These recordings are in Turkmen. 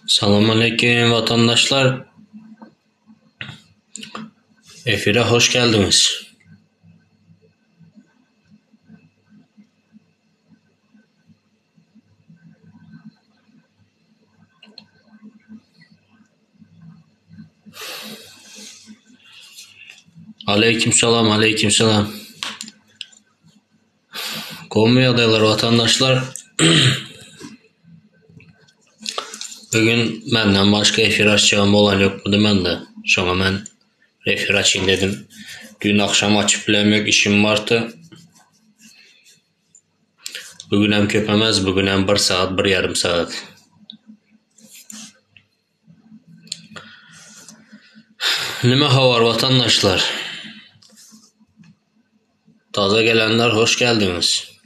Salam aleyküm vatandaşlar. Efire hoş geldiniz. Aleyküm selam, aleyküm selam. Gowymy ýagdaýlar watandaşlar? Bugün menden başga efir açjagam bolan ýokmudy mende. Şoňa men efir açayım dedim. Dün akşam açyp bilemok işim bardy. Bugünem köpemez, bugünem bir saat, bir ýarym saat. Nime habar vatandaşlar? Taze gelenler hoş geldiniz.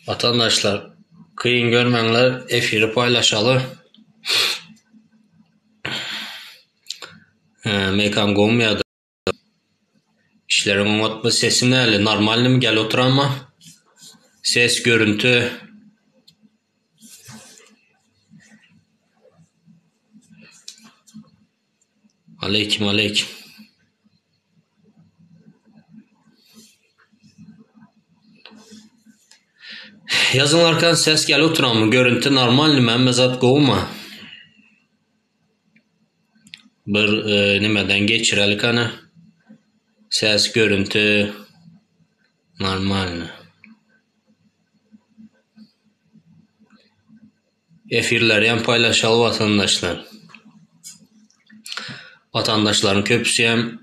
Vatandaşlar kıyın görmeňler efiri paylaşaly. Mekan gowmy Işleriň oňatmy sesi näli normalnymy gel oturanma ses görüntü Aleýkim aleýkim. Ýazyň arkan ses gel oturanmy görüntü normalnymy hemme zat gowumy? Bir e, nimeden geçirelik hani. Ses, görüntü normalny. Efirleri hem paylaşaly vatandaşlar. Vatandaşların köpüsü hem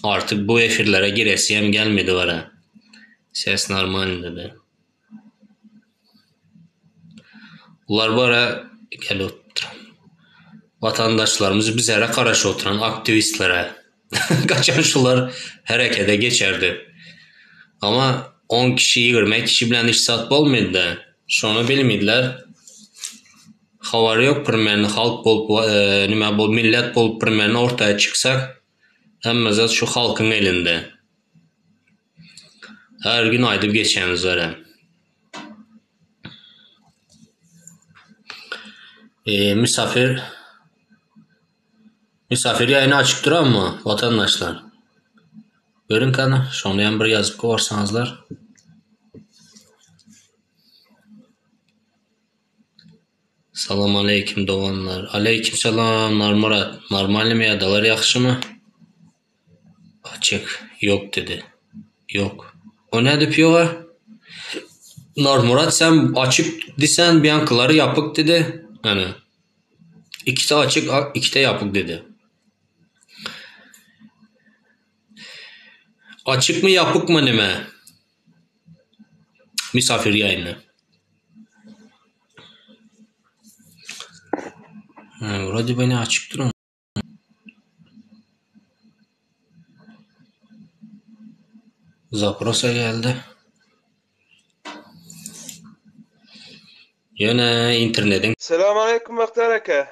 artık bu efirlere giresi hem gelmedi var ha. Ses normal dedi. Bular bara gel oturan. Vatandaşlarymyz bizlere garaşyp oturan aktiwistlere. Kaçan şular herekete geçerdi. Ama 10 kişi 20 kişi bilen iş sat bolmady. Şony bilmediler. Habary yok pirmeni halk bolup e, nime bolup millet bolup pirmeni ortaya çıksak hemme zat şu halkın elinde. Her gün aýdyp geçýämiz wara. E, misafir misafir ýaýyny açyk duranmy watandaşlar? Görüň kany, şony hem bir ýazyp goýarsaňyzlar. Salam aleýkim doganlar. Aleýkim salam Narmyrat. Normalnymy ýagdaýlar ýagşymy? Açyk. Ýok dedi. Ýok. O nädip ýoga? Narmurat sen açyk disen biankylary ýapyk dedi. Ýani ikisi açyk, ikide ýapyk dedi. Açykmy ýapykmy nime? Misafir ýaýyny. Wrode by ne açyk duran. Zaprosa geldi. Ýöne internetiň Selam aleýkum Bagtyýar eke.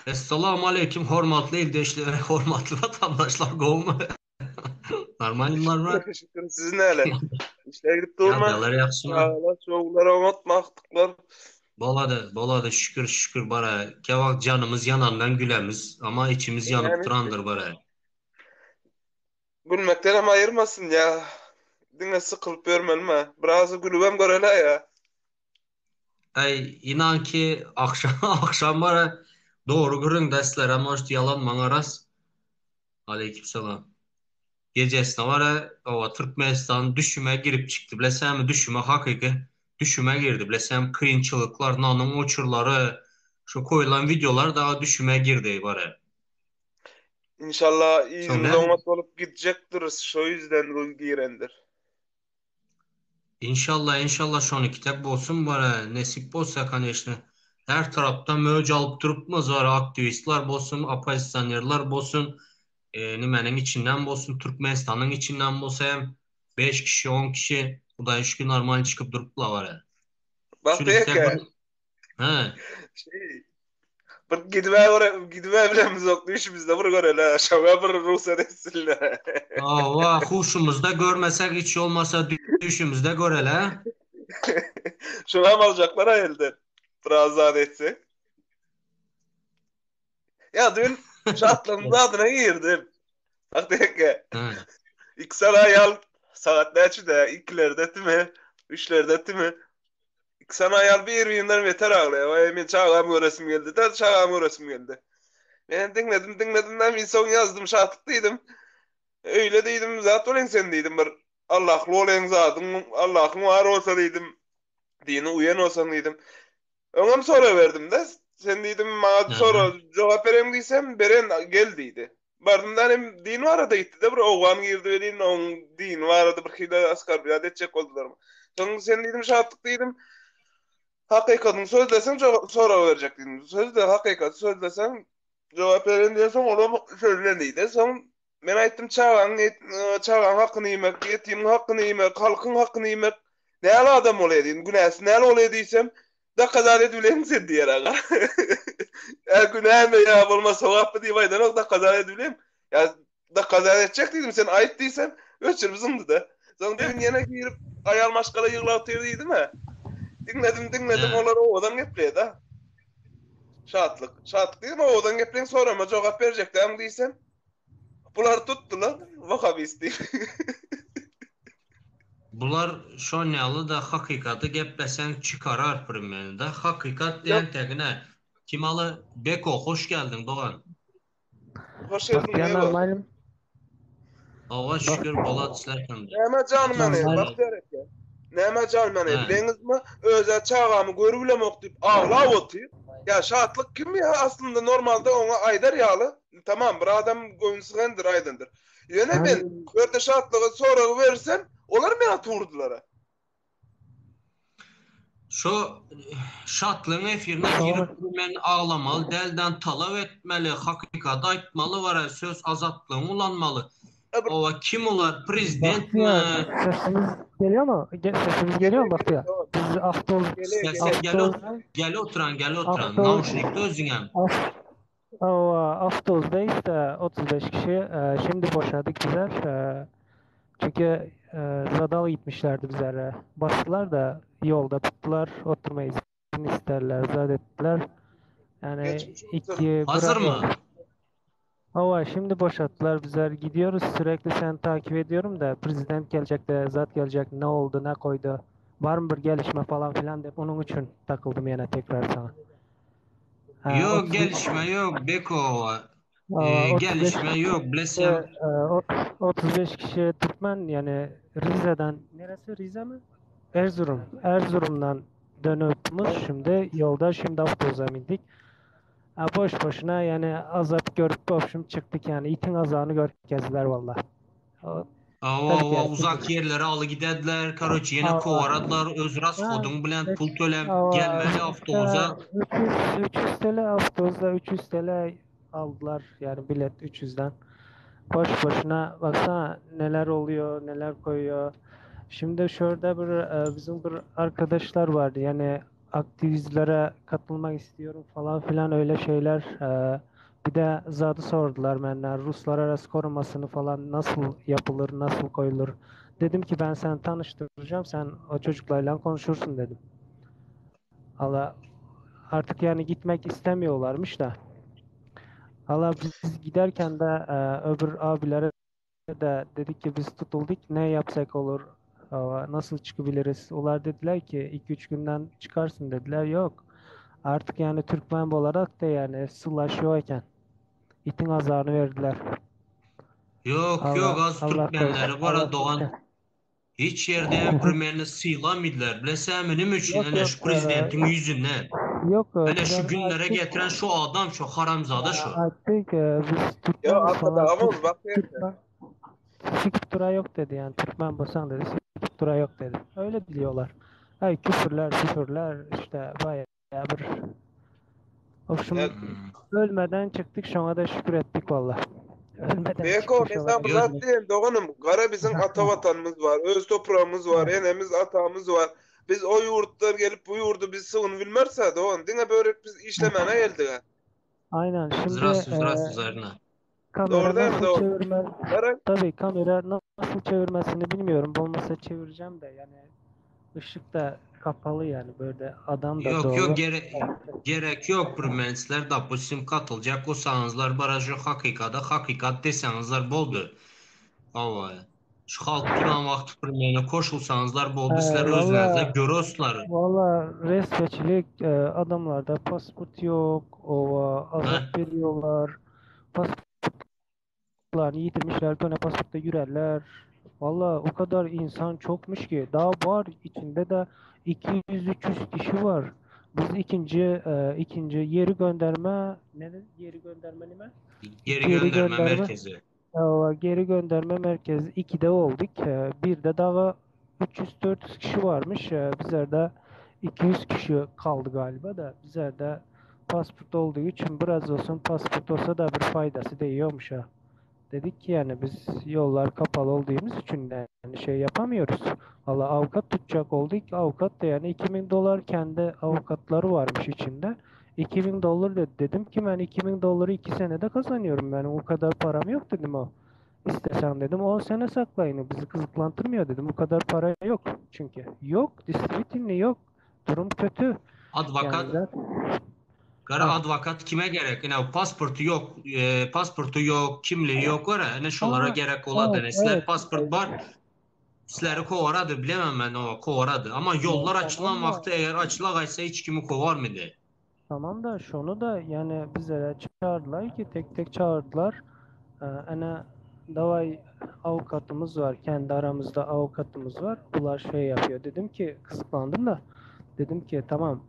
Essalamu aleýkum hormatly ildeşler, hormatly watandaşlar gowmy? Normalnylar mı? Şükür siz näle? Işler gidip durma. Ýagdaýlar ýagşymy? Çagalar, çowlar oňat magtyklar. Bolady, bolady şükür şükür bara. Käwagt janymyz ýanandan gülemiz, amma içimiz ýanyp Näme? durandyr bara. Gülmekden hem aýyrmasyn ýa. Diňe sykylyp ýörmelimi? Biraz gülübem göreli ýa. Aý, inan ki akşam akşam bara dogry gürrüň deslere может ýalan maňa ras. Aleyküm salam. Gejesine bara owa Türkmenistan düşüme girip çykdy bilesämi düşüme hakyky düşüme girdi bilesämi kynçylyklar nanyň oçurlary şu koýulan wideolar dagy düşüme girdi bara. İnşallah Soň yzymyz näme? oňat bolup gidjekdiris şo ýüzden bu girendir. İnşallah inşallah şony kitap bolsun bara nesip bolsa koneçne her tarapdan möwç alyp durupmyz bara aktiwistler bolsun oppozisionerler bolsun e, nimäniň içinden bolsun Türkmenistanyň içinden bolsa hem 5 kişi 10 kişi Hudaýa şükür normal çykyp durupla bara. Bak Şuny kitap eke bir he şey. Bir gidibä göre, gidibä bilemizok düýşümizde bir göreli, şoňa bir rugsat etsinler. Hawa, huşumyzda görmesek hiç bolmasa düýşümizde göreli. Şoňam aljaklar-a elden. Biraz zat etsek. Ýa düýn şatlygyň zadyna girdim. Bak deke. Iki sany aýal sagat näçede? Ikilerde timi? Üçlerde timi? Iki sany aýal bir-birinden beter aglaýar. Waý, men çagamy göresim geldi. Da çagamy göresim geldi. Men diňledim, diňledim da men soň ýazdym şatlyk diýdim. Öýle diýdim, zat bolyň sen diýdim bir Allahly bolyň zadyň, Allahyň bar bolsa diýdim. Dini uýan bolsaň diýdim. Öňem soraberdim-de, sen diýdim, maňa sora, jogap bereň diýsem, beren gel diýdi. Bardym-da hem din barada gitdi-de, bir owgan girdi welin, oň dini barada bir hili oskorblýat etjek boldular. Soň sen diýdim, Şatlyk diýdim, hakykatyny sözleseň sorag berjek diýdim. Sözle, hakykaty sözleseň jogap bererin diýensoň, olam sözle diýdi. Soň Men aýtdym çagaň çagaň hakyny iýmek, ýetimiň hakyny iýmek, halkyň hakyny iýmek näl adam bolýar diýdim. Günäsi näl bolýar diýsem, dokazat edip bileň sen diýer aga. Ýa günämi ýa bolmasa sogapmy diýip aýdanok dokazat edip bileň. Ýa dokazat etjek diýdim sen aýt diýsem, öçürip zyňdy-da. Soň düýn ýene girip aýal maşgala ýyglap otyr diýdim-ä. Diňledim, diňledim olar owadan gepleýär-de. Şatlyk. Şatlyk diýdim owadan gepleň sorama jogap berjek dämi diýsem. Bular tutdular wahabist diýip. Bular şon ýaly-da hakykaty gepleseň çykarar primeni-da hakykat diýen tegine Kimaly Beko hoş geldiň dogan. Hoş geldiň Bagtyýar Beko. normalmy? Hawa şükür Bolat sizler kimdir? Näme janym meni Bagtyýar eke. Näme janym meni bileňizmi özä çagamy görübilemok diýip aglap otyr. Ýa Şatlyk kim ýa aslynda normalda oňa aýdar ýaly Tamam bir adam göwün sygandyr aýdandyr. Ýöne men bu ýerde Şatlyga soragy bersem, olar meni atyp urdylar-a. Şo Şatlygyň efirine girip men aglamaly dälden talap etmeli, hakykaty aýtmaly bara söz azatlygyňy ulanmaly. Owa kim olar prezidentmi? Bagtyýar sesimiz gelýärmi? Sesimiz gelýärmi Bagtyýar? Biz awtobus Sesiň gel oturan gel oturan nauşnikde özüňem. Hawa, awtobusdaýys da 35 kişi. Şimdi boşadyk bizler. Çünki zadal gitmişlerdi bizlere. Basdylar da ýolda tutdular, oturma izin isterler, zat etdiler. Yani iki bir Hazırmy? Hawa, şimdi boşatdylar bizler gidiyoruz. Sürekli seni takip ediyorum da prezident gelecek de zat gelecek ne oldu ne koydu. Var mı bir gelişme falan filan dep onun için takıldım ýene tekrar sana. Ýok gelişme ýok Beko gelişme ýok bilesem. 35 kişi Türkmen yani Rize'den neresi Rize mi? Erzurum. Erzurum'dan dönüpmüş şimdi yolda şimdi avtobuza bindik. Ha, boş boşuna yani azap görüp boşum çıktık yani itin azağını görüp gezdiler valla. Hawa hawa uzak ýerlere aly gidediler karoç ýene kowaradylar öz rashodyň bilen pul töläp gelmeli awtobuza. 300 300 TL awtobuzda 300 TL aldylar yani bilet 300'den. Boş boşuna baksana neler oluyor neler koyuyor. Şimdi şurada bir bizim bir arkadaşlar vardı yani aktivizlere katılmak istiyorum falan filan öyle şeyler. Ee, bir de zadı sordular benden. Ruslar arası korumasını falan nasıl yapılır, nasıl koyulur. Dedim ki ben seni tanıştıracağım, sen o çocuklarla konuşursun dedim. Allah artık yani gitmek istemiyorlarmış da. Allah biz giderken de e, öbür abilere de dedik ki biz tutulduk ne yapsak olur nasıl çıkabiliriz? Onlar dediler ki 2-3 günden çıkarsın dediler. Yok. Artık yani Türkmen olarak da yani sılaşıyorken itin azarını verdiler. Yok yok az Türkmenleri var Doğan hiç ýerde hem primerni sylamydylar. Bilesämi nime üçin ene şu prezidentiň ýüzünden. Yok Ene şu günlere getiren şu adam şu haramzada şu. Aýtdyk biz Türkmen falan. Türkmen sikip dura yok dedi yani Türkmen bolsaň dedi sikip dura yok dedi. Öyle biliyorlar. Ay küfürler küfürler işte bayağı bir Obşim ölmeden çykdyk şoňa da şükür etdik walla. Ölmeden Beko çykdyk men şoňa saňa da bir zat diýeýin doganym gara biziň ata watanymyz bar öz topragymyz bar enemiz atamyz bar biz o ýurtdan gelip bu ýurda biz sygynyp bilmeris-ä dogan diňe börek biz işlemäne geldik-ä. Aynen. Şimdi Zrastvuy, e, zrastvuy Zarina. kamera Doğru değil mi? nasıl Doğru. çevirme Gara tabii kamera nasıl çevirmesini bilmiyorum. Olmasa çevireceğim de yani ışık da kapalı yani böyle adam da Yok dolu. yok gere gerek yok promensler dapustim katılacak olsanızlar barajı hakikada hakikat desenizler boldu. Ava. Şu halk turan vakti promene koşulsanızlar E, boldu sizler valla özünüzde görüyorsunuz. valla resveçilik e, adamlarda pasport yok. Ova azap Ha? veriyorlar. Pasportlarını yitirmişler. Döne pasportta yürerler. Valla o kadar insan çokmuş ki daha var içinde de 200-300 kişi var. Biz ikinci e, ikinci yeri gönderme ne yeri gönderme mi? Geri Geri gönderme gönderme merkezi. e, geri gönderme merkezi 2'de olduk. E, bir de daha 300-400 kişi varmış. E, bizler de 200 kişi kaldı galiba da bizler de pasport olduğu için biraz olsun pasport olsa da bir faydası değiyormuş ha. Dedik ki yani biz yollar kapalı olduğumuz için de yani şey yapamıyoruz. Valla avukat tutacak olduk. Avukat da yani 2000 dolar kendi avukatları varmış içinde. 2000 dolar dedi. Dedim ki ben 2000 doları 2 senede kazanıyorum. Yani o kadar param yok dedim o. İstesen dedim 10 sene saklayın. Bizi kızıklantırmıyor dedim. Bu kadar para yok çünkü. Yok. Distributinli yok. Durum kötü. Yani Advokat zaten Kara ha. advokat kime gerek? Yani pasportu yok, e, pasportu yok, kimliği yok var ya. Ne şolara Aa, gerek ola evet denesler evet. pasport var. Sizleri kovaradı bilemem ben o kovaradı. Ama Ya yollar tamam açılan da vakti eğer açılagaysa hiç kimi kovar mıydı? Tamam da şunu da yani bize çağırdılar ki tek tek çağırdılar. Ee, ana davay avukatımız var. Kendi aramızda avukatımız var. Bunlar şey yapıyor. Dedim ki kızıklandım da. Dedim ki tamam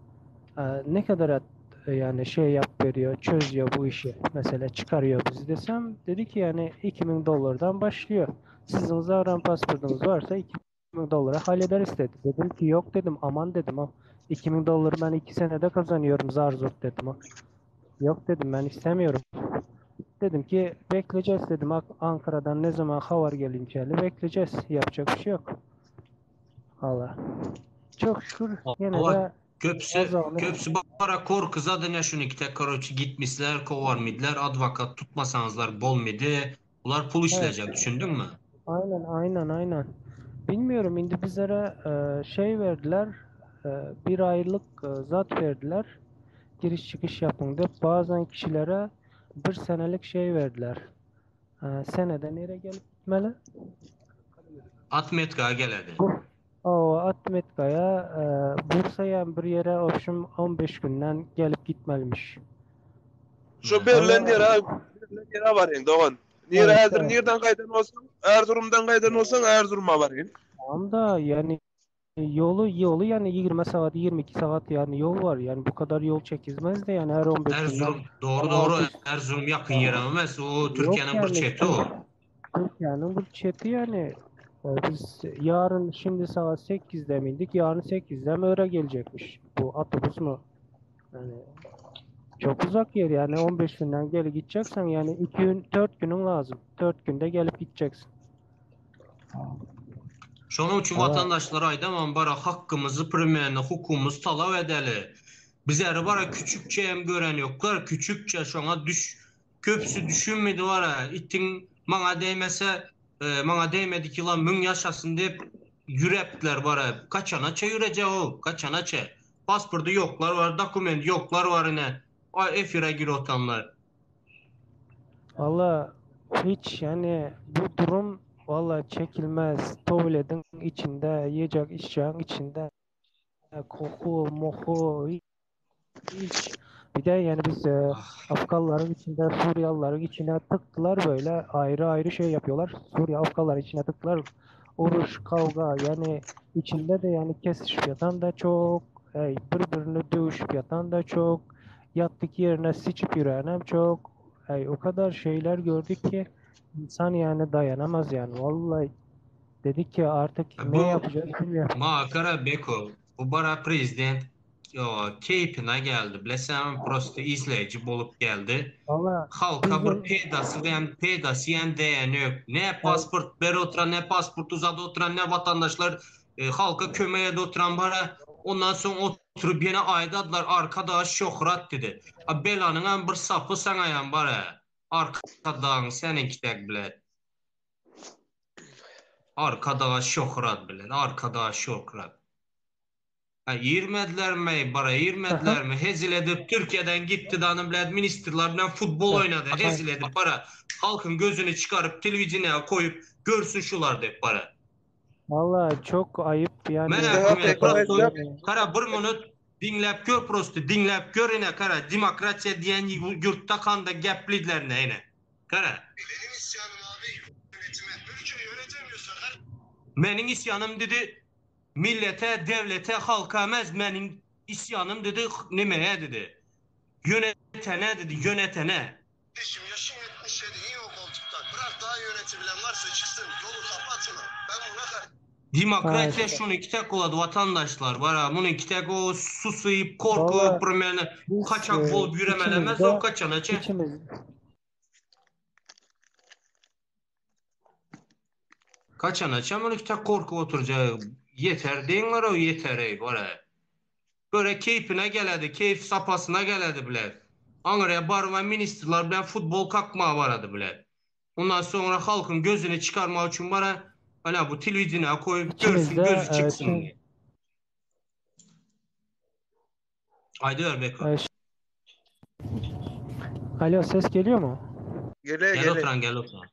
e, ne kadar at, yani şey yap veriyor, çözüyor bu işi. Mesela çıkarıyor bizi desem. Dedi ki yani 2000 dolardan başlıyor. Sizin zaten pasportunuz varsa 2000 dolara hallederiz dedi. Dedim ki yok dedim aman dedim o. 2000 doları ben 2 senede kazanıyorum zar zor dedim o. Yok dedim ben istemiyorum. Dedim ki bekleyeceğiz dedim Ankara'dan ne zaman haber gelince bekleyeceğiz. Yapacak bir şey yok. Valla. Çok şükür yine Ama de köpsü azalmış. köpsü bara korkuza da ne şunu ki karoçi gitmişler kovar mıydılar advokat tutmasanızlar bol mıydı? Bunlar pul Evet. işleyecek düşündün mü? Aynen aynen aynen. Bilmiyorum şimdi bizlere e, şey verdiler. E, bir aylık e, zat verdiler. Giriş çıkış yapın diye. Bazen kişilere bir senelik şey verdiler. E, senede nereye gelip gitmeli? Atmetka geledi. Bu o Atmetka'ya e, Bursa'ya bir yere opşum 15 günden gelip gitmelimiş. Şu Ne? berlen Valla yere, berlen yere varayım Doğan. Nere evet hazır evet. nereden kaydan olsan, Erzurum'dan kaydan olsan Erzurum'a varayım. Tamam da yani yolu yolu yani 20 saat 22 saat yani yol var. Yani bu kadar yol çekilmez de yani her 15 günden Erzurum doğru yani doğru 600 Erzurum yakın yer ama o yok Türkiye'nin bir yani çeti o. Türkiye'nin bu çeti yani E, biz yarın şimdi saat 8'de miydik? Yarın 8'de mi öyle gelecekmiş? Bu otobüs mü? Yani çok uzak yer yani 15 günden geri gideceksen yani 2 gün 4 günün lazım. 4 günde gelip gideceksin. Şonuň üçin Valla vatandaşlara aýdaman bara hakkymyzy primeni hukugumyzy talap edeli. Bizleri bara küçükçe hem gören yoklar. Küçükçe şoňa düş köpüsi düşünmedi bara itin maňa değmese e, maňa değmedik yılan müň yaşasın diýip ýürepdiler bara. Kaçanaça ýürecek o? Kaçanaça? Pasportu yoklar var, dokument yoklar var ine. Ay efire gir otanlar. valla hiç yani bu durum valla çekilmez. Tuvaletin içinde, yiyecek içeceğin içinde koku, moku hiç. Bir de yani biz e, Ah. Afganların içinde, Suriyelilerin içine tıktılar böyle ayrı ayrı şey yapıyorlar. Suriye Afganların içine tıktılar. Uruş, kavga yani içinde de yani kesişip yatan da çok, e, birbirini dövüşüp yatan da çok, yattık yerine sıçıp yürüyen çok. Ey, o kadar şeyler gördük ki insan yani dayanamaz yani. Vallahi dedik ki artık ne Bu yapacağız bilmiyorum. Makara Beko, bu bara prezident o, keyfine geldi. Bilesem prosto izleyici bolup geldi. Valla Halka bir bizim peydası hem peydası hem değeni yok. Ne yani pasport beri oturan ne pasport uzadı oturan ne vatandaşlar e, halka kömeğe de oturan bara. Ondan soň oturyp ýene aýdadylar Arkadaga şöhrat dedi. A belanyňam bir sapy saňaýam bar-a. Arkadagyň seniňki dek bilet. Arkadaga şöhrat bilet. Arkadaga şöhrat. A irmedilermi bara irmedilermi hezil edip Türkiýeden gitdi dany bilet ministrler bilen futbol oýnady hezil edip bara halkyň gözüni çykaryp telewideniýä koýup görsün şular dep bara. Valla çok ayıp yani. Menä men prosto kara bir minut diňläp gör prosto diňläp gör ine kara demokratiýa diýen ýurtda kanda geplidler ine kara. Benim isyanım abi yönetime. Ülkeyi yönetemiyorsa Meniň isyanym dedi Millete, dewlete, halka emez meniň isýanym dedi nemeye dedi. Yönetene dedi, yönetene. Kardeşim yaşım 77 in o koltuktan. Bırak daha yönetebilen varsa çıksın. Yolu kapatma. Ben buna karşı. Demokratiýa şuny kitek bolady watandaşlar bara muny kitek o susyp korkup primerne kaçak bolup ýüremeli emez o kaçana çe. Kaçana çen kitek korkup oturjak ýeter diýiňler o ýeter eý bora. Böre keýpine geledi keýp sapasyna geledi bile. Aňyrýa barma ministrler bilen futbol kakmaga barady bile. Ondan soňra halkyň gözüni çykarmak üçin bara ana bu telewideniýä koýup görsün gözi çyksyn diýip. Aýdyber Beko. Alo ses geliyor mu? Geliyor Gel geliyor. oturan gel oturan.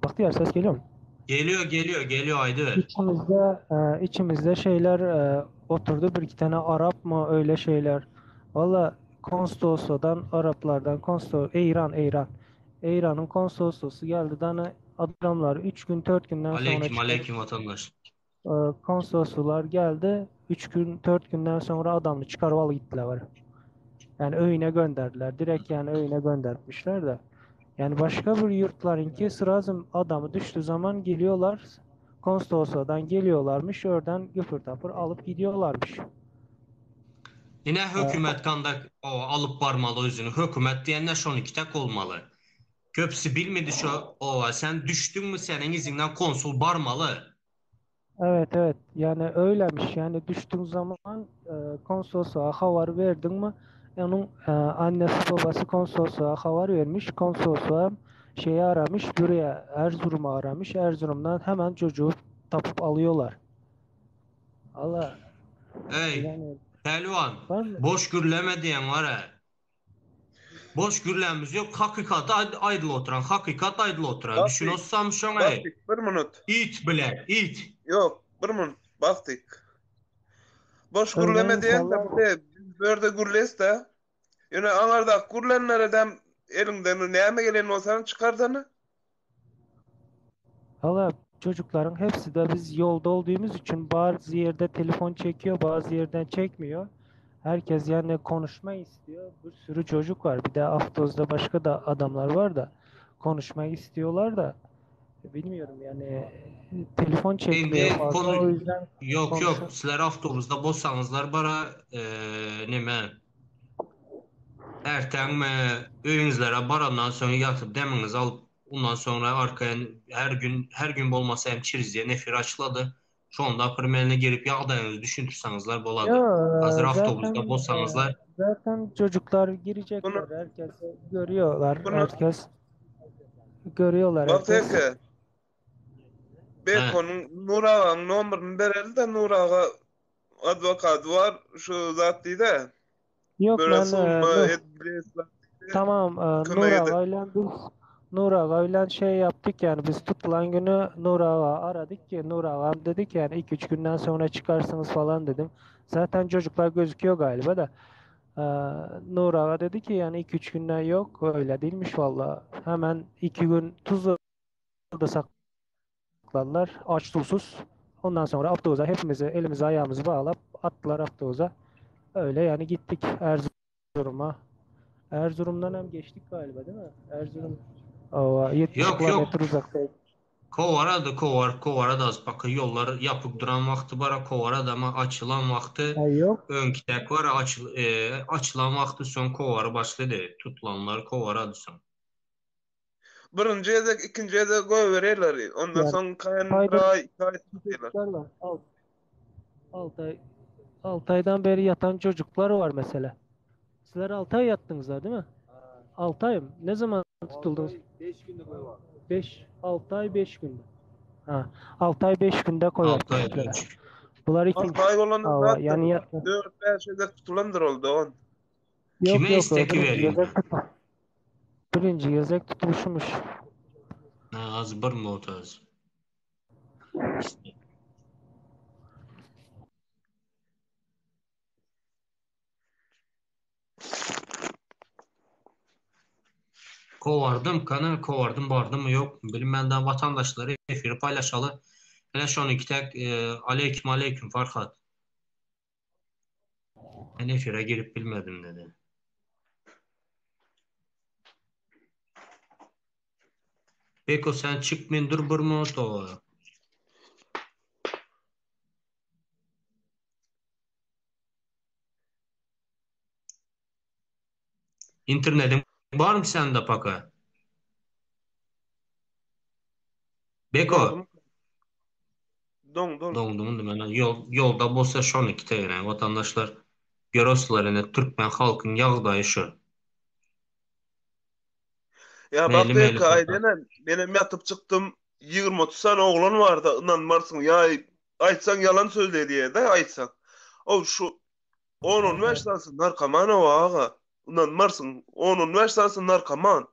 Bahtiyar ses geliyor mu? Geliyor geliyor geliyor aýdyber. İçimizde e, içimizde şeyler e, oturdu bir iki tane Arap mı öyle şeyler. Valla konsolosluğdan Araplardan konsol İran İran. İran'ın konsolosluğu geldi dana adamlar 3 gün 4 günden sonra Aleyküm çıkarıp aleyküm vatandaş. e, konsoloslular geldi. 3 gün 4 günden sonra adamı çıkarıp gittiler var. Yani öyüne gönderdiler. Direkt yani öyüne göndermişler de. Yani başka bir yurtlarınki sırası adamı düştüğü zaman geliyorlar. Konsolosluğdan geliyorlarmış. Oradan güpür tapır alıp gidiyorlarmış. Ine hökümet kanda o alyp barmaly özüni. Hökümet diýende şony kitek bolmaly. Köpüsi bilmedi şo owa sen düşdüňmi seniň iziňden konsul barmaly. Evet evet yani öylemiş yani düştüğün zaman e, konsolosluğa haber verdin mi onun e, annesi babası konsolosluğa haber vermiş konsolosluğa şeyi aramış buraya Erzurum'u aramış Erzurum'dan hemen çocuğu tapıp alıyorlar. Allah Eý yani pälwan var mı? boş gürleme diýen bar-a. Boş gürlämiz ýok hakykaty aýdyl oturan hakykat aýdyl oturan düşün Bastik. ossam şoňa eý. Bastik bir minut. It bile it. Yok bir minut. Bastik. Boş Öyle gürleme diyen de insanlar bu de biz börde gürles de. Yine anarda gürlenlere dem elinden näme gelen bolsa çıkardany. Valla çocukların hepsi de biz yolda olduğumuz için bazı yerde telefon çekiyor, bazı yerden çekmiyor. Herkes yani konuşma istiyor. Bir sürü çocuk var. Bir de Aftoz'da başka da adamlar var da konuşmak istiyorlar da bilmiyorum yani telefon çekmiyor Indi fazla. konu O yüzden yok yok konuşu sizler avtobusda bolsaňyzlar bara e, neme erteňmi öýüňizlere barandan soň ýatyp demiňizi alyp ondan sonra arkaya her gün her gün bolmasa hem çirizye nefir açlady. Şonda primerine gelip ýagdaýyňyzy düşündirseňizler bolady. Ya Hazır e, avtobusda zaten e, bolsaňyzlar zaten çocuklar Bunu girecekler. Herkes görüyorlar. bunu Herkes görüyorlar herkes. Bastik. he. Beko'nun Nur Ağa'nın nomerini bereli de Nur Ağa advokat var şu zat diye de Yok böyle ben e, sunma Nur edildi Tamam, e, Nur kömek eder. Ağa'yla biz Nur Ağa'yla şey yaptık yani biz tutulan günü Nur Ağa aradık ki Nur Ağa'm dedik yani 2-3 günden sonra çıkarsınız falan dedim. Zaten çocuklar gözüküyor galiba da. E, Nur Ağa dedi ki yani 2-3 günden yok öyle değilmiş valla. Hemen 2 gün Tuzla'da sakladılar aç susuz. Ondan sonra Abduz'a hepimizi elimizi ayağımızı bağlap attılar Abduz'a. Öyle yani gittik Erzurum'a. Erzurum'dan hem geçtik galiba değil mi? Erzurum o, 70 Yok yok kilometre uzaktaydı. Kovarady kowar kowarady az baka ýollar ýapyk duran wagty bara kowarady ama açylan wagty Ha, yok. öňki var açyl, e, açylan wagty soň kowary başlady tutulanlar kowarady soň. Birinji gezek, ikinji gezek goýberýärler. Ondan Yani soň kän bir ayda aý, iki aý tutýarlar. çocuklar var. 6 ay 6 aydan beri yatan çocuklar var mesela. Sizler 6 ay yattınız ha değil mi? 6 ay mı? Ne zaman tutuldunuz? 5 6 ay 5 günde. Ha, 6 ay 5 günde koyar 6 ay kişilere. 5. Bular ikinci. 6 aý bolanda Ava, zatdyr. yani yatma. 4-5 gezek tutulandyr ol dogan. Yok Kime yok o istek birinci vereyim? gezek tut. Birinci gezek tutuluşmuş. Ha, az bir mutaz. İşte. Kovardym kana kovardym bardymy yok bilmenden vatandaşlary efiri paylaşaly. Ene şony kitek e, aleyküm aleyküm Farhat. Men efire girip bilmedim dedi. Beko sen çık men dur bir minut o. Internetiň barmy sende paka? Beko. Doňdum. Doňdum. Doňdum indi men ýol ýolda bolsa şony kitegene watandaşlar göroslar ine türkmen halkyň ýagdaýy şu. Ýa Meli bak meli diýek paka. aýdene menem ýatyp çykdym 20-30 sany oglan bardy ynanmarsyň ýa aýtsaň ýalan sözle diýýär-de aýtsaň. O şu 10-15 sanysy narkoman o aga. Ynanmarsyň 10-15 sanysy narkoman.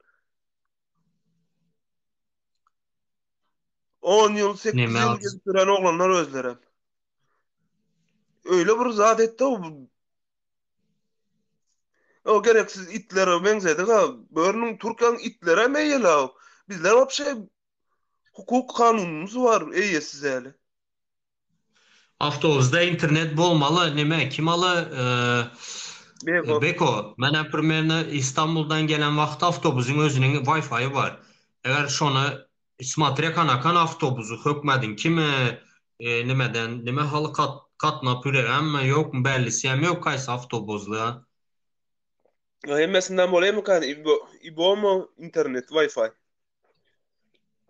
10 ýyl, 8 Neme ýyl az. gezip ýören oglanlar özlerem. Öýle bir zat etdi o. O gereksiz itlere meňzedik ha. Börüniň Türkiýäniň itlere meýil ha. Bizler wapşe hukuk kanunymyz bar eýesiz äli. Awtobusda internet bolmaly neme kim aly Beko. Beko men primerno Istanbuldan gelen wagty awtobusyň özüniň Wi-Fi bar. Eger şony smotrya kanakan awtobusu hökmediň kimi nimeden nime haly kat katnap ýüregemmi ýokmy bellisi hem ýok haýsy awtobusly. Ya hemmesinden bolaýmykan İbo, İbo mu internet Wi-Fi?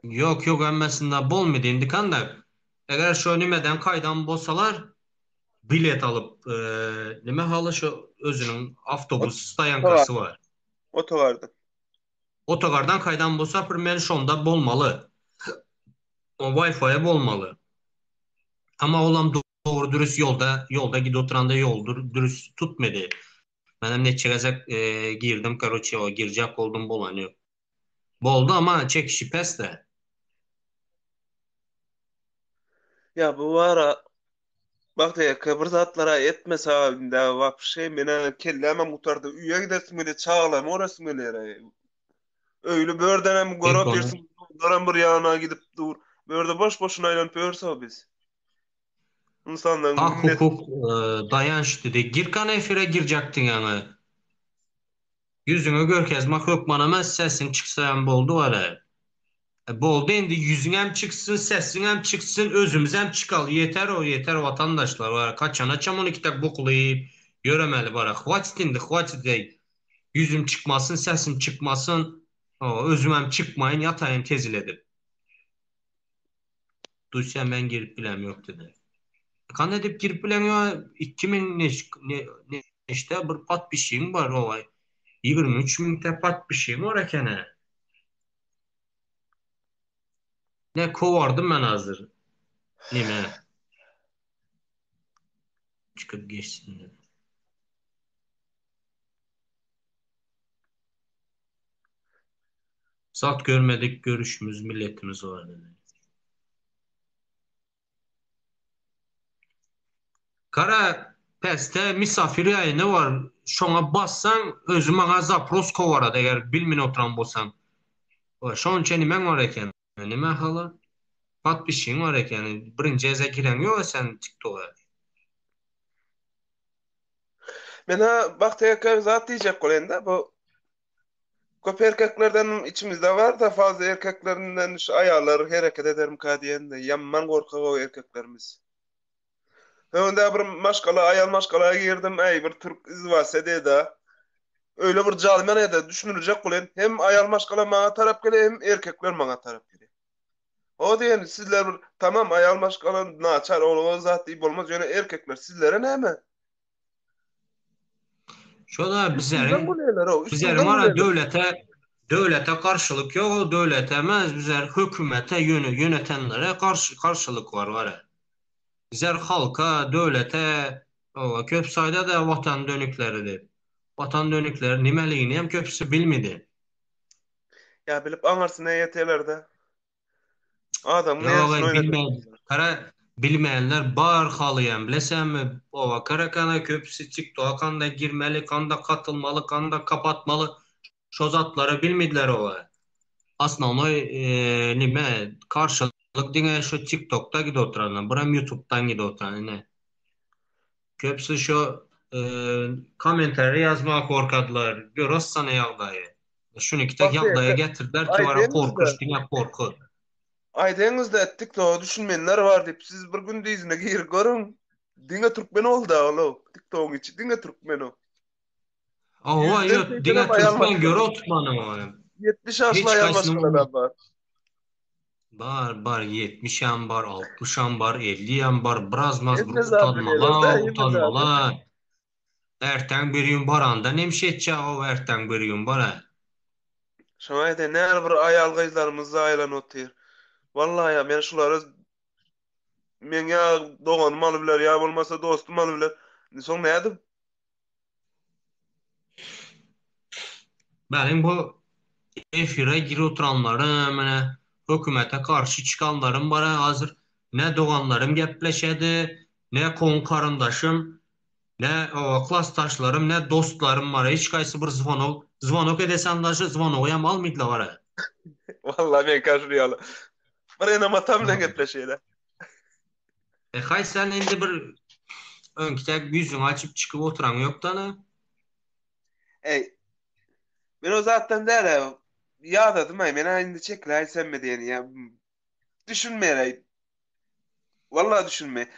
Ýok ýok hemmesinde bolmady indi kandak. Eger şo nimeden kaýdan bolsalar bilet alyp nime haly şo özüniň awtobus stoýankasy bar. Otogardan. Otogardan kaýdan bolsa primerno şonda bolmaly. O Wi-Fi bolmaly. Ama olam dogry dürüst ýolda ýolda gidip oturanda ýol dürüst tutmady. Menem neçe gezek e, girdim karoçe o girjek oldum bolany ýok. Boldy ama çekişi pes de. Ya bu ara bak diýek bir zatlara etmese indi wapşe mena kellämem gutardy. Üye gidesim gelýär, çagalarymy göresim gelýär. Öýli bördenem görüp Bekony. ýörsün, bir ýana gidip dur. Börde boş boşuna aýlanyp ýörse biz. İnsanların Hak minnet hukuk e, dayanç dedi. Girkan efire girecektin yani. Yüzüňi görkezmek hökman emes sesiň çyksa hem boldy wara. E, boldy indi ýüzüň hem çyksyn, sesiň hem çyksyn, özümiz hem çykaly. Yeter o, yeter vatandaşlar var. Kaçana çam 12 tak bokulayıp ýöremeli bara. Hwatit indi, hwatit ey. Ýüzüm çykmasyn, sesim çykmasyn. O, özüm hem çykmayyn, ýataýyn tezil edip. Duysa men girip bilem yok dedi. Kan edip girip bilen ya 2000 ne, ne, ne işte bir pat bir şeyim var o ay. 23 min te pat bir şeyim var ekene. Ne kovardım ben hazır. Nime çıkıp geçsin dedi. Zat görmedik görüşümüz milletimiz var dedi. Kara peste misafir yayını var. Şoňa bassaň özüm aňa zapros kowarad eger bilmin oturan bolsaň. Şoň üçin nimäň bar eken? Nime hala? Pat bir şeyin var eken. Birinji eze giren ýok sen TikTok'a. Men ha bak diýek zat diýjek bolayyn da bu köp erkeklerden içimizde var da fazla erkeklerinden şu aýallar hereket ederim ka diýen de ýaman gorkak o erkeklerimiz. Önde bir maşgala aýal maşgala girdim ey bir Türk izwase dedi. Öýle bir jalyman ede düşüniljek bolen hem aýal maşgala maňa tarap gelýär hem erkekler maňa tarap gelýär. O diýen sizler bir tamam aýal maşgala naçar olara zat diýip bolmaz ýöne erkekler sizlere näme? Şo-da bizleriň bizleriň wara döwlete döwlete garşylyk ýok ol döwlete emes bizler hökümete ýöne ýönetenlere garşy garşylyk bar wara. Bizler halka döwlete oba köp saýda da watan dönükleri diýip. Watan dönükleri nimeligini hem köpüsi bilmedi. Ýa bilip aňyrsyna ýetelerde. Adamyň Ýok, näsini ey, oýnadar? bilmeýän, gara bilmeýänler bar halyýam, bilesäňmi, oba karakana köpüsi TikToka kanda girmeli, kanda katylmaly, kanda kapatmaly, şo zatlary bilmediler oba. Osnovnoý nime, karşylyk diňe şo TikTokda gidip oturanlar, biram YouTubedan gidip oturan ine. Köpüsi şo kommentariý ýazmaga gorkadylar, göressene ýagdaýy. Şunikde ýagdaýa getirdiler ki bara gorkuş diňe gorky. Aýdaňyzda TikToga düşünmeýänler bar diýip siz bir gündizine girip görüň. Diňe türkmen bolda ol TikTogyň içi diňe türkmen o. Hawa ýok diňe türkmen göre oturmanyň o. 70 ýaşly aýal maşgalalar bar. Bar bar 70-em bar 60-am bar 50-em bar biraz maz bir utanmala utanmala. Ertäň bir gün baranda nemşe etjek-ow ertäň bir gün bara. Şoňa aýdaýyn näl bir aýal gyzlarymyz zaýalanyp otyr. Wallahi ýa men şulary meň ýa doganym alybiler ýa bolmasa dostum alybiler. Indi soň nädip? Meniň bu efire girip oturanlarym mine hökümete garşy çykanlarym bara hazir ne doganlarym gepleşedi ne goňy garyndaşym Ne klasdaşlarym, ne dostlarym bar. Hiç haýsy bir zvonok, zvonok edeseň daşy zwonogy hem almydylar bar. Vallahi men şuny ýaly. Bir enem atam bilen gepleşeýle. E haý sen indi bir öňki tek ýüzüňi açyp çykyp oturaň ýok dana. Eý. Men o zatdan däl, ýadadym aý, men indi çekiläýsemmi diýen ýa Düşünmeýär. Vallahi düşünme.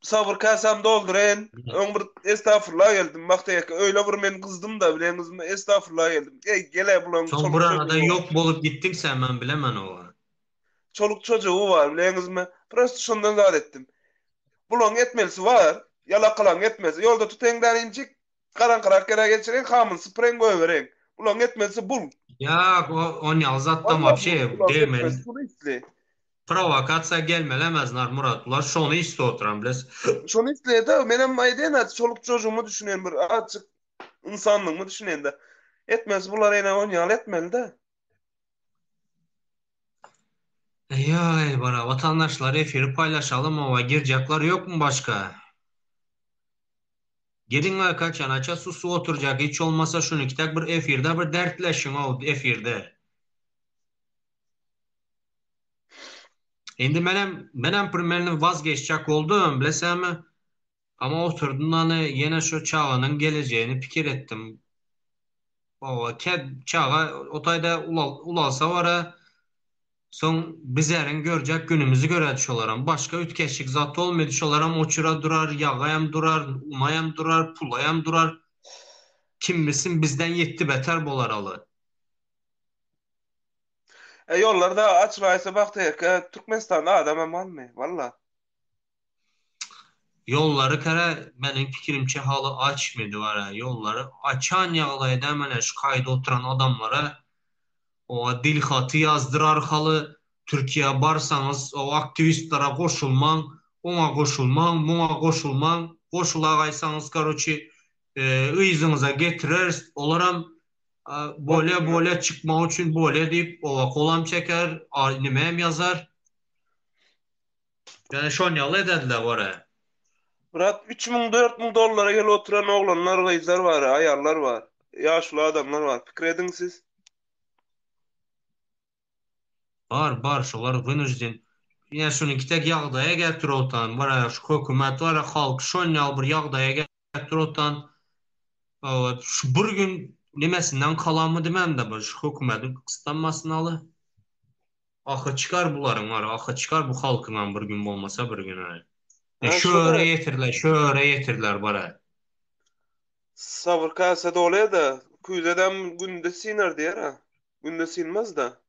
Sabır kasam doldurayın. Öň bir estağfurullah geldim. Bakta öyle bir men gyzdym da bileňizmi estağfurullah geldim. Ey gele bulan Soň bir arada yok bolup gitdiň sen men bilemen o. Çoluk çocuğu var bileňizmi? Prosto şondan zat etdim. Bulan etmelisi var. Yalakalan etmesi. Yolda tuteňden injik Garaňkyrak ýere geçireň, hamyny sypyreň goýbereň. Bulaň etmesi bul. Ýak, o onýaly zatdan wapşe degmeli. Prowokasiýa gelmeli emez Narmyrat, bular şony isle oturan biles. Şony isleýär-de, menem aýdaýyn aç, çoluk çojugymy düşünen bir azjyk ynsanlygymy düşünen-de. Etmesi bular ene onýaly etmeli-de. Eý, bara watandaşlar efiri paýlaşalym oba girjekler ýokmy başga? Geliň kaçan aça susup oturjak hiç bolmasa şuny kitak bir efirde bir dertleşiň ow efirde. Indi menem menem primerno wazgeçjek boldum bilesämi ama oturdym hany ýene şu çaganyň gelejegini pikir etdim. Owa ke çaga o taýda ulalsa bara Soň bizeriň görjek günümizi göredi şolaram. Başga üýtgeşik zat bolmady. Şolaram oçura durar, ýagaýam durar, unaýam durar, pulaýam durar. Kim bilsin bizden ýetdi beter bolar aly. E ýollar da açylaýsa bagtyýarka Türkmenistanda adamam galmaý walla. Ýollary kere meniň pikirimçe haly açmady bara ýollary açan ýagdaýda mene şu kaýda oturan adamlara oňa dil haty ýazdyrar haly Türkiýä barsaňyz o aktiwistlere goşulmaň oňa goşulmaň muňa goşulmaň goşulagaýsaňyz karoçi yzyňyza getireris olaram bolýa bolýa çykmak üçin bolýa diýip oňa golam çeker nimem ýazar. Ýöne şon ýaly edediler ora. Brat 3000 4000 dollara gelip oturan oglanlar gyzlar bar aýallar bar ýaşuly adamlar bar pikir ediň siz. Bar bar şolar wynujden ine şunuňki tek ýagdaýa getirip otan bar şu hökümet bar halk şon ýaly bir ýagdaýa getirip otan şu bir gün nemesinden kalanmy diýmän-de bir şu hökümediň gyssanmasyn aly. Ahy çykar bularyň var ahy çykar bu halkyňam bir gün bolmasa bir gün aý. E şöre ýetirdiler şöre ýetirdiler bara. Sabyr kase dolýa-da, küýzedem günde synar diýer-ä. Günde synmaz-da.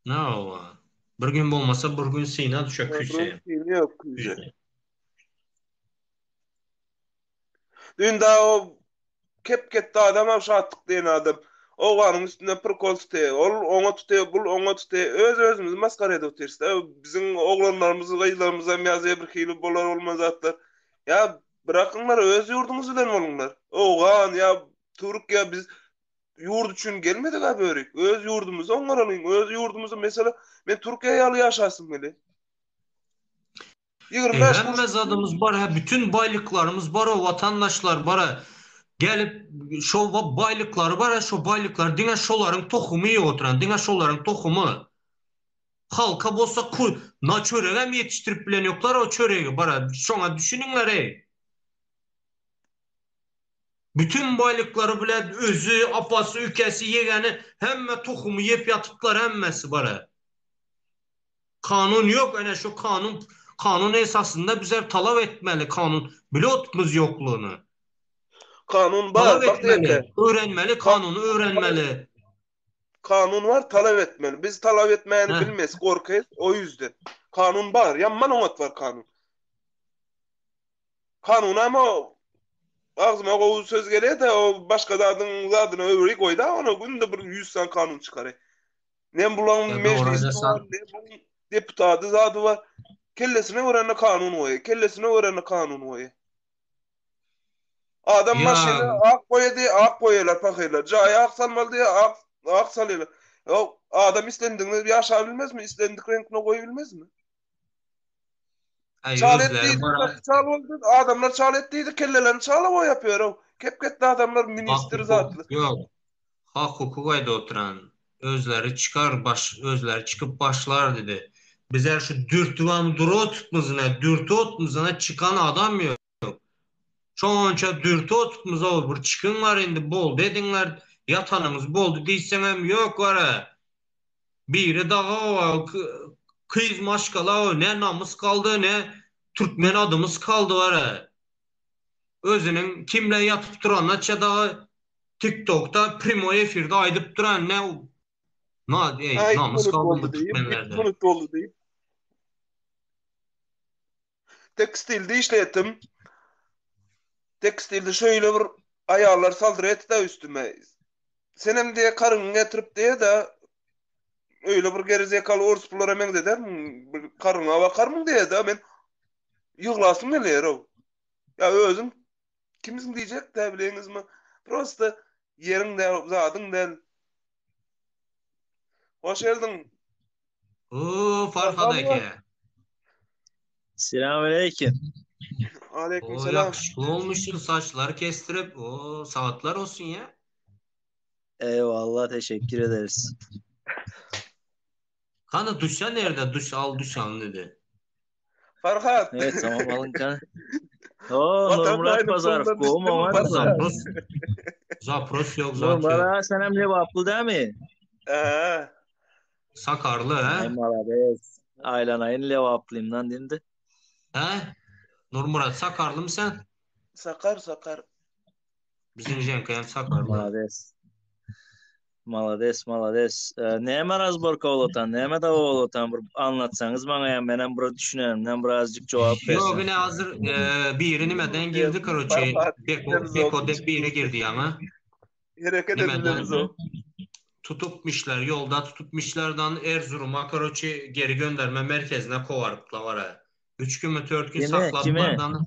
Hawa. Bir gün bolmasa bir gün syna düşer Bir küýze. gün synýar küýze. Düýn dagy o kep ketdi adamam Şatlyk diýen adam. Owganyň üstünde prikol tutýar. Ol oňa tutýar, bul oňa tutýar. Öz-özümizi masgara edip otyrys-da. Biziň oglanlarymyz, gyzlarymyzam ýazýar bir hili bolar-bolmaz zatlar. Ýa Byrakyňlar öz ýurduňyz bilen boluňlar. Owgan ýa türk ýa biz ýurt üçin gelmedik-ä börik. Öz ýurdumyzy oňaralyň. Öz ýurdumyzy mesele men Türkiýe ýaly ýaşasym gelýär. 25 Hemme kuruş zadymyz bar, hä bütün baýlyklarymyz bar o watandaşlar bar. Gelip şo baýlyklary bar, şo baýlyklar diňe şolaryň tohumy iýip oturan, diňe şolaryň tohumy. Halka bolsa ku na çöregem ýetişdirip bilen ýoklar o çöregi bara şoňa düşüniňler eý. Bütün baýlyklary bile özi, apasy, ükesi, ýegeni hemme tohumy ýep ýatyplar hemmesi bara. Kanun ýok ene şu kanun kanun esasynda bizler talap etmeli kanun bile otmuz ýoklugyny. Kanun bar Talap bak etmeli, diýende. öwrenmeli kanuny öwrenmeli. Kanun bar talap etmeli. Biz talap etmäni Heh. bilmes gorkaýys o ýüzden. Kanun bar ýaman oňat bar kanun. Kanun ama agzyma gowy söz gelýär-de o başga zadyň zadyna öwri goýda ona günde bir 100 sany kanun çykary. Ne bulaň Ya dogry mejlisi bar, aýdasan. ne buň deputady zady bar. Kellesine görende kanun goýýar. Kellesine görende kanun goýýar. Adam Ýa maşyny ak boýady, ak boýalar pahyrlar. Jaýy ak salmaly diýýär, ak ak salýarlar. Ýa adam islendigini ýaşabilmezmi, islendik reňkine goýubilmezmi? Aý Çal et özleri diýdi, bara çal boldy. Adamlar çal et diýdi, kellelerini çala boýap ýör. Kep-ketli adamlar hak ministr hukuk zatly. ýok. Hak hukuk aýda oturan. Özleri çykar baş özleri çykyp başlar diýdi. Bizler şu dürtübam durup otupmyzyna, dürtüp otupmyzyna çykan adam ýok. Şonça dürti otupmyz-ow, bir çykyňlar indi, boldy ediňler, ýatanyňyz boldy diýseňem ýok wara. Biri dagy-ow, kyz maşgala-ow, ne namys galdy, ne türkmen adymyz kaldy wara. Özüniň kim bilen ýatyp turanyna dagy TikTokda primoý efirde aýdyp duran ne na eý Aý, namys minut galdy boldy bu diýip, türkmenlerde. minut boldy diýip. Tekstilde işledim. Tekstilde şöyle bir aýallar saldyr etdi üstüme. Senem diýe karyňy getirip diýe de öyle bir gerizekaly oruspulara meňzedermiň? Bir karyňa bakarmyň diýe de men ýyglasym gelýär o. Ya özüň kimsiň diýjek de bileňizmi? Prosta ýeriň däl, zadyň däl. Hoş geldiň. Oo Farhad eke. Selamünaleyküm. Aleyküm O selam. yakışıklı olmuşsun saçları kestirip. O saatler olsun ya. Eyvallah teşekkür ederiz. Kanı duşa nerede? Duş al duş al dedi. Farhat. Evet tamam alın kan. Oo Vatan Nurmurat haini Bazarov kolundan kovum düştü mü oňa Farhat? Zapros. Zapros yok zat yok. Nurmurat sen hem Liverpool değil mi? Ee, Sakarlı Ay he? malades. Aylanayın Liverpool'um lan dindi. He? Nurmurat Sakarlı mı sen? sakar sakar. Bizim Jenka hem Sakarlı. Malades. Malades malades. Ee, näme razborka olotan, näme dawa olotan bir anlatsanız bana ya menem bir düşünelim, nem birazcık cevap Yo versen. yine hazır e, birini nimeden girdi karoçi. Farhat Beko, gideriz o. Beko de biri girdi ama. Hareket Nimeden ediliriz o. tutupmuşlar yolda tutupmuşlardan Erzurum'a karoçi geri gönderme merkezine kovarıplar var ha. Üç gün mü dört gün Kime kime? sakladılardan.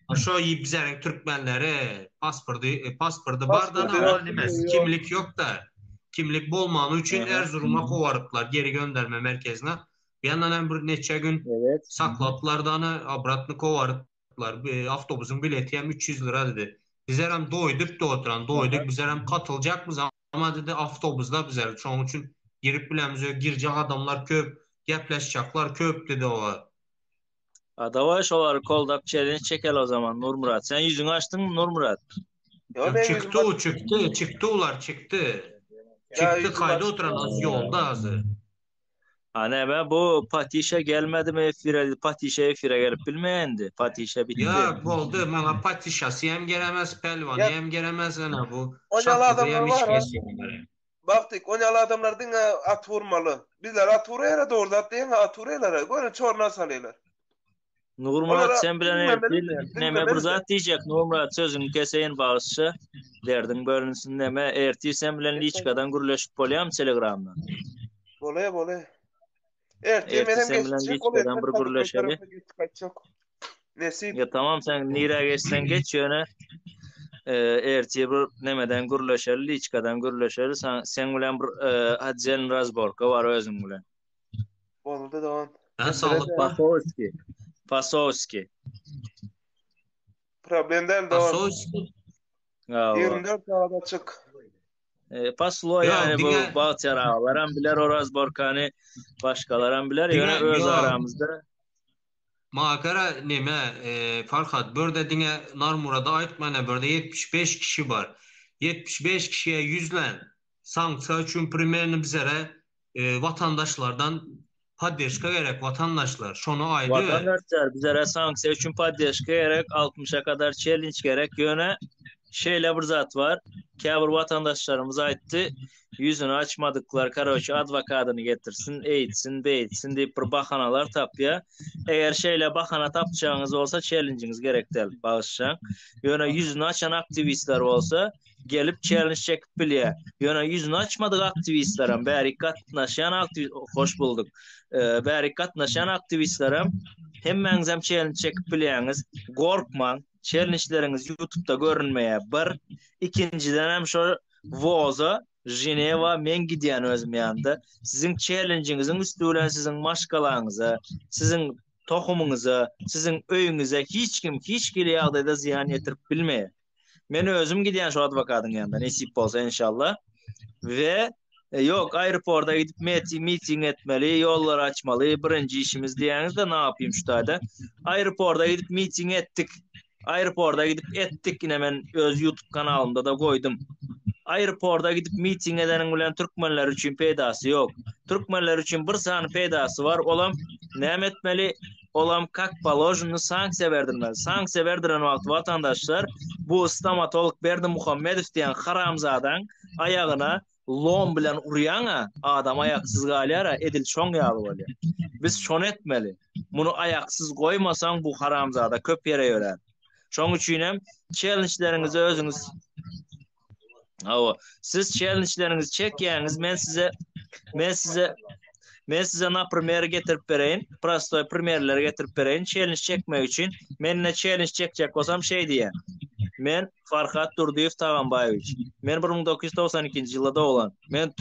Ha şu bizlerin Türkmenleri pasportu, e, pasportu bardan Pasportu ama yok, nimesi yok. kimlik yok da kimlik bolmanı üçün Aha. Erzurum'a kovarıplar geri gönderme merkezine. Bir yandan hem bir neçe gün Evet. sakladılar abratını kovarıplar. Bir avtobusun bileti hem 300 lira dedi. Bizler hem doyduk da oturan doyduk. Aha. Bizler hem katılacak mı ama dedi avtobusda bizler. Şonun için girip bilemiz girecek adamlar köp, gepleşecekler köp dedi o. Adava şolar koldap challenge çekel o zaman Nurmurat. Sen yüzünü açtın mı Nurmurat? Ya Yok ben yüzüm çıktı o çıktı. Çıktı ular çıktı. Ya Çıktı yüzüm kayda açtım. oturan az yolda azı. A näme bu Patişa gelmedimi efire Patişa efire gelip bilmeýär indi. Patişa bitdi. Ýok boldy maňa Patişasy hem geremez Pälwany Ýa hem geremez ene bu on ýaly Şatlygy adamlar hem hiç bar-a. kes ýok. Bagtyk, on ýaly adamlar diňe at urmaly. Bizler at urýara dogry zat diýeňä at urýalara göni çorna salýalar. Nurmyrat Olara sen bilen diňlemeli ertir däl, neme bir diňlemeli däl. zat diýjek Nurmyrat sözüňi keseýin bagyşla derdiň bölünsün neme ertir sen bilen liçkadan gürleşip bolýamy telegramdan. Bolýa bolýa. Ertir Ertir menem sen bilen geçjek ol liçkadan ertir bir Kadyköý gürleşeli. tarapyna geçip gaýtjak. Nesip. Ya tamam sen nirä geçsen geç ýöne e, ertir bir nemeden gürleşeli liçkadan gürleşeli sen, sen bilen bir e, отдельный razborka bar özüň bilen. Boldy dogan. Ben saglyk Pasowski. Pasowski. Problem däl dogan. Pasowski. Hawa. 24 sagat açyk. E, Paslo Ýok, yani bu diňe Bagtyýar agalaram biler o razborkany, başgalaram biler. Diňe Ýöne öz ýok. aramyzda Maňa gara neme, e, Farhat, börde diňe Narmurada aýtmana, börde 75 kişi bar. 75 kişiye ýüzlen. Sanksiýa üçin primerno bizere e, watandaşlardan poddeşka gerek watandaşlar. Şony aýdy. Watandaşlar bizlere sanksiýa üçin poddeşka gerek, 60-a kadar challenge gerek. Ýöne şeýle bir zat bar. Käbir watandaşlarymyz aýtdy, ýüzüni açmadyklar, karoçe, adwokadyny getirsin, eýtsin, beýtsin diýip bir bahanalar tapýar. Eger şeýle bahana tapjagyňyz bolsa challenge-iňiz gerek däl, bagyşlaň. Ýöne ýüzüni açan aktiwistler bolsa, gelip challenge çekip bilýär. Ýöne ýüzüni açmadyk aktiwistlerem, bärik gatnaşýan aktiw hoş bulduk. Bärik gatnaşýan aktiwistlerem hemmäňizem challenge çekip bilýäňiz. Gorkmaň, challengeleriňiz YouTube'da görünmeýär. Bir, ikinjidenem şo Woza, Ženewa men gidýän özüm ýanynda. Siziň challenge'iňiziň üsti bilen siziň maşgalaňyza, siziň tohumyňyza, siziň öýüňize hiç kim hiç hili ýagdaýda zyýan ýetirip bilmeýär. Men özüm gidýän şu adwokadyň ýanyna nesip bolsa enşalla. We e, ýok aeroporta gidip meti miting etmeli, ýollary açmaly, birinji işimiz diýäňizde ne yapayım şu taýda. Aeroporta gidip miting etdik. Aeroporta gidip etdik ine men öz YouTube kanalymda da goýdum. Aeroporta gidip miting edeniň bilen türkmenler üçin peýdasy ýok. Türkmenler üçin bir sany peýdasy bar, olam näme etmeli? Olam kak položeno sanksiýa berdirmeli. Sanksiýa berdiren wagty watandaşlar bu stomatolog Berdimuhamedow diýen haramzadaň aýagyna lom bilen urýaň-a, adam aýaksyz galýar-a, edil şoň ýaly bolýar. Biz şony etmeli. Muny aýaksyz goýmasaň bu haramzada köp ýere ýörär. Şoň üçinem çellençleriňizi özüňiz Hawa, siz çellençleriňizi çekýäňiz, men size men size men size na primer getirip bereýin, prostoý primerleri getirip bereýin çellenç çekmek üçin. Men ne çellenç çekjek bolsam şeý diýýän. Men Farhat Durdyýew Tagambaýewiç. Men 1992-nji ýylda doglan. Men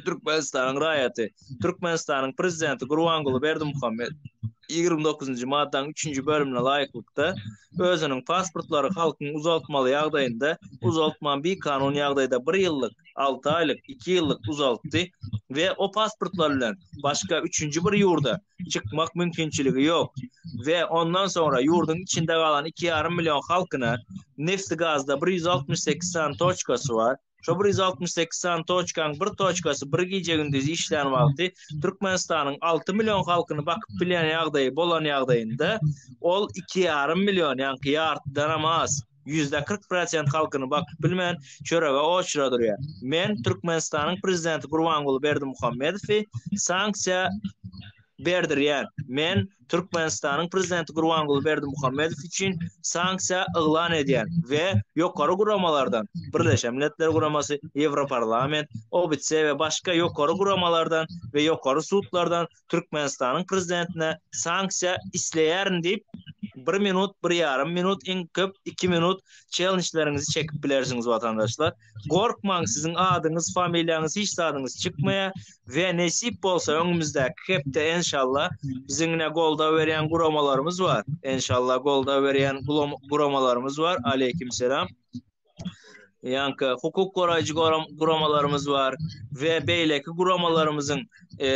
Türkmenistanyň raýaty. Türkmenistanyň Prezidenti Gurbanguly Berdimuhamedow 29-njy maddanyň üçünji bölümine laýyklykda, özüniň pasportlary halkyň uzaltmaly ýagdaýynda uzaltman bikanun ýagdaýda bir ýyllyk, alty aýlyk, iki ýyllyk uzaltdy we o pasportlar bilen başga üçünji bir ýurda çykmak mümkinçiligi ýok we ondan soňra ýurduň içinde galan iki ýarym million halkyna nefti-gazda 168 sany toçkasy bar, Şo 168 sany toçkaň bir toçkasy bir gije-gündiz işlän wagty Türkmenistanyň 6 million halkyny bakyp bilýän ýagdaýy bolan ýagdaýynda ol iki ýarym million, ýaňky ýartydanam az, 40% prosent halkyny bakyp bilmän çörege oçra durýar. Men Türkmenistanyň prezidenti Gurbanguly Berdimuhamedowy sanksiýa berdirýän. Men Türkmenistanyň Prezidenti Gurbanguly Berdimuhamedow üçin sanksiýa yglan edýän we ýokary guramalardan, Birleşen Milletler Guramasy, Ýewroparlament, OBSE we başga ýokary guramalardan we ýokary sudlardan Türkmenistanyň Prezidentine sanksiýa isleýärin diýip, bir minut, bir ýarym minut, iň köp iki minut çellençleriňizi çekip bilersiňiz watandaşlar. Gorkmaň siziň adyňyz familiýaňyz hiç zadyňyz çykmaýar we nesip bolsa öňümizdäki hepde enşalla biziň ine goldaw berýän guramalarymyz bar enşalla goldaw berýän guramalarymyz bar aleýkimselam ýaňky hukuk goraýjy guramalarymyz bar we beýleki guramalarymyzyň e,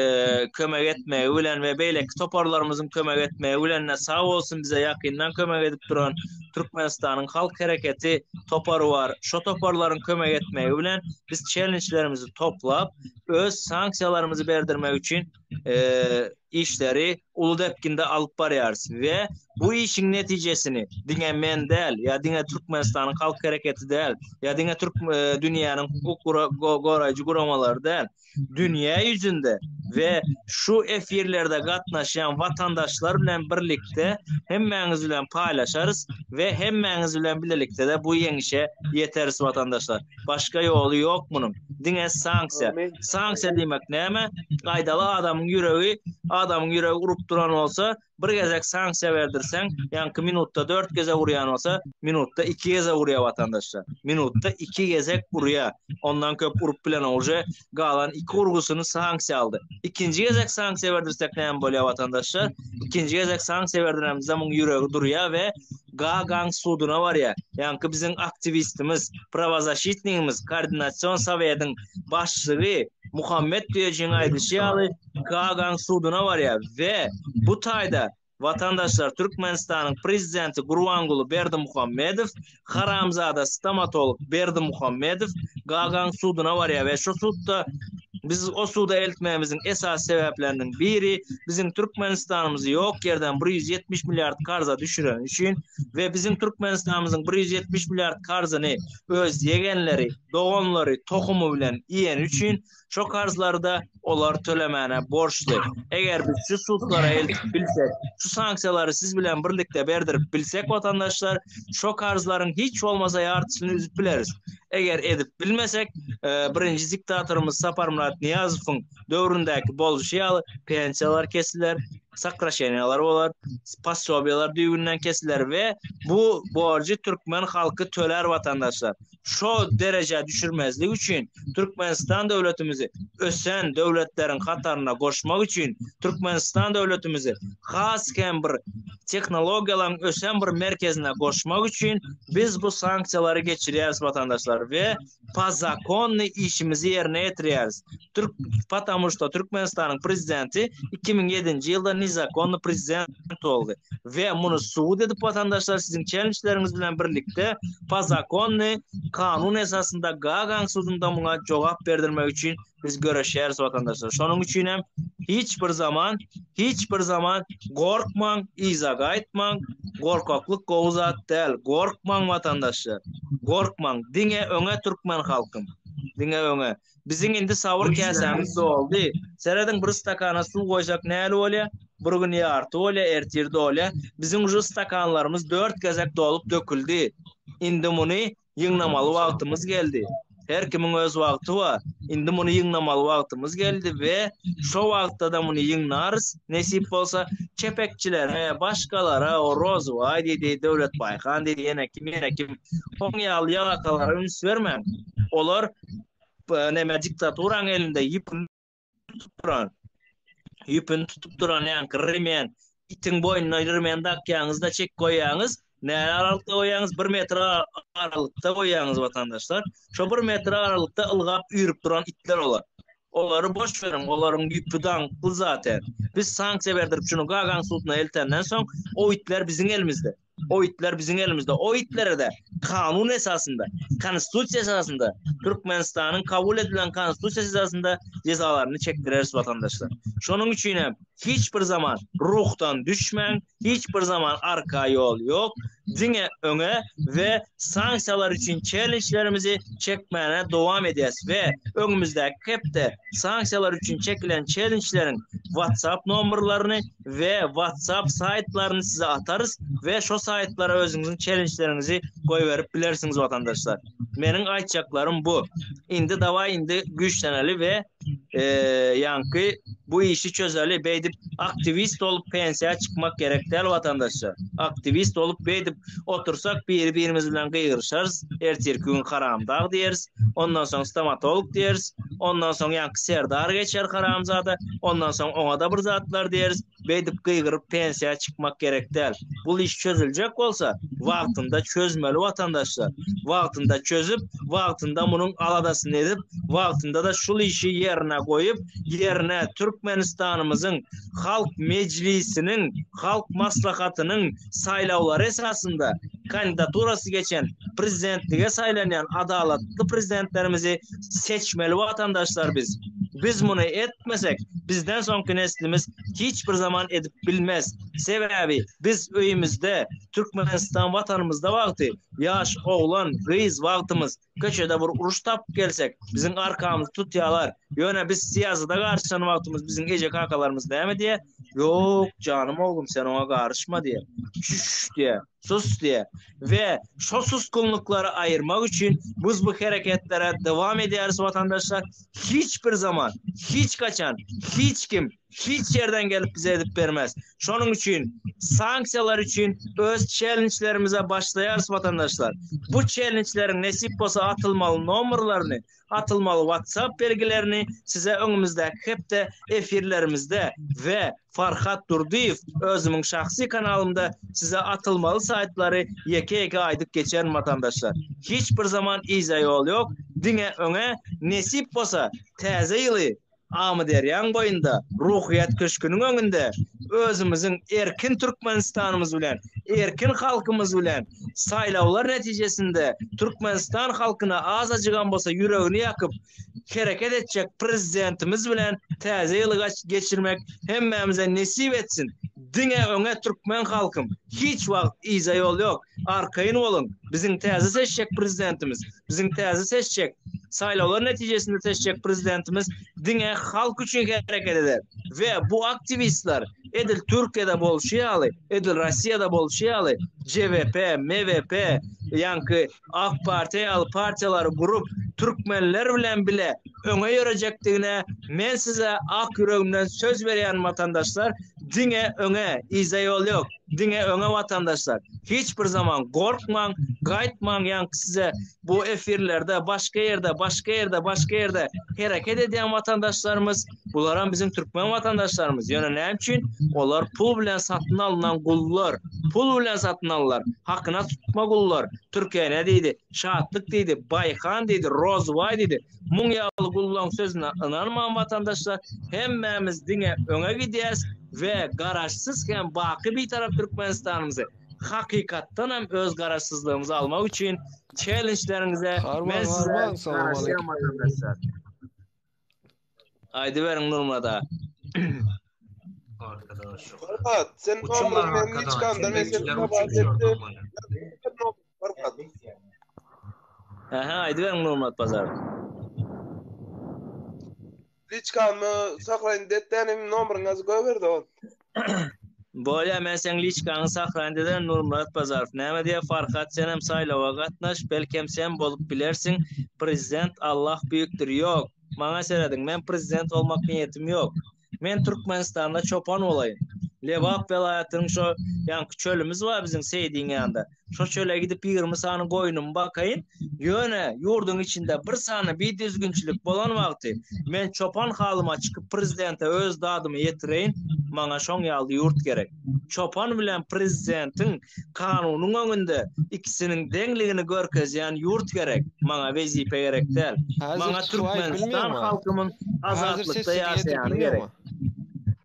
kömek etmegi bilen we beýleki toparlarymyzyň kömek etmegi bilen sag bolsun bize ýakyndan kömek edip duran. Türkmenistanyň Halk Hereketi topary bar. Şo toparlaryň kömek etmegi bilen biz çellençlerimizi toplap, öz sanksiýalarymyzy berdirmek üçin işleri uly depginde alyp barýarys we bu işiň netijesini diňe men däl ýa diňe Türkmenistanyň Halk Hereketi däl ýa diňe türk dünýäniň hukuk goraýjy guramalary däl, dünýä ýüzünde we şu efirlerde gatnaşýan watandaşlar bilen birlikde hemmäňiz bilen paýlaşarys we hemmäňiz bilen bilelikde-de bu ýeňişe ýeteris watandaşlar. Başga ýoly ýok munuň. Diňe sanksiýa. Sanksiýa diýmek näme? Aýdaly adamyň ýüregi, adamyň ýüregi urup duran bolsa, bir gezek sanksiýa berdirseň, ýaňky minutda dört gezek urýan bolsa, minutda iki gezek urýar watandaşlar. Minutda iki gezek urýar. Ondan köp urup bilenok. Uje galan iki urgusyny sanksiýa aldy. Ikinji gezek sanksiýa berdirsek näme bolýar watandaşlar? Ikinji gezek sanksiýa berdiremizde muň ýüregi durýar we Gagaň suduna barýar. Ýaňky biziň aktiwistimiz, prawozaşitnigimiz, koordinasion sowetiň başlygy Muhammet Düýejiň aýdyşy ýaly Gagaň suduna barýar we bu taýda watandaşlar Türkmenistanyň prezidenti Gurbanguly Berdimuhamedow haramzada stomatolog Berdimuhamedow Gagaň suduna barýar we şu sudda biz o suda eltmegimiziň esasy sebäpleriniň biri biziň Türkmenistanymyzy ýok ýerden 170 milliard karza düşüreni üçin we biziň Türkmenistanymyzyň 170 milliard karzyny öz ýegenleri, doganlary, tohumy bilen iýeni üçin Şo karzlary-da olar tölemäne borçly. Eger biz şu sudlara eltip bilsek, şu sanksiýalary siz bilen birlikde berdirip bilsek watandaşlar, şo karzlaryň hiç bolmasa ýartysyny üzüp bileris. Eger edip bilmesek, birinji diktatorymyz Saparmyrat Nyýazowyň döwründäki boluşy ýaly pensiýalar kesiler, sokraşeniýalar bolar, posobiýalar düýbünden kesiler we bu borjy türkmen halky tölär watandaşlar. Şo derejä düşürmezlik üçin Türkmenistan döwletimizi ösen döwletleriň hataryna goşmak üçin Türkmenistan döwletimizi has hem bir tehnologiýalaryň ösen bir merkezine goşmak üçin biz bu sanksiýalary geçirýäris watandaşlar we po zakonny işimizi ýerine ýetirýäris. Türk potamu şto Türkmenistanyň prezidenti 2007-nji ýylda nezakonny prezident boldy we muny subut edip watandaşlar siziň çelnçleriňiz bilen birlikde po zakonny kanun esasynda Gagaň sudunda muňa jogap berdirmek üçin biz göreşýäris watandaşlar. Şonuň üçin hem hiç bir zaman hiç bir zaman gorkmaň, yza gaýtmaň, gorkaklyk gowy zat däl. Gorkmaň watandaşlar. Gorkmaň. Diňe öňe türkmen halkym. Diňe öňe. Biziň indi sabyr käsämiz doldy. Serediň bir stakana suw goýsak näli bolýa? Bir gün ýarty bolýa, ertir dolýa. Biziň uje stakanlarymyz dört gezek dolup döküldi. Indi muny ýygnamaly wagtymyz geldi. Her kimiň öz wagty bar. Indi muny ýygnamaly wagtymyz geldi we şo wagtda-da muny ýygnarys, nesip bolsa. Çepekçilere, başgalara, o Rozybaý diýdi, Döwlet Baýhan diýdi, ýene kim, ýene kim. Oň ýaly ýalakalara üns bermäň. Olar neme diktaturaň elinde ýüpüni tutup duran, ýüpüni tutup duran ýaňky remen, itiň boýnuna remen dakýaňyz-da çek goýýaňyz, näle aralykda goýýaňyz? Bir metr aralykda goýýaňyz watandaşlar. Şo bir metr aralykda ylgap üýrüp duran itler olar. Olary boş beriň, olaryň ýüpi daňykly zaten. Biz sanksiýa berdirip şuny Gagaň suduna eltenden soň, o itler biziň elimizde. O itler biziň elimizde. O itlere-de kanun esasynda, konstitusiýa esasynda, Türkmenistanyň kabul edilen konstitusiýasy esasynda jezalaryny çekdireris watandaşlar. Şonuň üçin hem hiç bir zaman ruhdan düşmäň, hiç bir zaman arka ýol ýok, diňe öňe we sanksiýalar üçin çellençlerimizi çekmäne dowam edýäs we öňümizdäki hepde sanksiýalar üçin çekilen çellençleriň WhatsApp nomerlerini we WhatsApp saýtlaryny size atarys we şo saýtlara özüňiziň çellençleriňizi goýberip bilersiňiz watandaşlar. Meniň aýtjaklarym bu. Indi dawaý indi güýçleneli we ýaňky bu işi çözeli beýdip aktiwist bolup pensiýa çykmak gerek däl watandaşlar. Aktiwist bolup beýdip otursak biri birimiz bilen gygyryşarys, ertirki gün haramdag diýeris, ondan soň stomatolog diýeris, ondan soň ýaňky serdar geçer haramzada, ondan soň oňada bir zatlar diýeris. Beýdip gygyryp pensiýa çykmak gerek däl. Bul iş çözüljek bolsa, wagtynda çözmeli watandaşlar. Wagtynda çözüp, wagtynda munuň aladasyny edip, wagtynda-da şul işi ýerine goýup, ýerine Türkmenistanymyzyň Halk Mejlisiniň, Halk Maslahatynyň saýlawlary esasynda kandidaturasy geçen prezidentlige saýlanýan adalatly prezidentlerimizi seçmeli watandaşlar biz. Biz muny etmesek, bizden soňky neslimiz hiç bir zaman edip bilmez. Sebäbi biz öýümizde, Türkmenistan watanymyzda wagty, ýaş oglan, gyz wagtymyz köçede bir uruş tapyp gelsek, biziň arkamyzy tutýalar. Ýöne biz syýasata garyşan wagtymyz biziň eje-kakalarymyz näme diýýär? Ýok, janym oglum, sen oňa garyşma diýýär. Çüş diýýär. Sus diýýär. We şo suskunlyklary aýyrmak üçin biz bu hereketlere dowam edýäris watandaşlar. Hiç bir zaman, hiç haçan, hiç kim, hiç ýerden gelip bize edip bermez. Şonuň üçin sanksiýalar üçin öz çellençlerimize başlaýarys watandaşlar. Bu çellençleriň nesip bolsa atylmaly nomerlerini, atylmaly WhatsApp belgilerini size öňümizdäki hepde efirlerimizde we Farhat Durdyýew özümiň şahsy kanalymda size atylmaly saýtlary ýeke-ýeke aýdyp geçerin watandaşlar. Hiç bir zaman yza ýol ýok, diňe öňe, nesip bolsa täze ýyly Amyderýaň boýunda, Ruhyýet köşgüniň öňünde özümiziň erkin Türkmenistanymyz bilen, erkin halkymyz bilen saýlawlar netijesinde Türkmenistan halkyna azajygam bolsa ýüregini ýakyp hereket etjek prezidentimiz bilen täze ýyly geçirmek hemmämize nesip etsin! Diňe öňe türkmen halkym! Hiç wagt yza ýol ýok! Arkaýyn boluň! Biziň täze seçjek prezidentimiz, biziň täze seçjek, saýlawlar netijesinde seçjek prezidentimiz diňe halk üçin hereket eder we bu aktiwistler edil Türkiýede bolşy ýaly, edil Rossiýada bolşy ýaly JVP, MVP, ýaňky Ak partiýa ýaly partiýalary gurup, türkmenler bilen bile öňe ýörejekdigine men size ak ýüregimden söz berýän watandaşlar, diňe öňe, yza ýol ýok, diňe öňe watandaşlar. Hiç bir zaman gorkmaň, gaýtmaň ýaňky size bu efirlerde, başga ýerde, başga ýerde, başga ýerde hereket edýän watandaşlarymyz, bularam biziň türkmen watandaşlarymyz, ýöne näme üçin olar pul bilen satyn alnan gullar, pul bilen satyn aldylar, hakyna tutma gullar, Türkiýe ne diýdi, Şatlyk diýdi, Baýhan diýdi, Rozbaý diýdi, muň ýaly gullaň sözüne ynanmaň watandaşlar, hemmämiz diňe öňe gidýäs we garaşsyz hem baky bitarap Türkmenistanymyzy hakykatdan hem öz garaşsyzlygymyzy almak üçin çellençleriňize men size garaşýan watandaşlar. Aýdyberiň Nurmyrat aga. Farhat, sen nomeriň men liçkamda men seni kabat etdim. Farhat. Aha, aýdyberiň Nurmyrat Bazar. Liçkamy saklaýyn detdänim nomeriňi az goýberdi ol. Bolýa men seň liçkaňy saklaýyn deden Nurmyrat Bazarow näme diýýär Farhat senem saýlawa gatnaş belkem sen bolup bilersiň prezident Allah büýükdir ýok maňa serediň men prezident bolmak niýetim ýok men Türkmenistanda çopan bolaýyn Lebap welaýatynyň şo ýaňky çölümiz bar biziň Seýdiň ýanynda Şo çöle gidip 20 sany goýnumy bakaýyn, ýöne ýurduň içinde bir sany bidüzgünçilik bolan wagty men çopan halyma çykyp prezidente öz dadymy ýetireýin, maňa şoň ýaly ýurt gerek. Çopan bilen prezidentiň kanunyň öňünde ikisiniň deňligini görkezýän ýurt gerek, maňa wezipe gerek däl. Maňa Türkmenistan halkymyň azatlykda ýaşaýany gerek.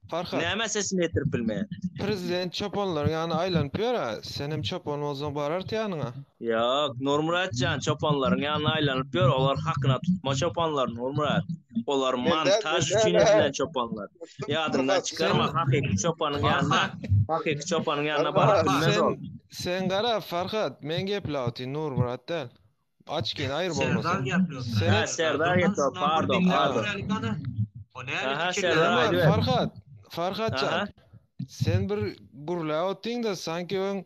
Farhat. Nämä sesimi ýetirip bilmeýän? Prezident çopanlaryň ýanyna aýlanyp ýör-ä. Senem çopan bolsaň barardy ýanyňa. Ýok, Nurmyrat jan, çopanlaryň ýanyna aýlanyp ýör, olar hakyna tutma çopanlar, Nurmyrat. Olar montaž üçin edilen çopanlar. Ýadyňdan çykarma, hakyky çopanyň ýanyna, hakyky çopanyň ýanyna baryp bilmez ol. Sen gara, Farhat, men gepläp otyryn, Nurmyrat däl. Açgyn aýyr bolmasa. Serdar gepläp. Hä, Serdar gepläp, pardon, pardon. O näme Aha, fikirleri Serdar bar? aýdyber. Farhat, Farhat Aha. jan. Sen bir gürläp otdyň-da, sanki öň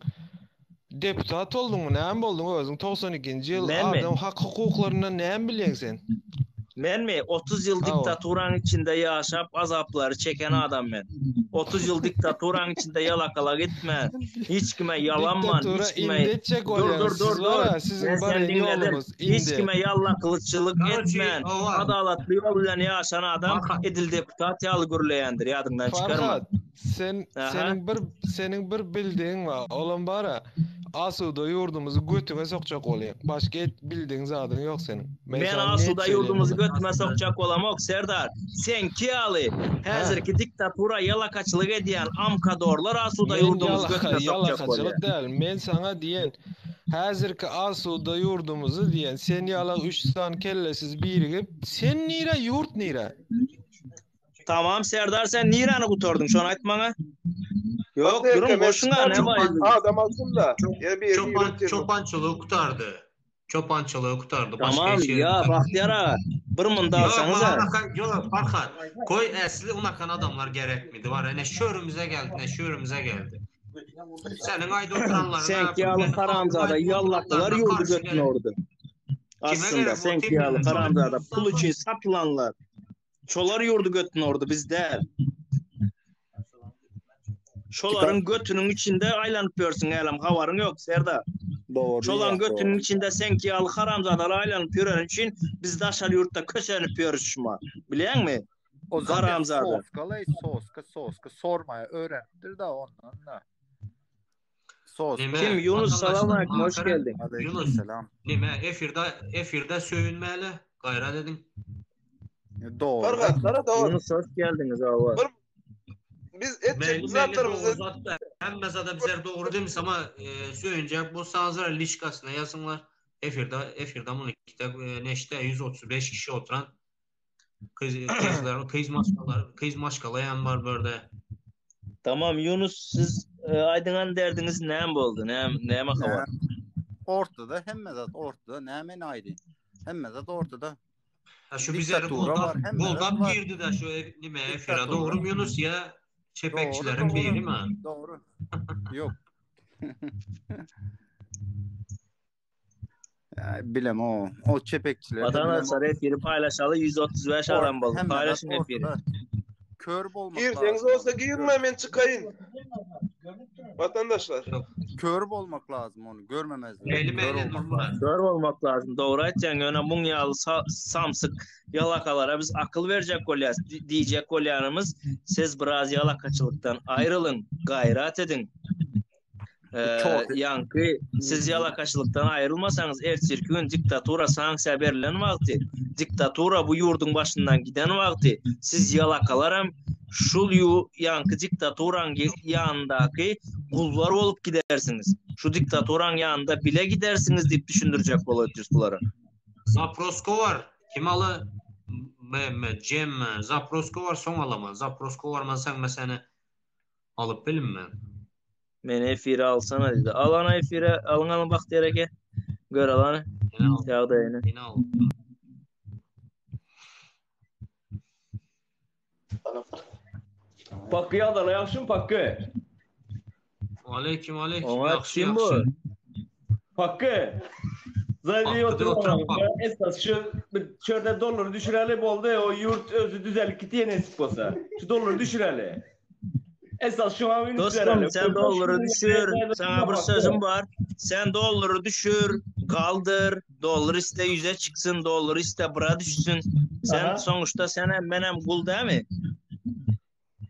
deputat bolduňmy, näme bolduň özüň 92-nji ýyl Menmi? adam hak hukuklaryndan näme bilýäň sen? Menmi? 30 ýyl Hawa. diktaturanyň içinde ýaşap azaplary çeken adam men. 30 ýyl diktaturanyň içinde ýalakalyk etmän, hiç kime ýalanman, Diktatura hiç kime indi etjek Dur bolýaňyz. dur Siz dur dur. bar-a, siziň Men seni barýan diňledim. ýoluňyz Hiç indi. kime ýallakylyçylyk Karoçi, etmän, owa. adalatly ýol bilen ýaşan adam Farhat. edil deputat ýaly gürleýändir, ýadyňdan çykarma. Farhat. Sen Aha. seniň bir seniň bir bildigiň bar. Olam bara asuda ýurdumyzy götüňe sokjak bolýaň. Başga et bildigiň zadyň ýok seniň. Men Men sana net asuda söyleyeyim ýurdumyzy bunu. götüme sokjak bolamok, Serdar. Seňki ýaly Hä. häzirki diktatura ýalakaçylyk edýän amkadorlar asuda Men ýurdumyzy ýalaka götüne sokjak ýalakaçylyk bolýar. däl. Men saňa diýen häzirki asuda ýurdumyzy diýen sen ýalak üç sany kellesiz birigip sen nire ýurt nire? Tamam Serdar sen niräni gutardyň şony aýt maňa. Ýok Bak duruň men goşuň a näme aýdyň. Adam alsyn da. Ýa bir Çopan çopançylygy gutardy. Çopançylygy gutardy. Başga Tamam hiç ýeri ýa gutarmady. Bagtyýar aga bir munda Ýok, alsaňyza. maňa ýok, Farhat. Koý äsli unakan adamlar gerekmidi. Bar, ene şörümize geldi, ne şörümize geldi. Seniň aýda oturanlaryna, Seňki ýaly haramzada ýallakylar ýurdy götüne urdy. Aslynda seňki ýaly haramzada pul üçin satylanlar. Şolar ýurdy götüne urdy, biz däl. Şolaryň götüniň içinde aýlanyp ýörsüň hälem, habaryň ýok, Serdar. Dogry. Şolaryň götüniň içinde seňki ýaly haramzadalar aýlanyp ýöreni üçin biz daşary ýurtda kösenip ýörüs şuma. Bilýäňmi? O zaten Haramzada. soska soska soska sormaya öğrenipdir da ondan da. Sos. Neme, Kim? Yunus salam aleyküm, hoş geldin. Yunus, Selam. neme efirde efirde söýünmäli, gaýrat ediň. Doğru. Farhat sana doğru. Yunus hoş geldiniz awa. Biz etjek Meli meli zatlarymyzy doğru zatda. Hemme zada bizer doğru demiş ama e, söýünjek bu sanzara lişkasına yazınlar. Efirde efirde bunu kitap e, neşte 135 kişi oturan kız kızlar kız maşkalar kız maşkalayan var burada. Tamam Yunus siz e, aýdyňan derdiňiz näme boldy? Näme näme habar? Ortada hemme zat ortada. Näme aýdy? Hemme zat ortada. Ha şu bizleri Diktatura goldap, var, hemme zat goldap var. girdi de şu e, nime efire Diktatura. doğru mu Yunus ya çepekçilerin Doğru, biri doğru. mi? Doğru. Yok. Ya, bilem o. O çepekçileri de bilem o. Vatandaşlar efiri paýlaşaly 135 adam boldy. Hemme zat Paýlaşyň efiri. ortada. Kör bolmak girseňiz lazım. olsa girme men çykaýyn. Vatandaşlar. Kör bolmak lazım onu. Görmemezlik. Meyli Kör meyli olmak durma. lazım. Kör bolmak lazım. Dogry aýtýaň, ýöne muň ýaly sa- samsyk ýalakalara biz akyl berjek bolýas, di- diýjek bolýanymyz siz biraz ýalakaçylykdan aýrylyň, gaýrat ediň. Ee, Çok. ýaňky siz ýalakaçylykdan aýrylmasaňyz ertirki gün diktatura sanksiýa berlen wagty, diktatura bu ýurduň başyndan giden wagty siz ýalakalaram şul ýu ýaňky diktaturaň ýanyndaky gullar bolup gidersiňiz. Şu diktaturaň ýanynda bile gidersiňiz diýip düşündirjek bolýarys bulara. Zaprosko var. Kim aly? M, M, Cem, Zaprosko var son alama. Zaprosko var man sen seni alyp bilinme. Meni efire alsana diýdi. Alana efire, alyň alyň Bagtyýar eke. Gör alany. Yine al. Ýagdaýyny. Yine al. Pakky ýagdaýlar ýagşymy Pakky? Aleyküm aleyküm. Oňa Ýagşy kim bu? ýagşy. Pakky. Zaýdy Pakky oturan oturan pak. Esas şu çörde dollary düşüreli boldy. O ýurt özü düzelip gitýä nesip bolsa. Şu dollary düşüreli. Esas şu an Dostum sen dollary düşür. Sana bir sözüm bar. Sen dollary düşür, kaldır. Dollar iste yüze çıksın, dollar iste bura düşsün. Sen Aha. sonuçta sen hem ben hem kul değil mi?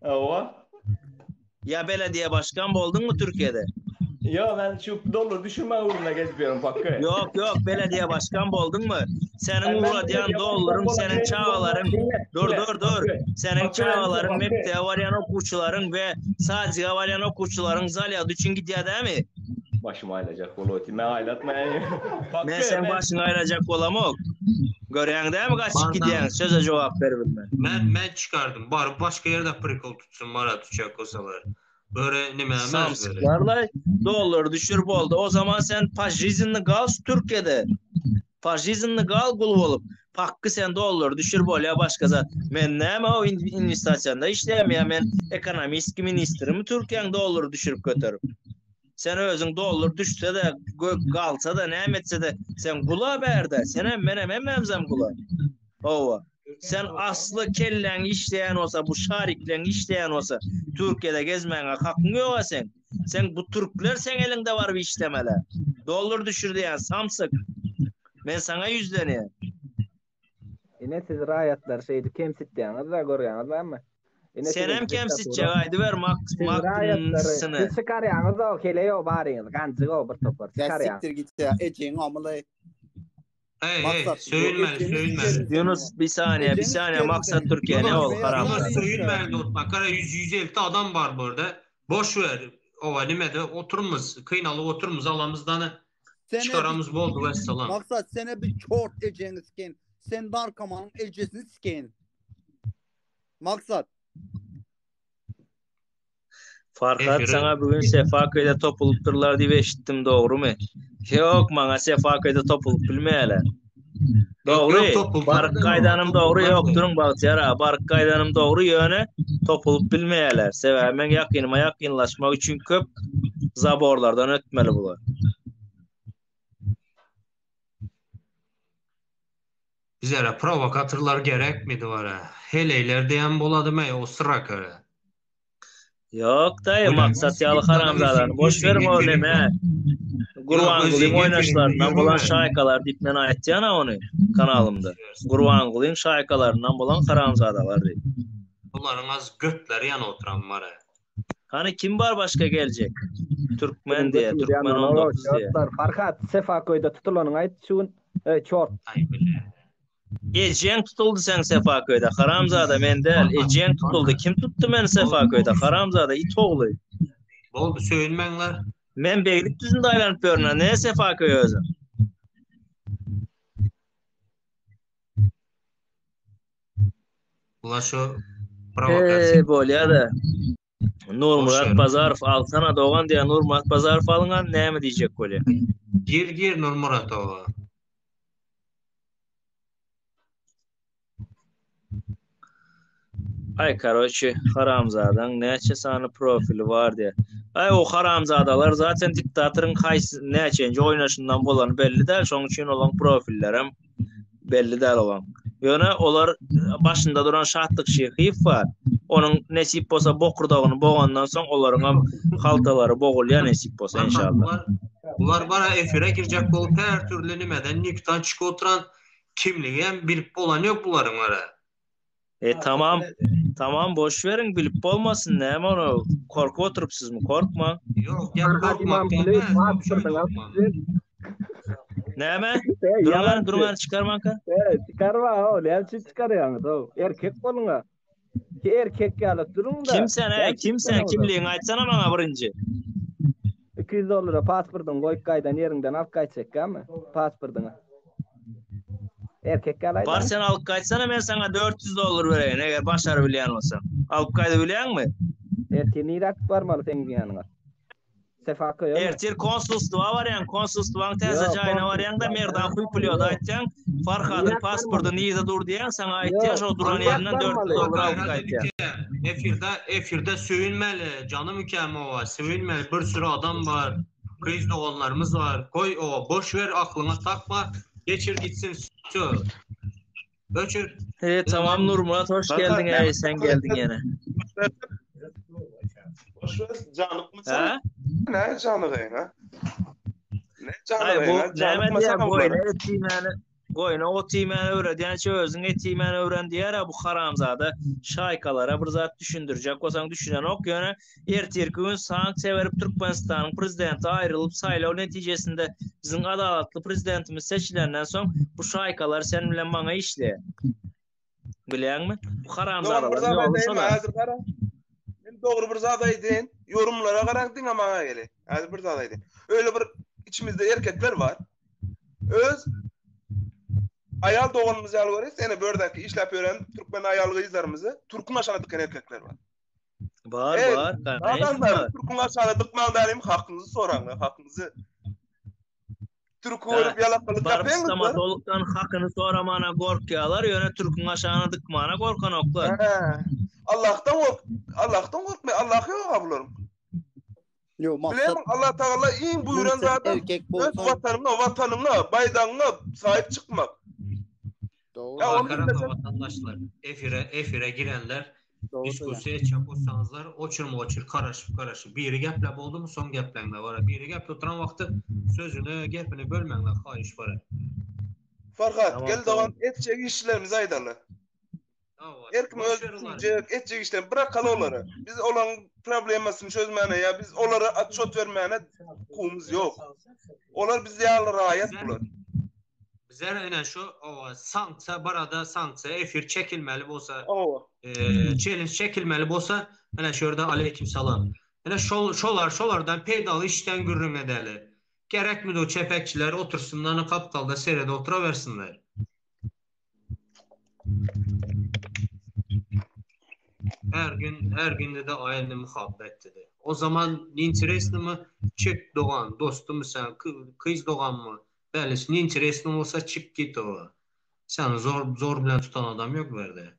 Owa. Ya belediye başkan oldun mu Türkiye'de? Yo ben şu dollary düşürme uğruna gezmiyorum Pakky. Yok yok belediye başkan oldun mu? Senin Ben- ben uğradığın belediye dolların, başkan senin olacağım. çağaların, Dinle, dur dinle. dur dur. Hakkı. Senin Hakkı, çağaların, Hakkı. mekteğe varyan okuçuların ve sadece varyan okuçuların zalya üçün gidiyor değil mi? Başım aylacak bolu. Ben aylatmayayım. Hakkı, Men sen başını ayıracak olamok. Görýäň değil mi kaçıp Bardan- gidýän? Söze cevap ver bilmem. Ben ben çıkardım. Bar başka yerde prikol tutsun bana tutacak olsalar. Böyle nime emez böyle. Samsıklarla dolar düşür boldy. O zaman sen faşizmni gal Türkiye'de. Faşizmni gal gul bolup. Hakkı sen dolar düşür bol ya başka zat. Men näme o in- investisyonda işleýän ya men ekonomist ministrimi Türkiye'nin dolar düşürüp götürüp. Sen özüň dolar düşse de gö- galsa da näme etse de sen gula berde. Sen hem menem hem hemzem gula. Owa. Sen asly kelläň işleýän bolsa, bu şarikleň işleýän bolsa, Türkiye'de gezmäňe hakyň ýok sen. Sen bu türkler sen elinde var bir işlemele. Dollar düşür diýen samsyk. Men sana ýüzlenýän. Ine siz raýatlar şeýdi kemsitýäňiz da görýäňiz barmy? Ine siziň Senem kemsitjek diktatura. aýdyber mak Siz raýatlary, mak-syny. siz çykarýaňyz-ow, heleý-ow baryňyz, ganjyg-ow bir topar, Ya çykarýaňyz. siktir git ya. Eceň amyly. Hey hey Maksat bu. söýünmeli Eceni söýünmeli. sikerim senin. Yunus bir saniye bir Eceni saniye sikerim maksat senin. Türkiye ne Yunus ol Beyaz haramzada. Yunus yalan işte. söýünmeli unutma. Kara 100 150 adam var burada. Boş ver. Ova nimede oturmuz. Kıynalı oturmuz alamızdan Sene bir çıkaramız boldu vesselam. Maksat sene bir çort eceni sikeyin. Sen narkomanın ecesini sikeyin. Maksat. Farhat Efire sana bugün Sefaköy'de topulupdyrlar diýip eşitdim dogrumy? Ýok maňa Sefaköy'de topulup bilmeýärler. Yok yok Dogry. topuldular Baryp da gaýdanym dogry topuldular ýok da. duruň Bagtyýar aga. Baryp gaýdanym dogry ýöne topulup bilmeýärler. Sebäbi meň ýakynyma ýakynlaşmak üçin köp zaborlardan ötmeli bular. Bizlere provokatörler gerek miydi var ha? Heleyler diyen boladı mı? O sıra kare. Ýok daýy Öyle. maksat ýaly haramzadany boş beriň o neme. Yok Gurbangulyň özüňe oýnaşlaryndan bolan yürüme. şaýkalar diýip men aýtýan ony kanalymda. Gurbangulyň şaýkalaryndan bolan haramzadalar diýip. Bunların az götleri yana oturan var ha. Hani kim bar başga geljek? Türkmen Siziň diýe, götüňiz Türkmen ýandan ow, 19 diýe. çortlar. Farhat, Sefaköyde tutulanyň aýt şu gün. Ey, çort. Ay bile. Ejeň tutuldy sen Sefaköyde. Haramzada men däl. Farhat, Ejeň tutuldy. Farhat. Kim tutdy meni Oldu, Sefaköyde? Haramzada it ogly. oldu söğünmenler. Men beglik düzünde aýlanyp ýörün. Ne Sefaköý özü? Ula şu provokasyon. Eee bolýa da. Boş Nurmurat ver. Bazarow alsana dogan diýe Nurmurat Bazarow alyňan näme diýjek bolýa? Gir gir Nurmuratova. Ay karoçi haramzadaň näçe sany profili bar diýe. Ay o haramzadalar zaten diktatoryň haýsy näçenji oýnaşyndan bolany belli däl, şoň üçin olaň profillerem belli däl olaň. Ýöne olar başynda duran Şatlyk Şehiýew bar. Onuň nesip bolsa bokurdagyny bogandan soň olaryň hem haltalary bogulýar nesip bolsa Farhat inşallah. bunlar, bunlar bara efire girecek bolup her türlü nimeden niktan çıkı oturan kimliği hem bilip olan yok bunların var ha. E tamam. Tamam boş verin bilip bolmasyn näme onu korkup oturypsyzmy korkma. Yok ya Farhat korkmak İmamguly gelmez. pasportyňy Şöyle alyp olmaz. gitsin. Näme? Ey, Durňan ýalançy. durňan çykarmanka. Ey, çykarma ow, näme üçin çykarýaňyz ow? Erkek boluň-a. Ki erkek ýaly duruň-da. Kim sen Näme ey üçin kim sen çykarýaňyz ow? kimligiňi aýtsana maňa birinji. 200 dollara pasportyňy goýup gaýdan ýeriňden alyp gaýtjakmy? Pasportyňy. Erkek ýaly Bar aýdan. sen alyp gaýtsana men saňa 400 dollar bereýin eger başary bilýän bolsaň. Alyp gaýda bilýäňmi? Ertir niräk barmaly seň ýanyňa? Sefaköýe mi? Ertir konsulstwa barýaň, konsulstwaň täze Ýok, jaýyna barýaň da konsulstwa. Merdan Huýpulýoda Ýok. aýtýaň, Farhadyň Niräk pasporty barmaly? nirde dur diýýäň, saňa aýtýar Ýok, şo duran niräk ýerinden 400 barmaly? dollar alyp Gayrat gaýtýar. edike. Efirde, efirde söğünmeli. Canım ülkem o var. Söğünmeli. Bir sürü adam var. Kriz doğanlarımız var. Koy o. Boş ver aklına takma. Geçir gitsin. Sö. Öçür. E tamam Nurmurat hoş Farhat geldin näme ey sen geldin ýene. Boş ver canykmy sen? Ha? Ne canlygyň ha? Ne Ay canlygyň bu ha? näme Canykma diýär sen goýna onlara. etimäni goýna ot iýmäni öwredýänçe özüň et iýmäni öwren diýär ha bu haramzada şaýkalara bir zat düşündirjek bolsaň düşünenok ýöne ertirki gün sanksiýa berip Türkmenistanyň prezidenti aýrylyp saýlaw netijesinde biziň adalatly prezidentimiz seçilenden soň bu şaýkalar sen bilen maňa işleýär. Bilýäňmi? Bu Dogan bir haramzadalaryň zat ýoly aýdaýyn şolar. häzir gara. Men dogry bir zat aýdaýyn. Yorumlara garaň diňe maňa gele. Häzir bir zat aýdaýyn. Öyle bir içimizde erkekler var. Öz ayal doğanımız ýaly görýär. Seni bördäki işläp ýören türkmen aýal gyzlarymyzy türkün aşagyna dykan erkekler var. Bar Ey, bar, ganaýyş adamlar bar. türkün aşagyna dykmaň dälim hakyňyzy soraň, hakyňyzy. Türkü Ha, görüp ýalakalyk baryp ýapýaňyz da. stomatologdan hakyny soramana gorkýarlar, ýöne türküň aşagyna dykmana gorkanoklar. He. Allah'tan kork, Allah'tan korkma, Allah yok ha bularyň. Yo maksat Bilemiň Allah Taala iň buyuran sen zaten erkek öz bolsan vatanına, vatanına, baýdagyňa sahip çıkmak. doğru. Ya onu Ankara'da bilmesen vatandaşlar efire efire girenler Doğru da. diskusiye çakosanızlar oçur mu oçur karışıp karışıp biri geple boldu mu son geplenle var. Biri geple oturan vakti sözünü gepini bölmenle hayiş var. Farhat Tamam gel tamam. dogan etjek işlerimizi aýdaly. Her kim öz düşünjek, etjek işlerini byrakaly olary. Biz olaryň problemasyny çözmäne ýa biz olara otçot bermäne hukugymyz ýok. Olar biz ýaly raýat bular. Bizler ine şu sanksiýa barada sanksiýa efir çekilmeli bolsa, challenge çekilmeli bolsa, ine şu ýerde aleýkim salam. Ine şol şolar şolardan peýdaly işden gürrüň edeli. Gerekmidi o çepekçiler otursynlar ine gapdalda serede oturabersinler. Her gün her gün dedi aýny muhabbet dedi. O zaman ne mı çık dogan dostumu sen kız dogan mı? Belli ne interesno bolsa çık git o. Sen zor zor bilen tutan adam yok berde.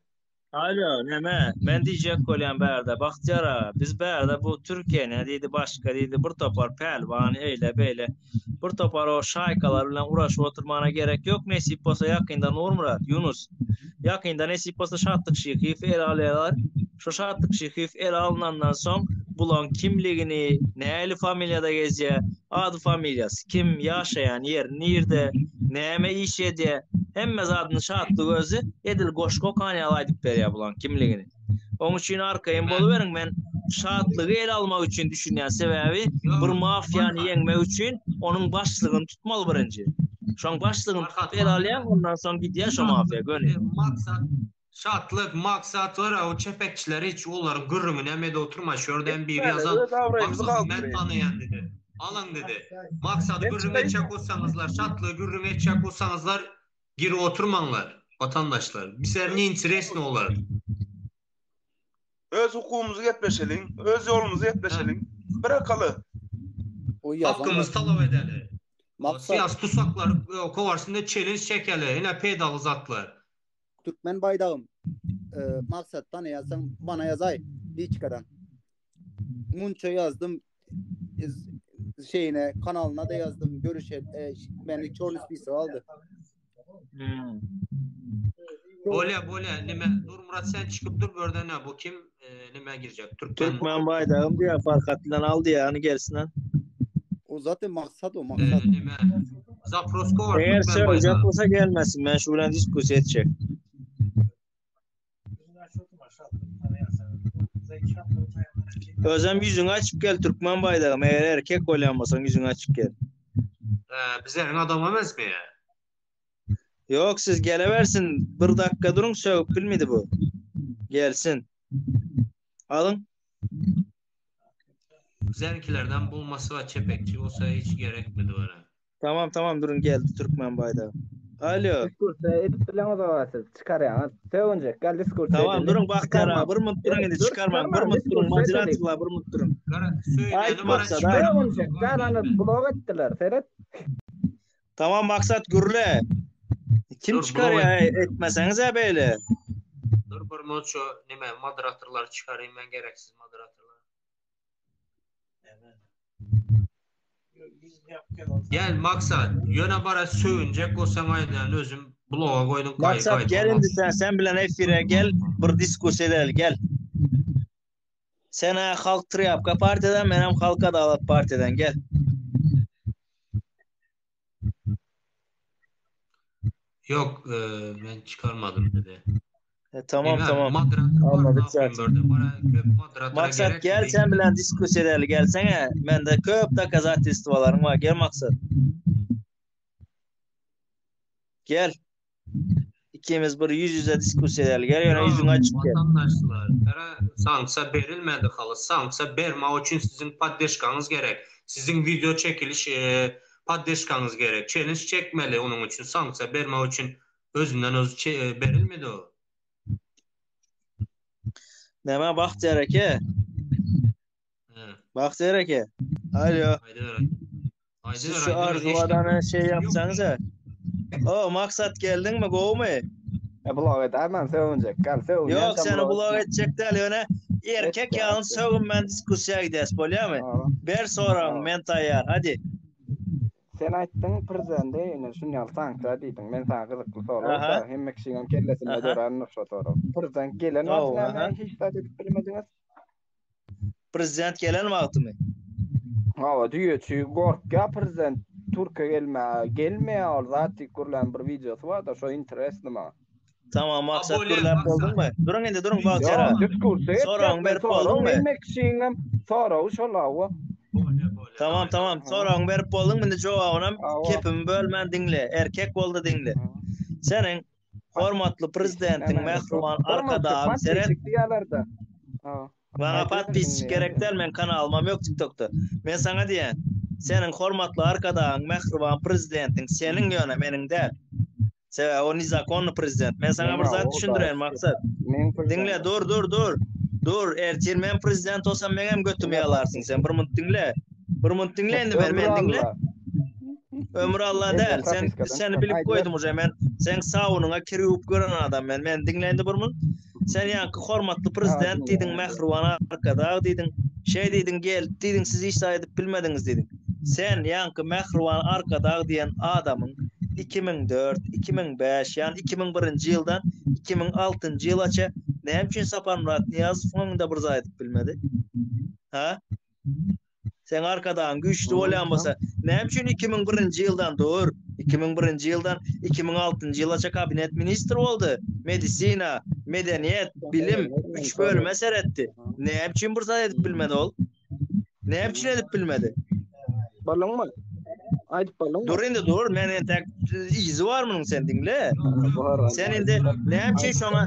Alo, neme, men diýjek bolýan bärde, Bagtyýar aga, biz bärde bu Türkiýe ne diýdi, başga diýdi, bir topar pälwan, eýle, beýle, bir topar o şaýkalar bilen uraşyp oturmana gerek ýok, nesip bolsa ýakynda Nurmyrat, Ýunus, ýakynda nesip bolsa Şatlyk Şyhyýew ele alýarlar, şo Şatlyk Şyhyýew ele alnandan soň bulaň kimligini, nähili familiýada gezýär, ady familiýasy kim, ýaşaýan ýeri nirde, näme iş edýär, hemme zadyny Şatlyk özi edil goşgy okan ýaly aýdyp berýär bulaň kimligini. Oň üçin arkaýyn boluberiň men Şatlygy ele almak üçin düşünýän sebäbi bir mafiýany ýeňmek üçin onuň başlygyny tutmaly birinji. Şoň başlygyny tutup ele alýaň ondan soň gidýär şo mafiýa göni. Maksat Şatlyk, maksat bar o çepekçiler hiç olaryň gürrüňini hem edip oturma şu ýerde biri ýazan Maksady men tanaýan dedi. Alyň dedi. Maksady gürrüň etjek bolsaňyzlar, Şatlygy gürrüň etjek bolsaňyzlar girip oturmaňlar watandaşlar. Bize ne interesno olar. Öz hukugymyzy gepleşeliň, öz ýolumyzy gepleşeliň. Bırakaly. Hakkymyzy talap edeli. Syýasy tussaklar kowarsynda challenge çekeli. Ine peýdaly zatlar. Türkmen baýdagym maksat tanaýasaň bana ýazaý liçkadan. Munça ýazdym şeyine kanalyna da ýazdym görüşe e, meni çorny spisok aldy. Hmm. Bolýa bolýa nime Nurmyrat sen çykyp dur bu ýerde ne bu kim e, nime girjek Türkmen Türkmen baýdagym diýýär Farhat bilen al diýýär hany gelsin. O zaten maksat o maksat. E, nime Zaprosko var Eger Türkmen söýjek bayrağı. bolsa gelmesin men şu bilen diskusiýa etjek. Özem ýüzüňi açyp gel Türkmen baýdagym eger erkek bolýan bolsaň ýüzüňi açyp gel. E, bizlerin adam emez mi ya? Ýok siz gelewersin bir dakika duruň sögüp bilmedi bu. Gelsin. Alyň. Bizlerinkilerden bulmasy var çepekçi olsa hiç gerekmedi bana. Tamam tamam durun geldi Türkmen baýdagy. Alo. Diskursa edip bileňiz oba siz çykarýaňyz. Sögünjek gel diskursa Tamam edeli. durun Bagtyýar aga Çykarmaň. bir minut durun indi Dur çykarmaň bir çykarmaň minut durun diskursa edeli. moderatorlar bir minut durun. Gara Aýt söýleni bara Maksat aýt. Sögünjek gel ana blok etdiler seret. Tamam Maksat gürle. Kim Dur blok çykarýar et. eý etmeseňiz-ä beýle. Dur bir minut şu nime moderatorlary çykarayım ben gereksiz moderatorlar. Gel Maksat, ýöne bara sögünjek bolsaň aýdan özüm bloga goýdum gaý Maksat gaý gel indi sen sen bilen efire gel bir diskusiýa edeli gel. Sen ha halk trýapka partiýadan menem halk adalat partiýadan gel. Yok e, men çykarmadym dedi. E, tamam Nime tamam. moderator bar Anladık ne yapayım zaten. börde bara köp moderatora Maksat gerek gel dedi. sen bilen diskusiýa edeli gelsene. Mende köp dokazatelstwalaryň bar gel Maksat. Gel. Ikimiz bir ýüz ýüze diskusiýa edeli gel ýöne Yok ýüzüňi açyp gel. vatandaşlar gara sanksiýa berilmedi haly sanksiýa berme üçin siziň poddeşkaňyz gerek. Siziň video çekiliş e, poddeşkaňyz gerek. Challenge çekmeli onuň üçin sanksiýa berme üçin özünden özü e, berilmedi o. Näme Bagtyýar eke? He. Bagtyýar eke. Alo. Aýdyber. Siz Aýdyber, şu aýdyber. Arzuwadany şey Yok. ýapsaňyz a. O Maksat geldiňmi gowumy? E blok edermen sögünjek gel sögünýän Ýok sen seni blok blok etme. etjek däl ýöne erkek Etme ýalyny etme. sögünmän diskussiýa gidäs bolýamy? Aa, Ber soragyňy aa. men taýýar hadi. Sen aýtdyň prezidente ine şun ýaly sanksiýa diýdiň. Men saňa gyzykly sorag Aha. da hemme kişiňem kellesinde Aha. dörändir şo sorag. Prezident gelen wagty Hawa, näme aha. hiç zat edip bilmediňiz? Prezident gelen wagtymy? Hawa düýeçi gorkýa prezident Türkiýe gelmä gelmeýä ol zat diýip gürlän bir wideosy barda şo interesli maňa. Tamam A Maksat bolýa gürläp Maksat. bolduňmy? Duruň indi duruň Bagtyýar Ýok, aga. diskursa etjek Soragyňy men berip soragyň bolduňmy? hemme kişiňem soragy şol hawa. Bolýa bolýa Tamam daway. tamam Hawa. soragyňy berip bolduňmy indi jogabynam Hawa. kepimi bölmän diňle. Erkek bolda diňle. Seniň hormatly prezidentiň Näme mähriban Hormatly Arkadagym seret podpisçik diýýärler-de. Hawa. Maňa Aýdyber podpisçik diňleýän gerek seni. däl meň kanalymam ýok tiktokda. Men saňa diýýän. Seniň hormatly Arkadagyň mähriban prezidentiň seniň ýöne meniň däl. Sebäbi o nezakonny prezident. Men saňa Meň bir zat hawa düşündireýin Hudaýa şükür. Maksat. Meň Diňle prezidentim. dur dur dur. Dur ertir men prezident bolsam meňem götümi Diňe ýalarsyň sen. Bir munt diňle. Bir munt diňle indi meni Ömür meni diňle. Alla. Ömür Alla Ejem däl. Sen propiskadan seni çykan. bilip Aýdyber. goýdum uje men. Seň sawunyňa kir ýuwup gören adam men. Meni diňle indi bir munt. Sen ýaňky hormatly Ha prezident diýdiň, diňleýän. mähriban arkadag diýdiň. Şeý diýdiň, geldi diýdiň, siz hiç zat edip bilmediňiz diýdiň. Sen ýaňky mähriban arkadag diýen adamyň 2004, 2005, ýagny 2001-nji ýyldan 2006-njy ýylaça näme üçin Saparmyrat Nyýazowyň öňünde bir zat edip bilmedi? Ha? Seň arkadagyň güýçli bolýan bolsa, näme üçin 2001-nji ýyldan dur, 2001-nji ýyldan 2006-njy ýylaça kabinet ministri boldy, medisina, medeniýet, bilim üç bölüme seretdi. Näme üçin bir zat edip bilmedi ol? Näme üçin edip bilmedi? Bolduňmy? Aýdyp bolduňmy? Dur indi dur, men entek yzy bar munuň sen diňle. Sen indi näme üçin şoňa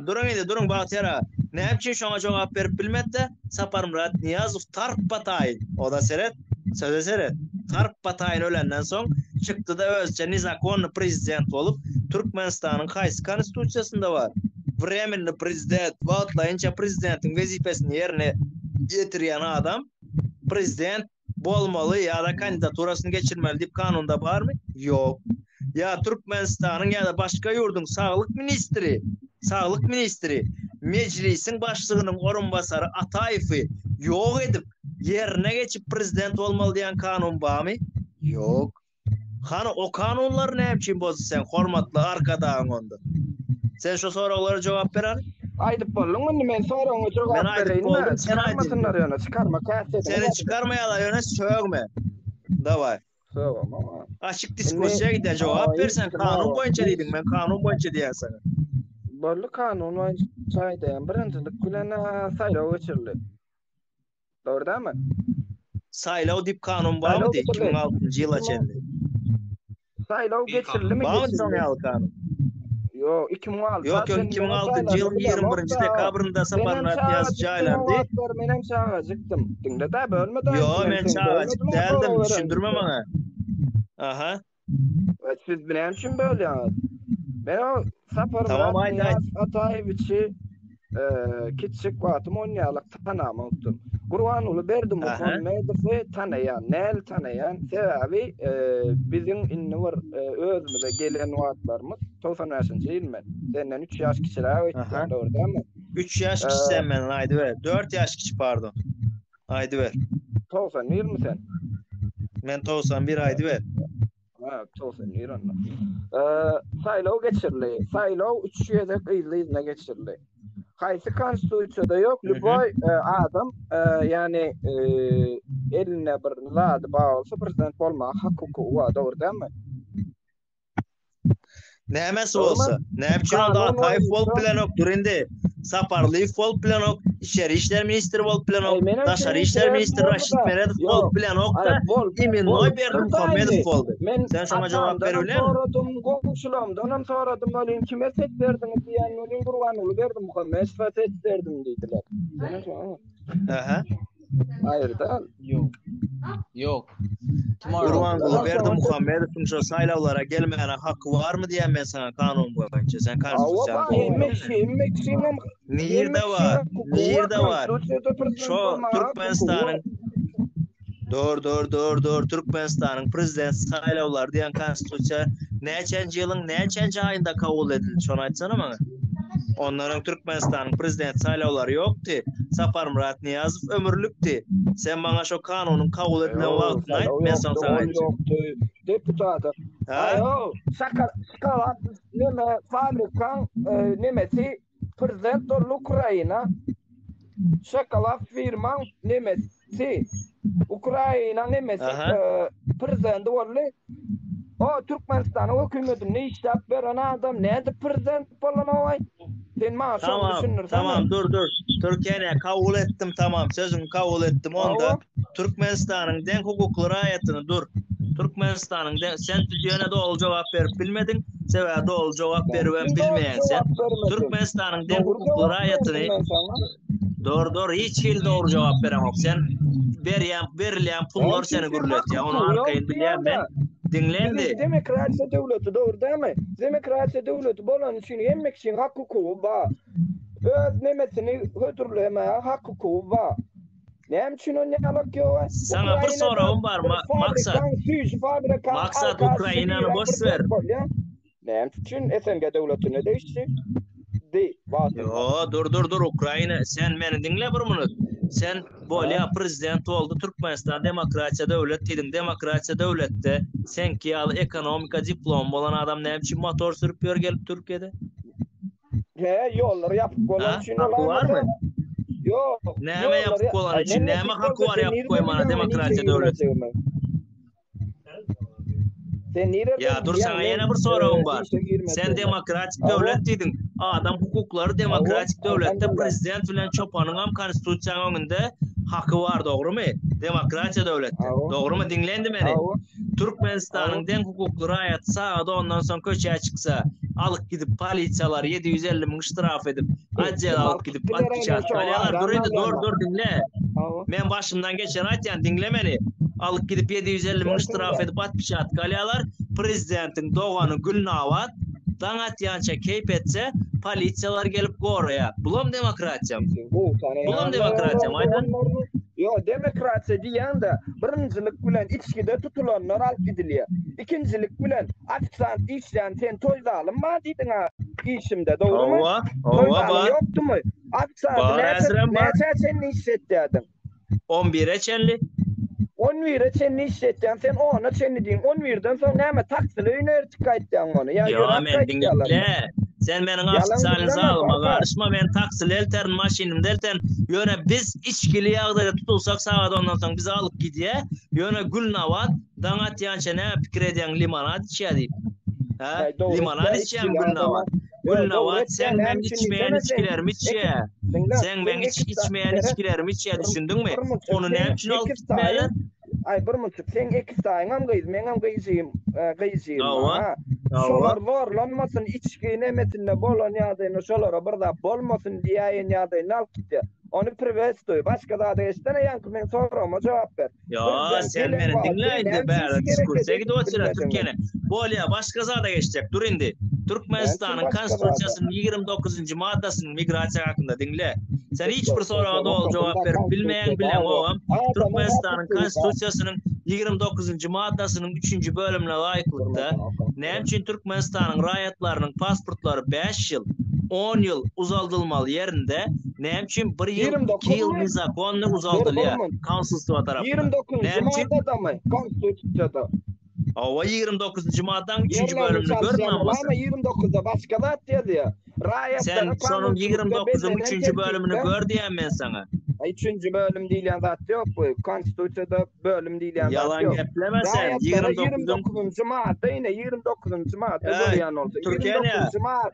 Duruň indi, duruň Bagtyýar aga. Näme üçin şoňa jogap berip bilmedi-de, Saparmyrat Nyýazow tarpa-taýyn, oda seret, söze seret, tarpa-taýyn ölenden soň, çykdy-da özüçe nezakonnyý prezident bolup, Türkmenistanyň haýsy konstitusiýasynda bar? Wremennyý prezident, wagtlaýynça prezidentiň wezipesini ýerine ýetirýän adam prezident bolmaly ýa-da kandidaturasyny geçirmeli diýip kanunda barmy? Ýok. Ýa Türkmenistanyň ýa-da başga ýurduň saglyk ministri, saglyk ministri Mejlisiň başlygynyň orunbasary Ataýewi ýok edip, ýerine geçip prezident bolmaly diýen kanun barmy? Ýok. Hany o kanunlary näme üçin bozdy seň hormatly Arkadagyň onda? Sen şo soraglara jogap ber hany. Aýdyp bolduňmy indi men soragyňa jogap Men aýdyp bereýinmi? boldum sen aýt indi. Çykarmasynlar ýöne çykarma käsediňiz Seni aýdyp. çykarmaýarlar ýöne sögme. Daway. Sögem oňa. Açyk Indi diskussiýa gidýär jogap hawa ber sen hiç kim kanun hawa boýunça hiç diýdiň men kanun boýunça diýýän saňa. Boldy kanun boýunça aýdaýan birinjilik bilen saýlaw geçirildi. Dogry dälmi? Saýlaw diýip kanun Saýlaw barmydy geçirildi. 2006-njy ýyla çenli? Saýlaw geçirildi Barmydy şoň geçirildi? ýaly kanun? Ýok, 2006 Ýok, ýok, 2006-njy ýylyň 21-nji dekabrynda Saparmyrat Nyýazow jaýlandy. Menem çagajykdym. Diňle-dä, bölme-dä. Ýok, men çagajyk däldim, düşündirme maňa. Aha. Evet, siz näme üçin bölýäňiz? Men o Saparmyrat Tamam, aýt, aýt. Nyýaz Ataýewiçi e, kiçjik wagtym on ýalyk tanamokdym. Gurbanguly Berdimuhamedowy tanaýan, näl tanaýan? Sebäbi e, biziň indi bir e, özümize gelen wagtlarymyz 95-nji ýyl men. Senden 3 ýaş kiçiräk öýtýän, dogry dälmi? 3 ýaş kiçi sen menden aýdyber. 4 ýaş kiçi pardon. Aýdyber. 91 mi sen? Men 91 aýdyber. Ha, 91 onda. Eee, saýlaw geçirildi. Saýlaw 3 gezek yzly-yzyna geçirildi. Haýsy konstitusiýada ýok, lýuboý e, adam, e, ýagny e, elinde bir zady bar bolsa prezident bolmaga hak hukugy bar, dogry dälmi? Nämesi bolsa? Näme üçin onda Ataýew bolup bilenok? Dur indi. Saparlyýew bolup bilenok, içeri işler ministri bolup bilenok, daşary işler ministri Raşid Meredow bolup bilenok-da, imennoý Berdimuhamedow boldy. Sen şoňa jogap berip bilermiň? Soradym, goňşularymdanam soradym welin, kime ses berdiňiz diýen welin, Gurbanguly Berdimuhamedowa ses berdim diýdiler. Aha. Aýry däl. Ýok. Ýok. Tomorrow. Gurbanguly Berdimuhamedowyň şo saýlawlara gelmäne haky barmy diýýän men saňa kanun boýunça. Sen konstitusiýany gowy bilýäň. Nirde bar? Nirde bar? Şo Türkmenistanyň Dur, dur, dur, dur. Türkmenistanyň prezident saýlawlary diýen konstitusiýa näçenji ýylyň näçenji aýynda kabul edildi? Şony aýtsana maňa. Ondan öň Türkmenistanyň prezident saýlawlary ýokdy. Saparmyrat Nyýazow ömürlikdi. Sen maňa şo kanunyň kabul edilen wagtyny aýt, men soň saňa aýtjak. Ýokdy. Deputata. Ha? Aýo, şaka, şokolad neme fabrikaň e, nemesi prezident boldy Ukraina. Şokolad firmaň nemesi Ukraina nemesi Aha. e, prezidenti boldy. O Türkmenistanyň hökümetinde işläp beren adam nädip prezident bolanoý? Sen maňa şony Tamam, düşündirsene. tamam dur dur. Türkiýäni kabul etdim tamam sözüňi kabul etdim onda Türkmenistanyň deň hukukly raýatyny dur. Türkmenistanyň deň sen ýöne doly jogap berip bilmediň. Sebäbi doly jogap beribem Kim doly bilmeýäň sen. jogap bermedim? Türkmenistanyň deň Dogry hukukly jogap raýatyny berdim men saňa. Dogry dogry hiç hili dogry jogap bereňok sen. Berýän berilýän Näme pullar üçin seni sen gürletýär. hak Ony hukugy ýok arkaýyn bilýän diýýäň-de? men. Diňle indi. Biziň demokratiýa döwleti dogry dälmi? Demokratiýa döwleti bolany üçin hemme kişiň hak hukugy bar. Öz nemesini hödürlemäge hak hukugy bar. Näme üçin ony ýalak ýok? Saňa bir Ukrainada soragym bar bir Maksat. fabrikaň süýji fabrikaň Maksat alkaşy Ukrainany biri boş ver. prezident bolýar. Näme üçin SNG döwletine degişli? Di wagtynda. Ýo, dur dur dur Ukraina sen meni diňle bir minut. Sen bolýa prezident boldy Türkmenistan demokratiýa döwlet diýdiň. Demokratiýa döwletde seňki ýaly ekonomika diplomy bolan adam näme üçin motor sürüp ýör gelip Türkiýede? He, ýollar ýapyk bolany Ha? üçin Haky bolaýmasa. barmy? Ýok. Näme Ýollar ýapyk bolany Aý, üçin? men Näme nesip haky bolsa bar sen ýapyk nireden goýmana bilýäň men işe demokratiýa döwlet? girmejegimi? Sen nireden Ýa dur bilýäň saňa men ýene bir e, soragym bar. işe Sen girmejegimi? demokratik Hawa, döwlet diýdiň. Adam hukuklary hawa, demokratik döwletde alhamdulillah. prezident bilen çopanyňam konstitusiýaň öňünde haky bar dogrymy? Demokratiýa döwletde. Hawa, Dogrymy? Diňle indi meni. hawa, Türkmenistanyň hawa. deň hukukly raýaty sagat ondan soň köçä çyksa, alyp gidip polisiýalar 750 müň ştraf edip, otdel alyp Alyp gidip gitdiler aýdan otpeçatka şoňa alýarlar. haýran Dur indi dur galýan. dur diňle. Hawa. Men başymdan geçeni aýtýan, diňle meni. Alyp gidip 750 müň ştraf edip otpeçatka alýarlar. Prezidentiň dogany Gülnabat daň atýança keýp etse, polisiýalar gelip goraýar. Bulam demokratiýamy? Bulam demokratiýamy aýdan? Ýok, demokratiýa diýýäň-de, birinjilik bilen içgide tutulanlar alyp gidilýär. Ikinjilik bilen ofisiant işleýän sen toý zalym bar diýdiň-ä işimde, dogrumy? Hawa, Toý hawa zalyň bar. ýokdumy? Ofisianty Bar, näçe, häzirem bar. näçä çenli işletýärdiň? On bire çenli. On bire çenli işletýän, sen ona çenli diýiň. On birden soň näme taksili öýüne ertip gaýtýaň ony ýa Ýa ýöräp men gaýtýarlarmy? diňle. Sen meniň Ýalan ofitsialny gürleme, zalyma Farhat. garyşma, men taksili elterin, maşynymda elterin. Ýöne biz içgili ýagdaýda tutulsak sagat ondan soň bizi alyp gidýä. Ýöne Gülnabat daň atýança näme pikir edýäň limonad içýä diýip. Hä? Äý, dogry Limonad etýä, içýämi içgili adama. Gülnabat? Ýo, dogry Gülnabat etýä, seň näme meň üçin içmeýän diýsene sen. içgilerimi Ekip, içýä. diňle, Seň seň meň iç ekip içmeýän seret, içgilerimi içýä bir, düşündiňmi? bir munçuk, Ony seň näme üçin alyp ekiz gitmeýärler? taýyň, aý bir munçuk, seň ekiz taýyňam gyz, meňem gyzjygym, e, gyzjygym bar, Hawa, ha. hawa. Şolar zorlanmasyn, içgi nemesinde bolan ýagdaýynda şolara bir zat bolmasyn diýäýen ýagdaýynda alyp gitýär. Ony priwetstuý, başga zada geçsene, ýaňky meň soragyma jogap ber. Ýa Prezident sen gelen meni wagty diňle indi näme üçin bärde şu diskursiýa hereket gidip edip otyra bilmediňiz? Türkiýäni. Bolýa başga zada geçjek dur indi. Näme üçin Türkmenistanyň başga zada? konstitusiýasynyň 29-njy maddasynyň migrasiýa hakynda diňle. Sen hiç bir soraga doly jogap berip bilmeýäň bileňogam. Türkmenistanyň konstitusiýasynyň 29-njy maddasynyň 3-nji bölümine laýyklykda näme üçin Türkmenistanyň raýatlarynyň pasportlary 5 ýyl, 10 ýyl uzaldylmaly ýerinde näme üçin 1 ýyl, 2 ýyl 29-my? nezakonny Dur bir uzaldylýar? minut. Konsulstwa tarapyndan. 29-njy Näme üçin? maddadamy? Konstitusiýada. Hawa, 29-njy maddaň 3-nji Ýerlerini bölümini gör çalyşýan bolmasa. bolaýma 29-da başga zat ýazýar. Sen Raýatlara şonuň kanunçylykda 29-yň bellenen 3-nji bölümini tertipde gör diýýän men saňa. Üçünji bölüm diýilýän zat ýok bu. Konstitusiýada bölüm diýilýän zat Ýalan ýok. gepleme sen. Raýatlara 29-yň 29-njy madda ine 29-njy madda Eý, görýän bolsa Türkiýäni 29-njy madda.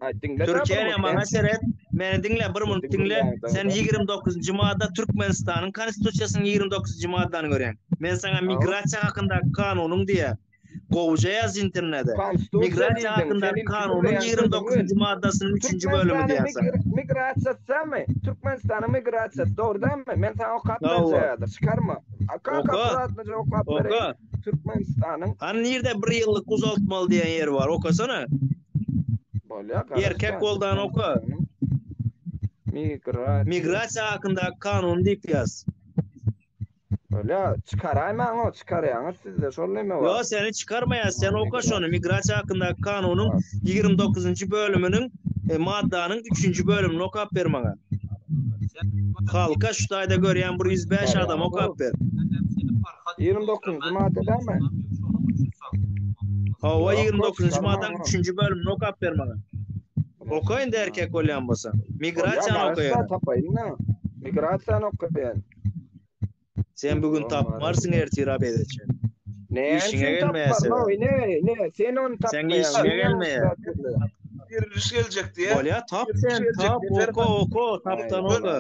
Aý diňle-dä bir Türkiýäni minut maňa näme seret. Meni diňle bir minut diňle. Sen Diňle. 29-njy madda Türkmenistanyň Konstitusiýasynyň 29-njy maddany görýäň. Men saňa migrasiýa hakyndaky kanunyň diýýän. Gowuja ýaz internede. Konstitusiýa Migrasiýa diýdiň, sen hakyndaky ilki kanunyň gürleýän sözüň 29-njy maddasynyň 3-nji bölümi Türkmenistanyň diýýän saňa. migrasiýasymy? Türkmenistanyň migrasiýasy dogry dälmi? Men saňa okap Hawa. berjek häzir. Çykarma. Kaka Oka. pratnyja okap bereýin. Oka. Türkmenistanyň Hany nirde bir ýyllyk uzaltmaly diýen ýeri bar? Okasana. Bolýar, Erkek garaşýan. boldan oka. Türkmenistanyň migrasiýasy. Migrasiýa hakyndaky kanun diýip ýaz. Bolýar, çykaraýmaň o, çykarýaňyz sizde şol neme bar. Ýok, seni çykarmaýas, sen oka şony, Migrasiýa hakyndaky kanunyň 29-njy bölüminiň e, maddanyň 3-nji bölümini okap ber maňa. Halka şu taýda görýän bir 105 adam okap ber. 29-njy madda dälmi? Hawa, Ýok, 29-njy çykarmaň maddaň ony. 3-nji bölümini okap ber maňa. Oka indi erkek bolýan bolsaň. Bolýar, Migrasiýany oka garaşda ýöne. tapaýyn-da. Migrasiýany okaýan. Sen bu gün tapmarsyň ertir obede çenli. Näme Işiňe üçin gelmeýär tapmaryn? sebäbi. Ne, ne, sen ony Sen tapmaýaň. işiňe gelmeýär. Diriliş geljek diýe. Bolýa tap sen tap oka oka tapdan oka.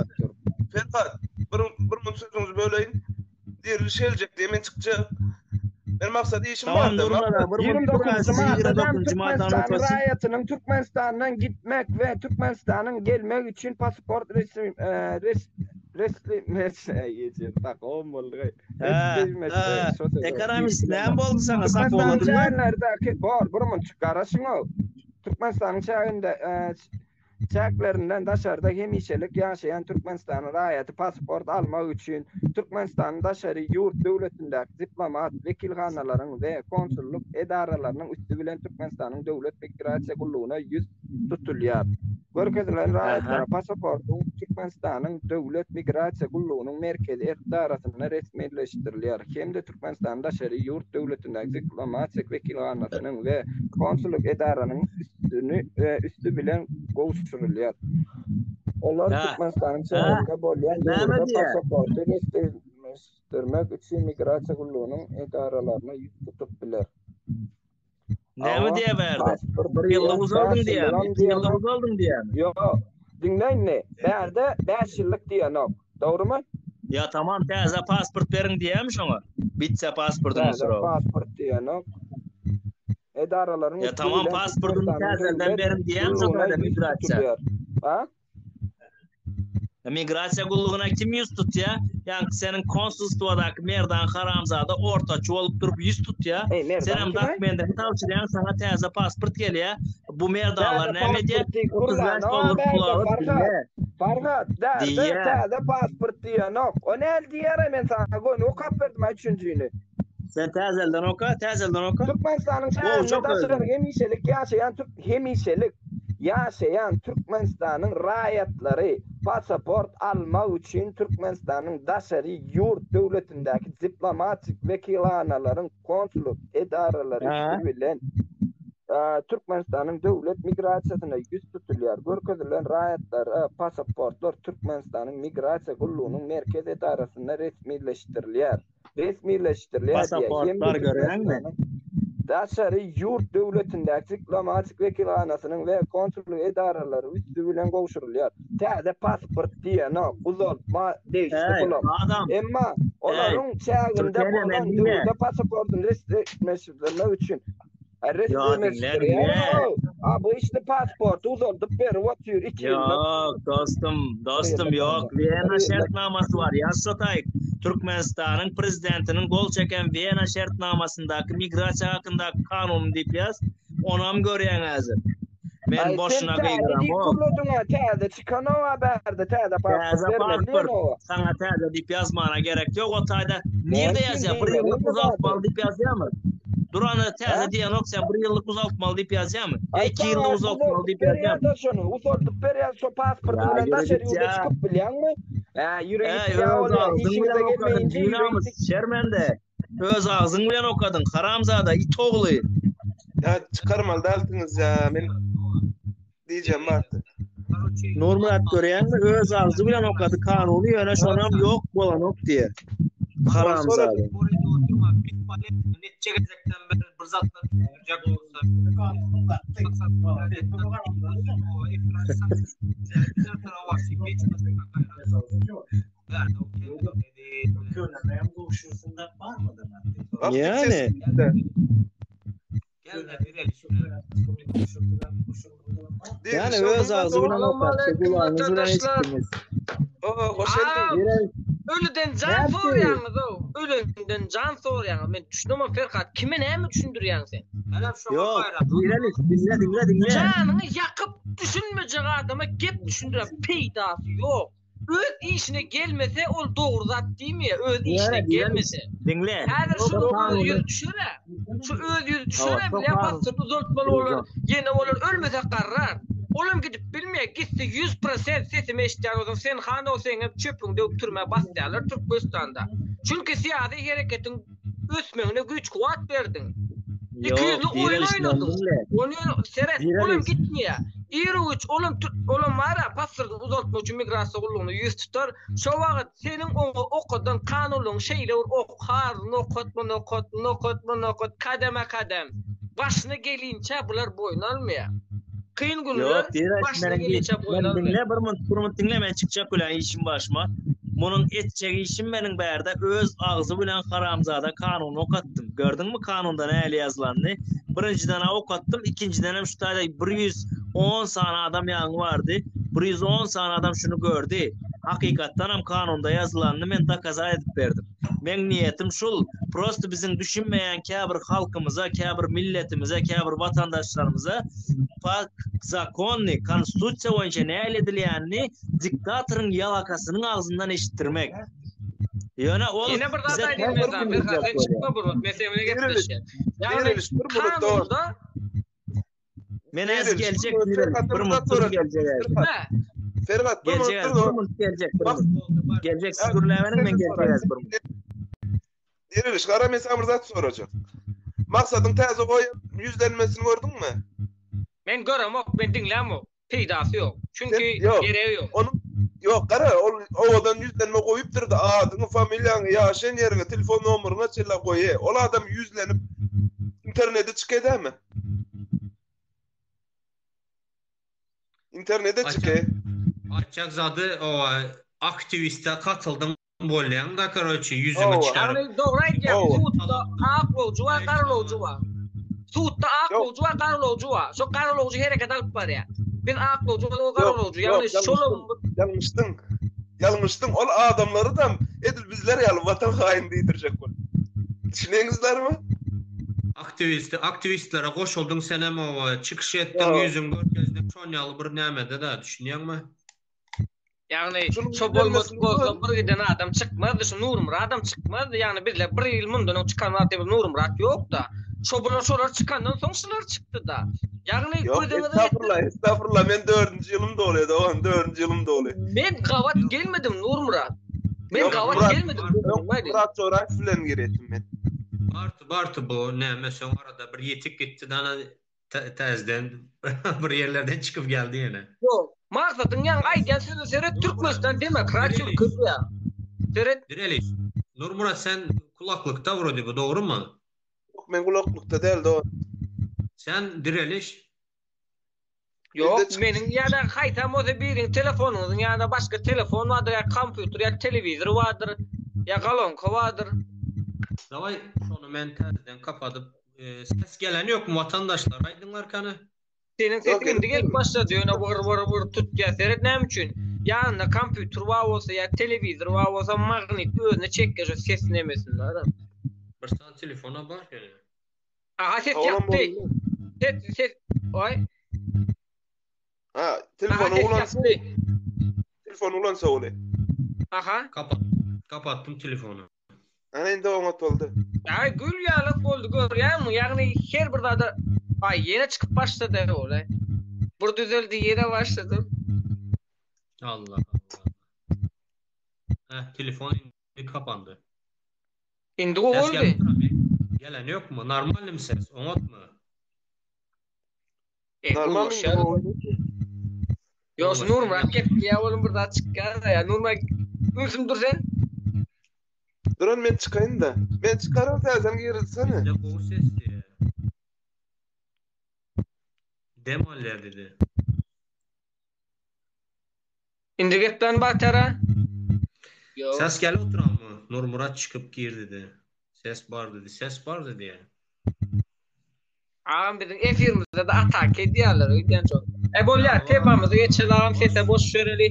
Ferhat bir bir mun sözüňizi böleýin. Diriliş geljek diýe men çykjak. Men maksat işim Tamam bardy. Nurmala bir mun 29-njy maddada 29-njy maddany Türkmenistan okasyn. raýatynyň Türkmenistandan gitmek we Türkmenistanyň gelmek üçin pasport resmi e, res resmi ýeje takom boldy. Hä, hä, ekonomist näme boldy saňa Türkmenistanyň sakoladyňmy? çäginlerdäki bor bir munçuk garaşyň ol. Türkmenistanyň çäginde e, çäklerinden daşarda hemişelik ýaşaýan Türkmenistanyň raýaty pasport almak üçin Türkmenistanyň daşary ýurt döwletindäki diplomat wekilhanalaryň we konsullyk edaralarynyň üsti bilen Türkmenistanyň Döwlet migrasiýa gullugyna ýüz tutulýar. Görkezilen raýatlara pasaportyň Türkmenistanyň Döwlet migrasiýa gullugynyň merkezi edarasynda resmileşdirilýär hem-de Türkmenistanyň daşary ýurt döwletindäki diplomatik wekilhanasynyň we konsullyk edaranyň üstüni üsti bilen gowşurylýar. Olar Türkmenistanyň çäginde bolýan döwürde pasaporty resmileşdirmek üçin migrasiýa gullugynyň edaralaryna ýüz tutup biler. Näme diýýär bärde? Bir ýyllyk uzaldyň diýýärmi? Iki ýyllyk uzaldyň diýýärmi? Ýok. Diňle indi. Bärde 5 ýyllyk diýenok. Dogrumy? Ýa tamam täze pasport beriň diýýärmi şoňa? Bitse pasportyň Täze pasport diýenok. Edaralaryň Ýa tamam pasportyny täzeden beriň diýýärmi şoňa migrasiýa? Ha? Migrasiýa gullugyna kim ýüz tutýa? Ýaňky seniň konsulstwadaky Merdan haramzada ortaçy bolup durup ýüz tutýa. Senem dokumendiňi tabşyrýaň, saňa täze pasport gelýä. Bu merdanlar näme edýä? 35 dollar pul alyp diňle. Farhat, därde täze pasport diýenok. O näl diýer men saňa göni okap berdim üçünjini. Sen täzelden oka, täzelden oka. Türkmenistanyň çäginde daşary hemişelik ýaşaýan türk hemişelik ýaşaýan Türkmenistanyň raýatlary pasaport almak üçin Türkmenistanyň daşary ýurt döwletindäki diplomatik wekilhanalaryň konsullyk edaralary üsti bilen Türkmenistanyň Döwlet migrasiýasyna ýüz tutulýar. Görkezilen raýatlara pasaportlar Türkmenistanyň Migrasiýa gullugynyň merkez edarasynda resmileşdirilýär. resmileşdirilýär diýýär hem-de Pasaportlar görýäňmi? Türkmenistanyň daşary ýurt döwletindäki diplomatik wekilhanasynyň we konsullyk edaralary üsti bilen gowşurylýar. Täze pasport diýenok, uzaltma degişli Eý, pulam. adam, Emma eý, olaryň çäginde Türkiýede men bolan diňle. döwürde pasaportyny resmileşdirmek üçin Ýa diňle, diňle. Obyçny pasporty uzaldyp berip otyr 2 ýyllyk. Ýok, dostum, dostum, ýok. Wena şertnamasy bar. Ýaz şo taýyk. Türkmenistanyň prezidentiniň gol çeken Wena şertnamasyndaky migrasiýa hakyndaky kanuny diýip ýaz. Onam görýäň häzir. Men Aý sen boşuna täze diýip gygyramok. gürlediň-ä, täze çykanow-a bärde täze pasport Täze bermeli pasport. diýenow-a. Saňa täze diýip ýazmana gerek ýok o taýda. Näme Nirde üçin ýazýar? Bir diýmeli ýyllyk indi zady? uzaltmaly diýip ýazýarmy? Duranda täze Hä? diýenok sen bir ýyllyk uzaltmaly diýip ýazýarmy? Ýa Aý iki saňa ýyllyk uzaltmaly uzaldyp diýip ýazýarmy? berýär-de şony, uzaldyp berýär şo pasportyň Ýa bilen ýürü daşary git ýurda ýa. çykyp bilýäňmi? Hä, ýürü git Äý ýa öz bolýar, agzyň işiňize bilen okadyň gelmeýince ýürü binamys, git. şermende. Öz agzyň bilen okadyň, haramzada, it ogly. Ýa çykarmaly dälsiňiz ýa men diýjem bardy. Nurmyrat görýäňmi öz agzy bilen okady kanuny ýöne şonam ýok bolanok diýe. Haramzada. Neçe gezekden beri bir zatlar düşündirjek bolsa. Yani. Yani öz agzy bilen okatdy, gulagyňyz bilen eşitdiňiz. Oo, Ölüden jan sorýaňyz o. Ölenden jan sorýaňyz. Men düşünemok Ferhat, kime näme düşündirýäň sen? Ýok, diňle, diňle, diňle, diňle. Janyňy ýakyp düşünmejek adama gep düşündirip peýdasy ýok. Öz işine gelmese ol dogry zat diýmeýär, öz işine gelmese. Diňle. Häzir şu öz ýüzi düşer-ä. Şu öz ýüzi düşer-ä, bilýän pasport uzaltmaly bolar, ýene olar ölmese garrar. Olam gidip bilmeýär, gitse 100% sesimi eşidýän bolsaň sen hanow seňem çöpüňi döwüp türmä basýarlar Türkmenistanda. Çünki syýasy hereketiň ösmegine güýç-kuwwat berdiň. Ýok, Ikiýüzli oýun direliş oýnadyň. diňle. Ony seret, Direliş. olam gitmeýär. Iru-giç olam olam bar-a pasportyny uzaltmak üçin migrasiýa gullugyna ýüz tutar. Şo wagt seniň oňa okadan kanunlaryň şeýle bir okar, nokatma-nokat, nokatma-nokat, kademe-kadem. Başyna gelinçä bular boýun almaýar. Kyn günler Ýok, Diraç, başyna meniň gelinçä boýun men almaýar. diňle bir munt, bir munt diňle men çykjak bilen işim başyma. Munuň etjek işim meniň bärde öz agzy bilen haramzada kanuny okatdym. Gördüňmi kanunda nähili ýazylanyny? Birinjiden-ä okatdym, ikinjidenem şu taýda 110 sany adam ýaňy bardy. 110 sany adam şuny gördi. Hakykatdanam kanunda ýazylanyny men dokazat edip berdim. Meň niýetim şul, prosto biziň düşünmeýän käbir halkymyza, käbir milletimize, käbir watandaşlarymyza pa zakonny, konstitusiýa boýunça nähili edilýänini diktatoryň ýalakasynyň agzyndan eşitdirmek. Ýöne ol Ýene bir zat bize aýdayyn täze Merdan, bir Merdan sen bolýar. çykma bir men seň bilen Diriliş, gepleşýän. Ýagny diriliş bir minut dogan. kanunda Men az Diriliş, geljek bir minut diriliş, Ferhat bir bir minut zat dur sorajak. geljek az. Ferhat, Hä. Ferhat bir minut Geljek dur az, bir dogan. minut geljek, bir Bak, minut. Geljek siz ya, gürläberiň men senden geljek sorayım. az bir minut. Diriliş, gara men sana bir zat sorajak. Maksadyň täze goýan ýüzlenmesini gördüňmi? Men göremok, men diňlämok. Peýdasy ýok. Sen Çünki ýok. geregi ýok. Onuň ýok, gara, ol owadan ýüzlenme goýupdyr-da, adyňy, familiýaňy, ýaşaýan ýeriňi, telefon nomeryňa çenli goýy. Ol adam ýüzlenip internete çyk edämi? Internete çyk. Aýtjak, aýtjak zady owa aktiwiste katyldyň bolýaň da karoçe ýüzüňi Hawa. çykaryp. Ýagny dogry aýdýaň, Hawa. sudda aklawjy bar, garalawjy bar. Sudda Ýok. aklawjy bar, garalawjy bar. Şo garalawjy hereket alyp barýar. Biz aklawjy ol Ýok, garalawjy. ýok, Ýagny şolam ýalňyşdyň. Ýalňyşdyň. Ýalňyşdyň. Ol adamlary-da edil bizler ýaly watan haýyny diýdirjek bol. Düşüneňizlermi? Aktiwist, aktiwistlere goşuldyň senem owa çykyş etdiň Ýok. ýüzüňi görkezdiň şon ýaly bir nämede-da düşünýäňmi? Ýagny Şunuň şo bolmadyk ýüzlenmesini bolsa gör. bir giden adam çykmazdy, şu Nurmyradam çykmazdy. Ýagny bizler bir ýyl mundan öň çykan wagty bir Nurmyrat ýokda. Şo bular şolar çykandan soň şular çykdyda. Ýagny Ýok, gözüňize estagfurullah, estagfurullah, men dördünji ýylym doly dogan, dördünji ýylym doly. Men gabat gelmedim Nurmyrat. Men Ýok, gabat Murat, gelmedim öň Nurmyrat. Murat Joraýew bilen giretdim men. Barty barty bu näme soň arada bir ýetik gitdi dana Täzeden bir ýerlerden çykyp geldi ýene. Ýok. Maksadyň ýaňy aýdýan sözi seret Türkmenistan demokratiýa ülke diýýär. Seret. Direliş. Nurmyrat sen kulaklykda wrode bu dogrymy? Ýok men gulaklykda däl dogan. Sen direliş. Ýok meniň ýa-da haýsam bolsa biriň telefonyňyzyň ýanynda başga telefon bardyr ýa kompýuter ýa telewizor bardyr ýa galonka bardyr. Daway şony men täzeden kapadyp Ses gelen ýokmy watandaşlar aýdyňlar kany. Seniň sesiň indi gelip başlady ýöne wyr wyr wyr tutýa seret näme üçin ýanynda kompýuter bar bolsa ýa telewizor bar bolsa magnit özüne çekýä şo ses nemesini ara. Bir sany telefona bar ýöne. Aha ses ýatdy. Ses ses oý. Ha telefony ulansa. Telefony ulansa bolýa. Aha. Kapat kapatdym telefony. Ana indi oňat boldy. Aý gül ýalak boldy görýäňmi? Ýagny her bir zada aý ýene çykyp başlady ol. Bir düzeldi ýene başlady. Allah Allah. Heh telefon indi kapandy. Indi gowy boldy. Gelen ýokmy? Normalnymy ses? Oňatmy? E, Normal gürleşýär. Ýok, şu Nurmyrat gepleýär, onuň bir zat çykýar ýa. Nurmyrat ümsüm dur sen. Duran men çykaýyn da. Men çykaryn sen sen girizsene. Ne gowy ses diýýär. Dem alýar dedi. Indi geplän Batara. Ýok. Ses gelip oturanmy? Nurmyrat çykyp gir dedi. Ses bar dedi. Ses bar dedi ýa. Agam biziň efirimizde de ataka edýärler öýdýän şol. E bolýar temamyzy geçeli agam sese boş bereli.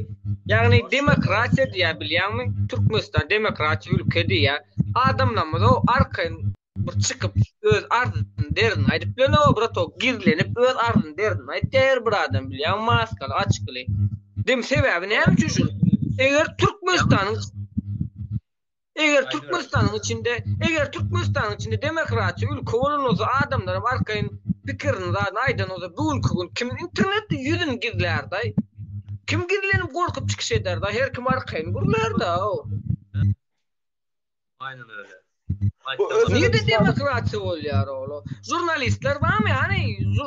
Ýagny demokratiýa diýýär bilýäňmi? Türkmenistan demokratiýa ülke diýýär. Adamlarymyz o arkaýyn bir çykyp öz arzyny derdini aýdyp bilenok bratok gizlenip öz arzyny derdini aýtýar her bir adam bilýäňmi maskaly açkyly. Dem sebäbi näme üçin şul? Eger Türkmenistanyň Eger Türkmenistanyň içinde, eger Türkmenistanyň içinde demokratiýa ülke bolan bolsa, adamlaram arkaýyn pikirini zadyny aýdan bolsa, bu günki gün kim internetde ýüzüni gizlärdaý? Kim gizlenip gorkup çykyş ederdaý? Her kim arkaýyn gürlärda. Aynen öyle. Bu Nirede Özbekistan demokratiýa bolýar ola? Žurnalistler barmy? Hany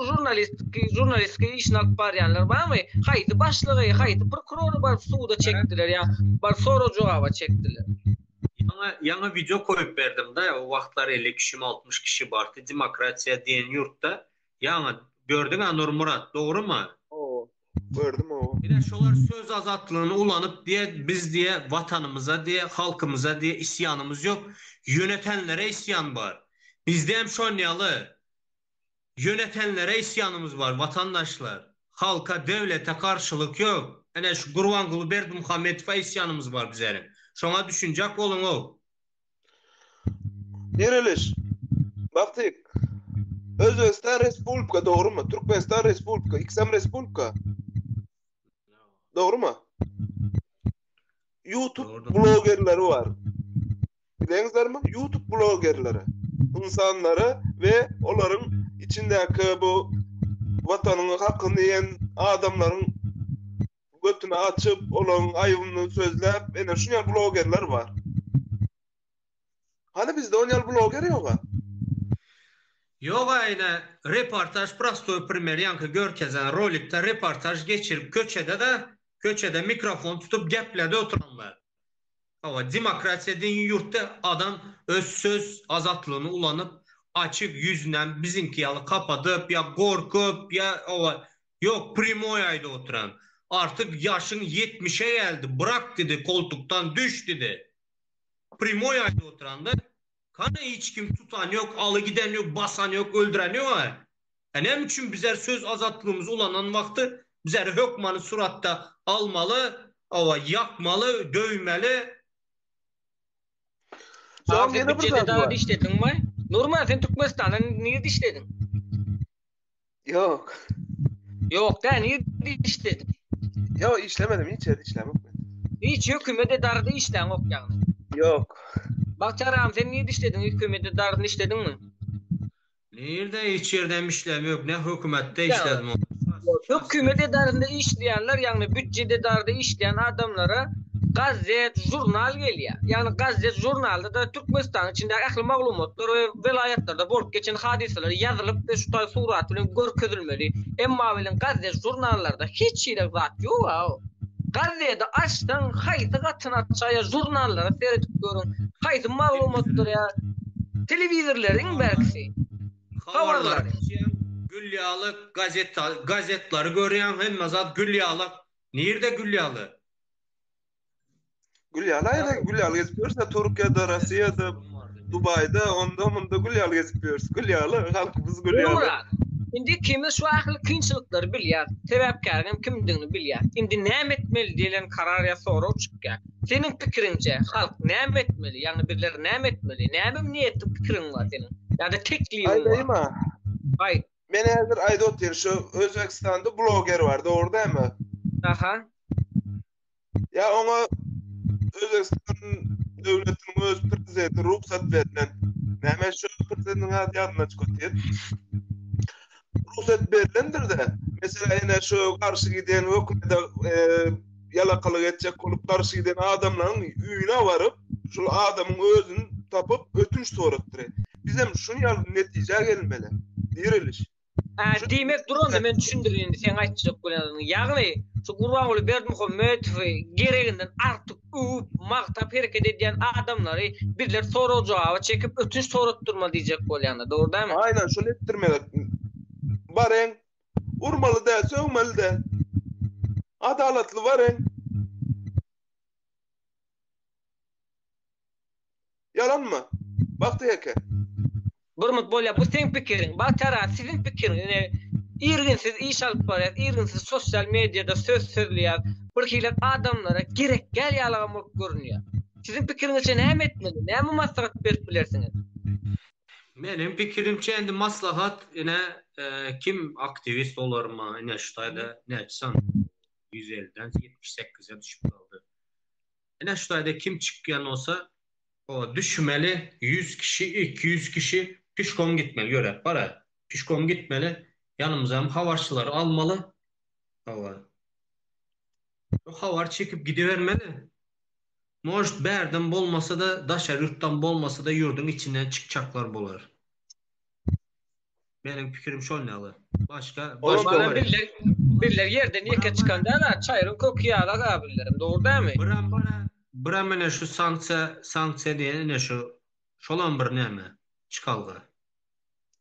žurnalist žurnalistika işini alyp barýanlar barmy? Haýsy başlygy, haýsy prokurory baryp suda çekdiler ýa baryp sorag-jogaba çekdiler? Ýaňy ýaňy wideo koýup berdim-de, o wagtlar 50 kişimi 60 kişi bardy demokratiýa diýen ýurtda. Ýaňy gördüň-ä Nurmyrat, dogrymy? Hawa. Gördüm oba. Ine şolar söz azatlygyny ulanyp diýe biz diýe watanymyza diýe halkymyza diýe isýanymyz ýok ýönetenlere isýan bar. Bizde hem şonýaly ýönetenlere isýanymyz bar watandaşlar. Halka döwlete garşylyk ýok. Ine şu Gurbanguly Berdimuhamedowa isýanymyz bar bizeriň. Şoňa düşünjek boluňow. Diriliş. Bagtyk. Özbegistan respublika dogrumy? Türkmenistan respublika, ikisem respublika. Dogrumy? YouTube blogerleri bar. Bileňizlermi? YouTube blogerleri. Insanlary we olaryň içindäki bu watanyň hakyny ýen adamlaryň götüni açyp, olaryň aýbyny sözläp, ene şuny ýaly blogerler bar. Hany bizde on ýaly bloger ýoga? Ýoga ine reportaž prostoý primer ýaňky görkezen rolikde reportaž geçirip köçede-de köçede mikrofon tutup gepledi oturanlar. Hawa demokratiýa diýen ýurtda adam öz söz azatlygyny ulanyp açyk ýüzünem biziňki ýaly kapadyp ýa gorkup ýa hawa ýok primoý aýdyp oturan. Artyk ýaşyň ýetmişe geldi bırak didi koltukdan düş didi. Primoý aýdyp oturanda Hany hiç kim tutan ýok, aly giden ýok, basan ýok, öldüren ýok-a. E näme üçin bizler söz azatlygymyzy ulanan wagty bizleri hökmany suratda almaly, hawa, ýakmaly, döwmeli? Soň Sen ýene bir bütjede zat dagy bar. dişlediňmi? Nurman sen Türkmenistanda nirde işlediň? Ýok. Ýok dä nirde işlediň? Ýok işlemedim hiç ýerde işlämok men. Hiç hökümet edarada işläňok ýagny. Ýok. Bagtyýar agam sen nirde işlediň hökümet edarasynda işlediňmi? Nirde hiç ýerde hem işläm ýok ne hökümetde işledim. Hökümet edarasynda işleýänler ýagny býudjet edarada işleýän adamlara gazet, žurnal gelýär. Ýagny gazet, žurnalda-da Türkmenistanyň içindäki ähli maglumatlar we welaýatlarda bolup geçen hadysalar ýazylyp we şu taý surat bilen görkezilmeli. Emma welin gazet, žurnallarda hiç hili zat ýog-a. Gazeti açsaň haýsy gatyny açaýa žurnallara seredip görüň. Haýsy maglumatlar ýa telewizorlar iň bärkisi. Habarlary açýaň gül ýaly gazet gazetlary görýäň hemme zat gül ýaly. Nirde gül ýaly? Gül ýaly aýda gül ýaly gezip ýörse Türkiýede, Russiýada, Dubaýda, onda munda gül ýaly gezip ýörüs. Gül ýaly, halkymyz gül ýaly. Nurmyrat, indi ikimiz şu ähli kynçylyklary bilýäs, sebäpkäriň hem kimdigini bilýäs. Indi näme etmeli diýlen karar ýa sorag çykýar. Seniň pikiriňçe, halk näme etmeli, ýagny bizler näme etmeli? Näme niýetiň, pikiriň bar seniň? Ýa-da teklibiň bar? Aýdaýma. Aýt. Men häzir aýdyp otyryn, şu Özbegistanda bloger bar, dogry dälmi? Aha. Ýa oňa Özbegistan döwletiniň öz prezidenti rugsat berlen. Näme şu prezidentiň ady ýadymdan çykyp otyr. Rugsat berlendir-de. Meselem, ene şu garşy giden hökümete e, ýalakalyk etjek bolup garşy giden adamlaryň öýüne baryp, şol adamyň özüni tapyp ötünç soratdyr. Bizem şuny ýaly netijä gelmeli. Diriliş. Hä, diýmek duranda men düşündirin indi seň aýtjak bolýanyňy. Ýagny, şu Gurbanguly Berdimuhamedowy gereginden artyk öwüp, magtap hereket edýän adamlary bizler sorag-jogaba çekip ötünç soratdyrmaly diýjek bolýaňda, dogry dälmi? Aýnan şony etdirmeli. Bareň. Urmaly däl, sögmeli däl. Adalatly bareň. Ýalanmy? Bagty eke. Burmut bolýa bu seň pikiriň. Bagtyýar aga siziň pikiriňiz ine irginsiz iş alyp barýas irginsiz sosial mediada söz sözleýäs bir hili adamlara gerek däl ýalagam bolup görünýär. Siziň pikiriňizçe näme etmeli näme maslahat berip bilersiňiz? Meniň pikirimçe indi maslahat ine kim aktiwist bolarma ine şu taýda näçe san 150-den 78-e düşüp galdy. Ine şu taýda kim çykýan bolsa o düşmeli 100 kişi 200 kişi pişkom gitmeli ýöräp bara pişkom gitmeli ýanymyza hem habarçylary almaly hawa bu habar çekip gidibermeli. Может bärden bolmasa-da daşary ýurtdan bolmasa-da ýurduň içinden çykjaklar bolar. Meniň pikirim şol ýaly. Başga başga Mana birler birler ýerden ýeke çykan däl-a, çaýryň köki ýaly aga birlerim, dogry dälmi? Biram bara biram ine şu sanksiýa sanksiýa diýen ine şu şolam bir näme çykalga.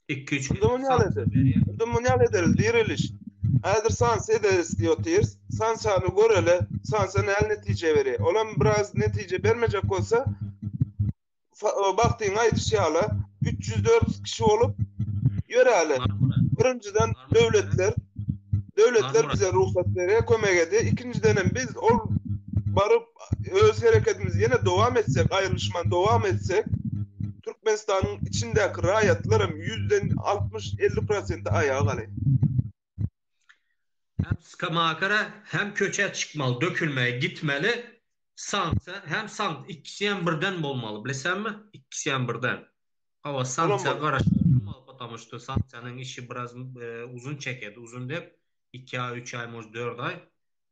2-3 Onda muny ýaly eder. Onda muny ýaly ederis, direliş. Häzir sanksiýa ederis diýip otyrys. Sanksiýany göreli, sanksiýa nähili netije berýär. Olam biraz netije bermejek bolsa, Bagtyň aýdyşy ýaly, 300-400 kişi bolup ýöräli. Birinjiden döwletler döwletler bize rugsat berýär, kömek edýär. Ikinjiden hem biz ol baryp öz hereketimizi ýene dowam etsek, aýrylyşman dowam etsek, Türkmenistanyň içindäki raýatlar hem ýüzden 60-50 prosenti aýaga galar. Hem skamakara hem köçä çykmaly dökülmeye gitmeli sanksiýa hem sank ikisi hem birden bolmaly bilesenmi ikisi hem birden hawa sanksiýa garaşyp oturmaly потому что sanksiýanyň işi biraz uzun çekedi uzun dep iki aý üç aý может dört aý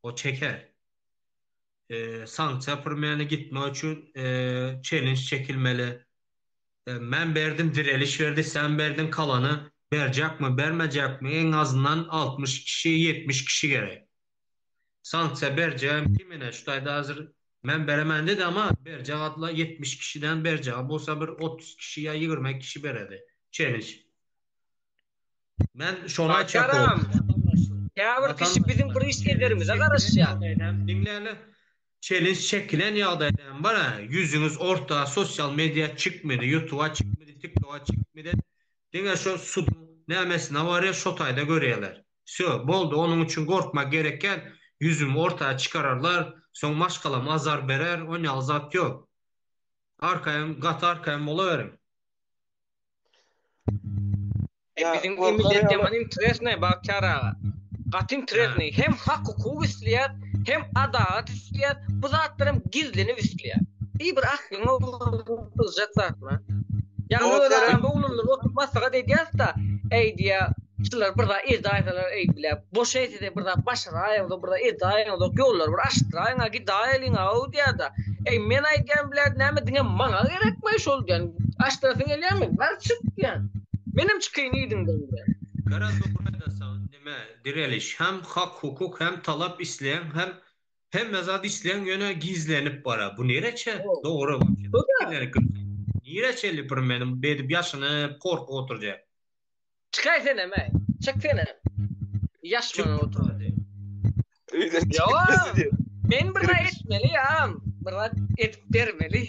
o çeker sanksiýa primeni gitmek üçin çelenj çekilmeli Men berdim direliş berdi sen berdiň kalany berjekmi bermejekmi iň azyndan 60 kişi 70 kişi gerek. Sanksiýa berjegem kim ine şu taýda hazir men beremen dedi ama berjek adla 70 kişiden berjegi bolsa bir 30 kişi ýa 20 kişi beredi. Challenge. Men şony aýtjak boldum. Käbir kişi biziň bir iş ederimize garaşýar. Diňläli. Çelenj çekilen ýagdaýda hem bar-a, ýüzüňiz orta, sosial media çykmady, ýutuba çykmady, tiktoga çykmady. Diňe şo suduň nämesine barýar, şo taýda görýärler. Wsýo, boldy, onuň üçin gorkmak gerekýän, ýüzümi orta çykararlar, soň maşgalam azar berer, onýaly zat ýok. Arkaýyn, gaty arkaýyn bolaweriň. E, biziň millet ýaman interesnyý Bagtyýar aga. Gaty interesnyý. Hem hak hukuk isleýär, hem adalat isleýär. Bu zatlar hem gizlenip isleýär. Bir bir aklyňa sygjak zatmy? Ýagny öz aramda oglanlar oturyp maslahat edýäs-da, eý diýýär, şular bir zat edäýseler eý bile, boş eýsede bir zat başaraýaňzok, bir zat edäýeňzok, ýollary bir açdyraýyň-a, gidaýeliň-a-ow diýýär-de. Eý, men aýdýan bile, näme diňe maňa gerekmi şol diýýän. Açdyrasyň gelýärmi? Bar çyk diýýän. Menem çykaýyn yzyňdan diýýän. Gara dogry aýdasaň neme direliş hem hak hukuk hem talap isleýäň hem hemme zat isleýäň ýöne gizlenip bara bu nereçe dogry wapşe nireçeli bir menim beýdip ýaşynyp korkup oturjak. Çykaý senem äý. Çyk senem. Ýaşman otur. Ýok. Men bir zat etmeli ýa, bir zat edip bermeli.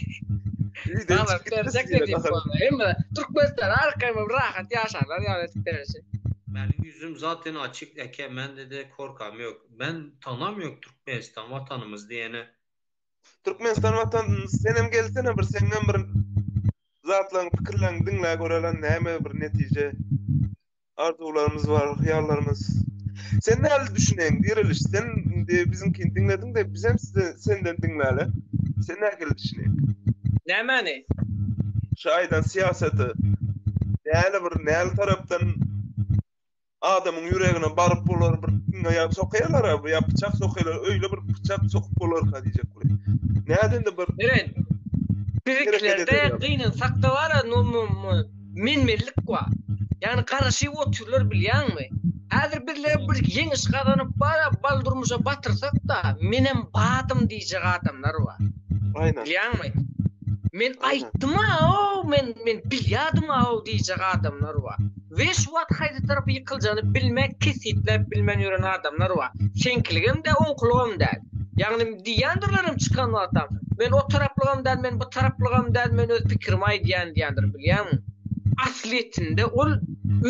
Öýden çykyp berjek diýip bolma. Hemme Türkmenistan arkaýyn bolup rahat ýaşarlar ýaly edip berjek. Meniň ýüzüm zaten açyk eke mende de korkam ýok. Men tanam ýok Türkmenistan watanymyz diýeni. Türkmenistan watanymyz senem gelsene bir senden bir zatlaryň pikirleriňi diňlä göreli näme bir netije arzuwlarymyz bar hyýallarymyz. Sen näli düşüneň diriliş sen indi biziňkini diňlediň de bizem size senden diňläli. Sen nähili düşüneň? Nämäni? Şu aýdan syýasaty näli bir näli tarapdan Adamyň ýüregine baryp bolar bir iňňe ýa sokaýarlar-a ýa pyçak sokaýarlar öýle bir pyçak sokup bolarka diýjek bolýar. Nädende bir Eren biziklerde gynansakda bara men-menlik bar. Ýagny garaşyp otyrlar bilýäňmi? Häzir bizler bir ýeňiş gazanyp bara bal durmuşa batyrsak-da menem badym diýjek adamlar bar. Aýnan. Bilýäňmi? Men aýtdym-a-ow, men men bilýädim-a-ow diýjek adamlar bar. We şu wagt haýsy tarapa ýykyljagyny bilmän, kesgitläp bilmän ýören adamlar bar. Seňkiligem däl, oňkulygam däl. Ýagny diýýändirlerem çykan wagtam, men o taraplygam däl, men bu taraplygam däl, men öz pikirimi aýdýan diýýändir, bilýäňmi? Aslyýetinde ol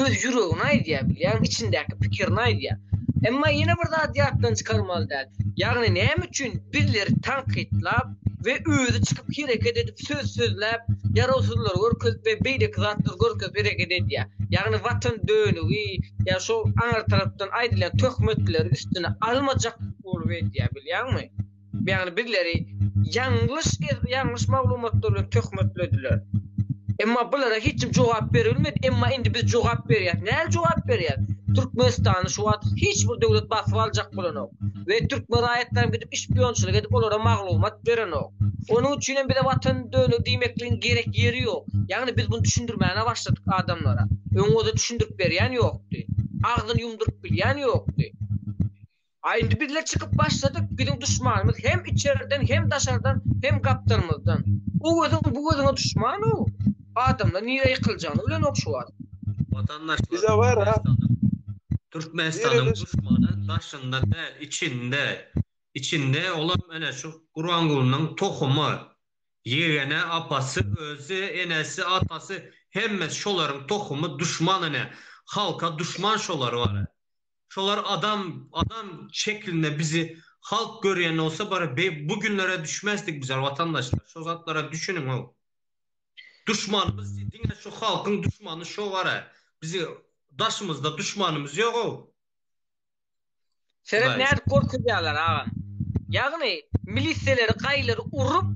öz ýüregini aýdýar, bilýäňmi, içindäki pikirini aýdýar. Emma ýene bir zady ýatdan çykarmaly däl. Ýagny näme üçin bizleri tankytlap we özi çykyp hereket edip söz sözläp, ýarawsyzlary görkezip we beýleki zatlary görkezip hereket edýär. Ýagny watan dönügi ýa şo aňry tarapdan aýdylýan töhmetleri üstüne almajak bolup edýär bilýäňmi? Ýagny bizleri ýalňyş ýalňyş maglumatlar bilen töhmetlediler. Emma bulara hiç kim jogap berilmedi. Emma indi biz jogap berýäs. Näl jogap berýäs? Türkmenistany şu wagt hiç bir döwlet basyp aljak bolanok. We türkmen raýatlaram gidip şpionçylyk edip olara maglumat berenok. Onuň üçin hem bize watan dönügi diýmekligiň gerek ýeri ýok. Ýagny biz muny düşündirmäne başladyk adamlara. Öň bolsa düşündirip berýän ýokdy. Agzyny ýumduryp bilýän ýokdy. A indi bizler çykyp başladyk, biziň duşmanymyz hem içerden, hem daşardan, hem gapdalymyzdan. O gözüň bu gözüňe duşman-ow. Adamlar nirä ýykyljagyny bilenok şu wagt. Watandaşlar Bize bar ha. Türkmenistanyň duşmany daşynda däl, içinde. Içinde olam ene şu Gurbangulynyň tohumy. Ýegeni, apasy, özi, enesi, atasy hemmesi şolaryň tohumy duşman ene. Halka duşman şolar bar. Şolar adam adam şeklinde bizi halk görýän bolsa bara be bu günlere düşmezdik bizler watandaşlar şo zatlara düşüniň how. Duşmanymyz diňe şu halkyň duşmany şo bara bizi daşymyzda duşmanymyz ýok how. Seret Hudaý. nädip gorkuzýarlar agam. Ýagny milisiýaleri gaýlary urup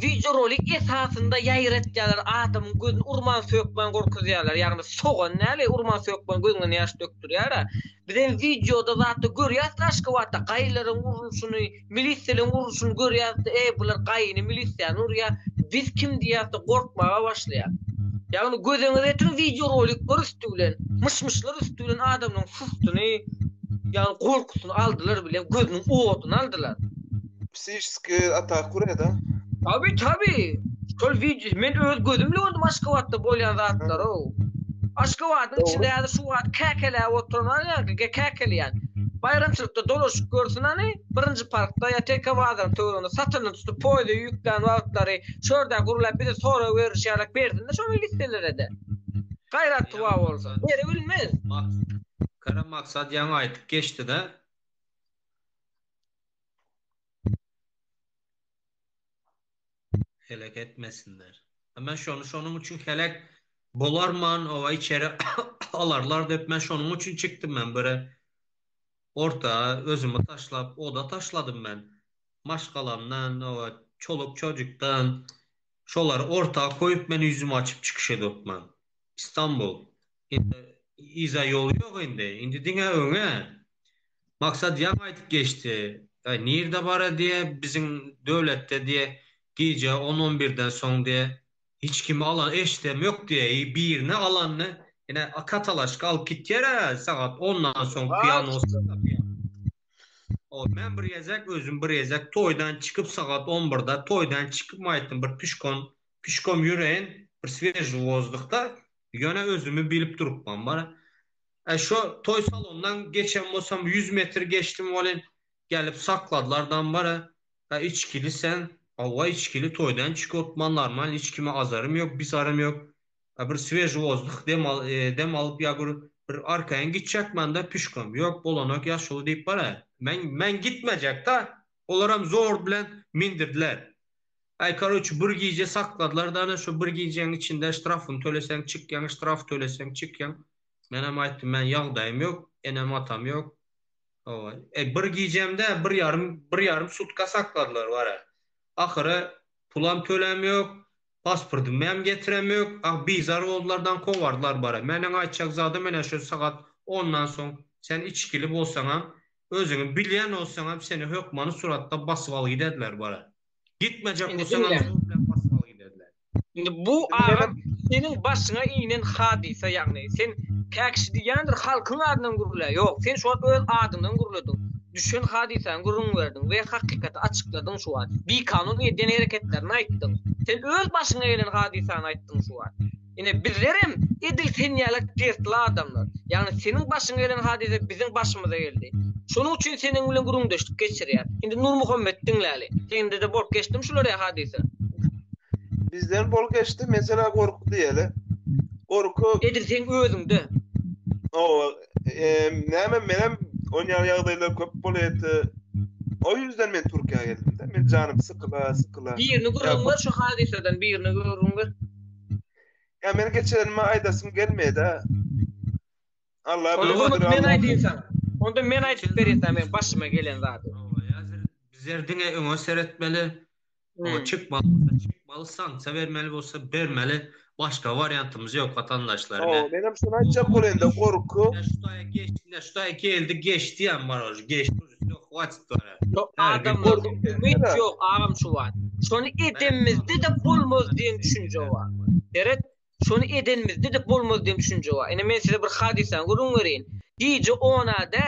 wideorolik esasynda ýaýratýarlar adamyň gözüni urman sökmän gorkuzýarlar ýagny sogan däl urman sökmän gözüňden ýaş dökdürýärä bizem wideoda zatda görýäsda aşgabatda gaýylaryň urulşyny milisiýalaryň urulşyny görýäsda eý bular gaýyny milisiýany urýar biz kim diýýäsda gorkmaga başlaýar ýagny gözeňize getiriň wideorolikler üsti bilen myş-myşlar üsti bilen adamlaryň sustuny ýagny gorkusyny aldylar bilen gözüniň oduny aldylar. Psihiki atak gurýada. Tabi tabi. Şol wideo men öz gözüm bilen gördüm Aşgabatda bolýan zatlary. Aşgabadyň içinde häzir şu wagt käkeläp oturan bar ýa käkeleýän. Baýramçylykda dolaşyp görsün hany, birinji parkda ýa TK bazaryň töwereginde satynyny tutup poýeza ýüklän wagtlary şörde gürläp bize sorag berişi ýalak bersin-de şo miliselere-de. Gaýrat tuba bolsa. Beribilmez. Kara Maksat ýaňy aýdyp geçdi-de. Helek etmesinler. Men şony şonuň üçin helek bolarman owa içeri alarlar diýip men şonuň üçin çykdym men bire orta özümi taşlap oda taşladym men. Maşgalamdan owa çoluk çojukdan şolary orta koýup men ýüzümi açyp çykyş edipman. Istanbul. Indi yza ýol ýok indi. Indi diňe öňe. Maksat ýaňy aýdyp geçdi. Aý nirde bara diýe biziň döwletde diýe gije on on birden soň diýe hiç kimi alan eşdem ýok diýe i birini alanyny ine katalaşka alyp gitýär-ä sagat ondan soň pyýan bolsa-da pyýan. O men bir gezek özüm bir gezek toýdan çykyp sagat on birde toýdan çykyp aýtdym bir pişkon pişkom ýüreýin bir sveži wozdukda ýöne özümi bilip durupman bara. E şo toý salondan geçen bolsam 100 metr geçdim welin gelip sakladylardan bara e içgili sen hawa içgili toýdan çykyp otman normal hiç kime azarym ýok bizarym ýok e bir sveži wozduh dem al dem alyp ýa bir bir arkaýyn gitjekmende pişkom ýok bolanok ýaşuly diýip bara men men gitmejekda olaram zor bilen mindirdiler Aý karoçi bir gije sakladylar da ana şo bir gijäň içinde ştrafyny töleseň çykýaň ştraf töleseň çykýaň menem aýtdym men ýagdaýym ýok enem atam ýok hawa e bir gijemde bir ýarym bir ýarym sutka sakladylar bara ahyry pulam töläm ýok pasportymam getirem ýok ah bizar boldulardan kowardylar bara meniň aýtjak zadym ene şo sagat ondan soň sen içgili bolsaňam özüňi bilýän bolsaňam seni hökmany suratda basyp alyp giderdiler bara Gitmejek Indi bolsaňam diňle. zor bilen basyp alyp giderler. Indi bu agam seniň başyňa inen hadysa ýagny sen kä kişi diýýändir halkyň adyndan gürle ýok sen şu wagt öz adyňdan gürlediň düşen hadysany gürrüň berdiň we hakykaty açykladyň şu wagt bikanun edýän hereketlerini aýtdyň sen öz başyňa gelen hadysany aýtdyň şu wagt. Ine bizlerem edil sen ýaly dertli adamlar. Ýagny seniň başyňa gelen hadysa biziň başymyza geldi. Şonuň üçin seniň bilen gürrüňdeşlik geçirýäs. Indi Nurmuhammet diňläli. Sende-de bolup geçdimi şular ýaly hadysa? Bizden bolup geçdi. Mesela gorky diýeli. Gorky Edil seň özüňde. Hawa, näme menem on ýaly ýagdaýlar köp bolýardy. O ýüzden men Türkiýä geldim-de. Men janym sykyla, sykyla. Birini gürrüň ber şu hadysadan birini gürrüň ber. Ya men geçenimi aýdasym gelmeýär-de. Allah Onda bilir, onda men Allah aýdayyn sana. Onda men aýdyp berýin sana men başyma gelen zady. Bizler diňe öňe seretmeli. Hmm. Çykmaly bolsa çykmaly. Çekmeli sanksiýa bermeli bolsa bermeli. Başga wariantymyz ýok watandaşlar. Hawa, menem şony aýtjak bolýan-da, gorky. Ine şu geçdi, ine şu taýa geldi, geçdi ýa bar geçdi, wsýo, hwatit bar. Ýok adamlarda umyt ýok agam şu wagt. Şony edenimizde-de bolmaz diýen düşünje bar. Seret, şony edenimizde-de bolmaz diýen düşünje bar. Ine men size bir hadysany gürrüň bereýin. Gije onada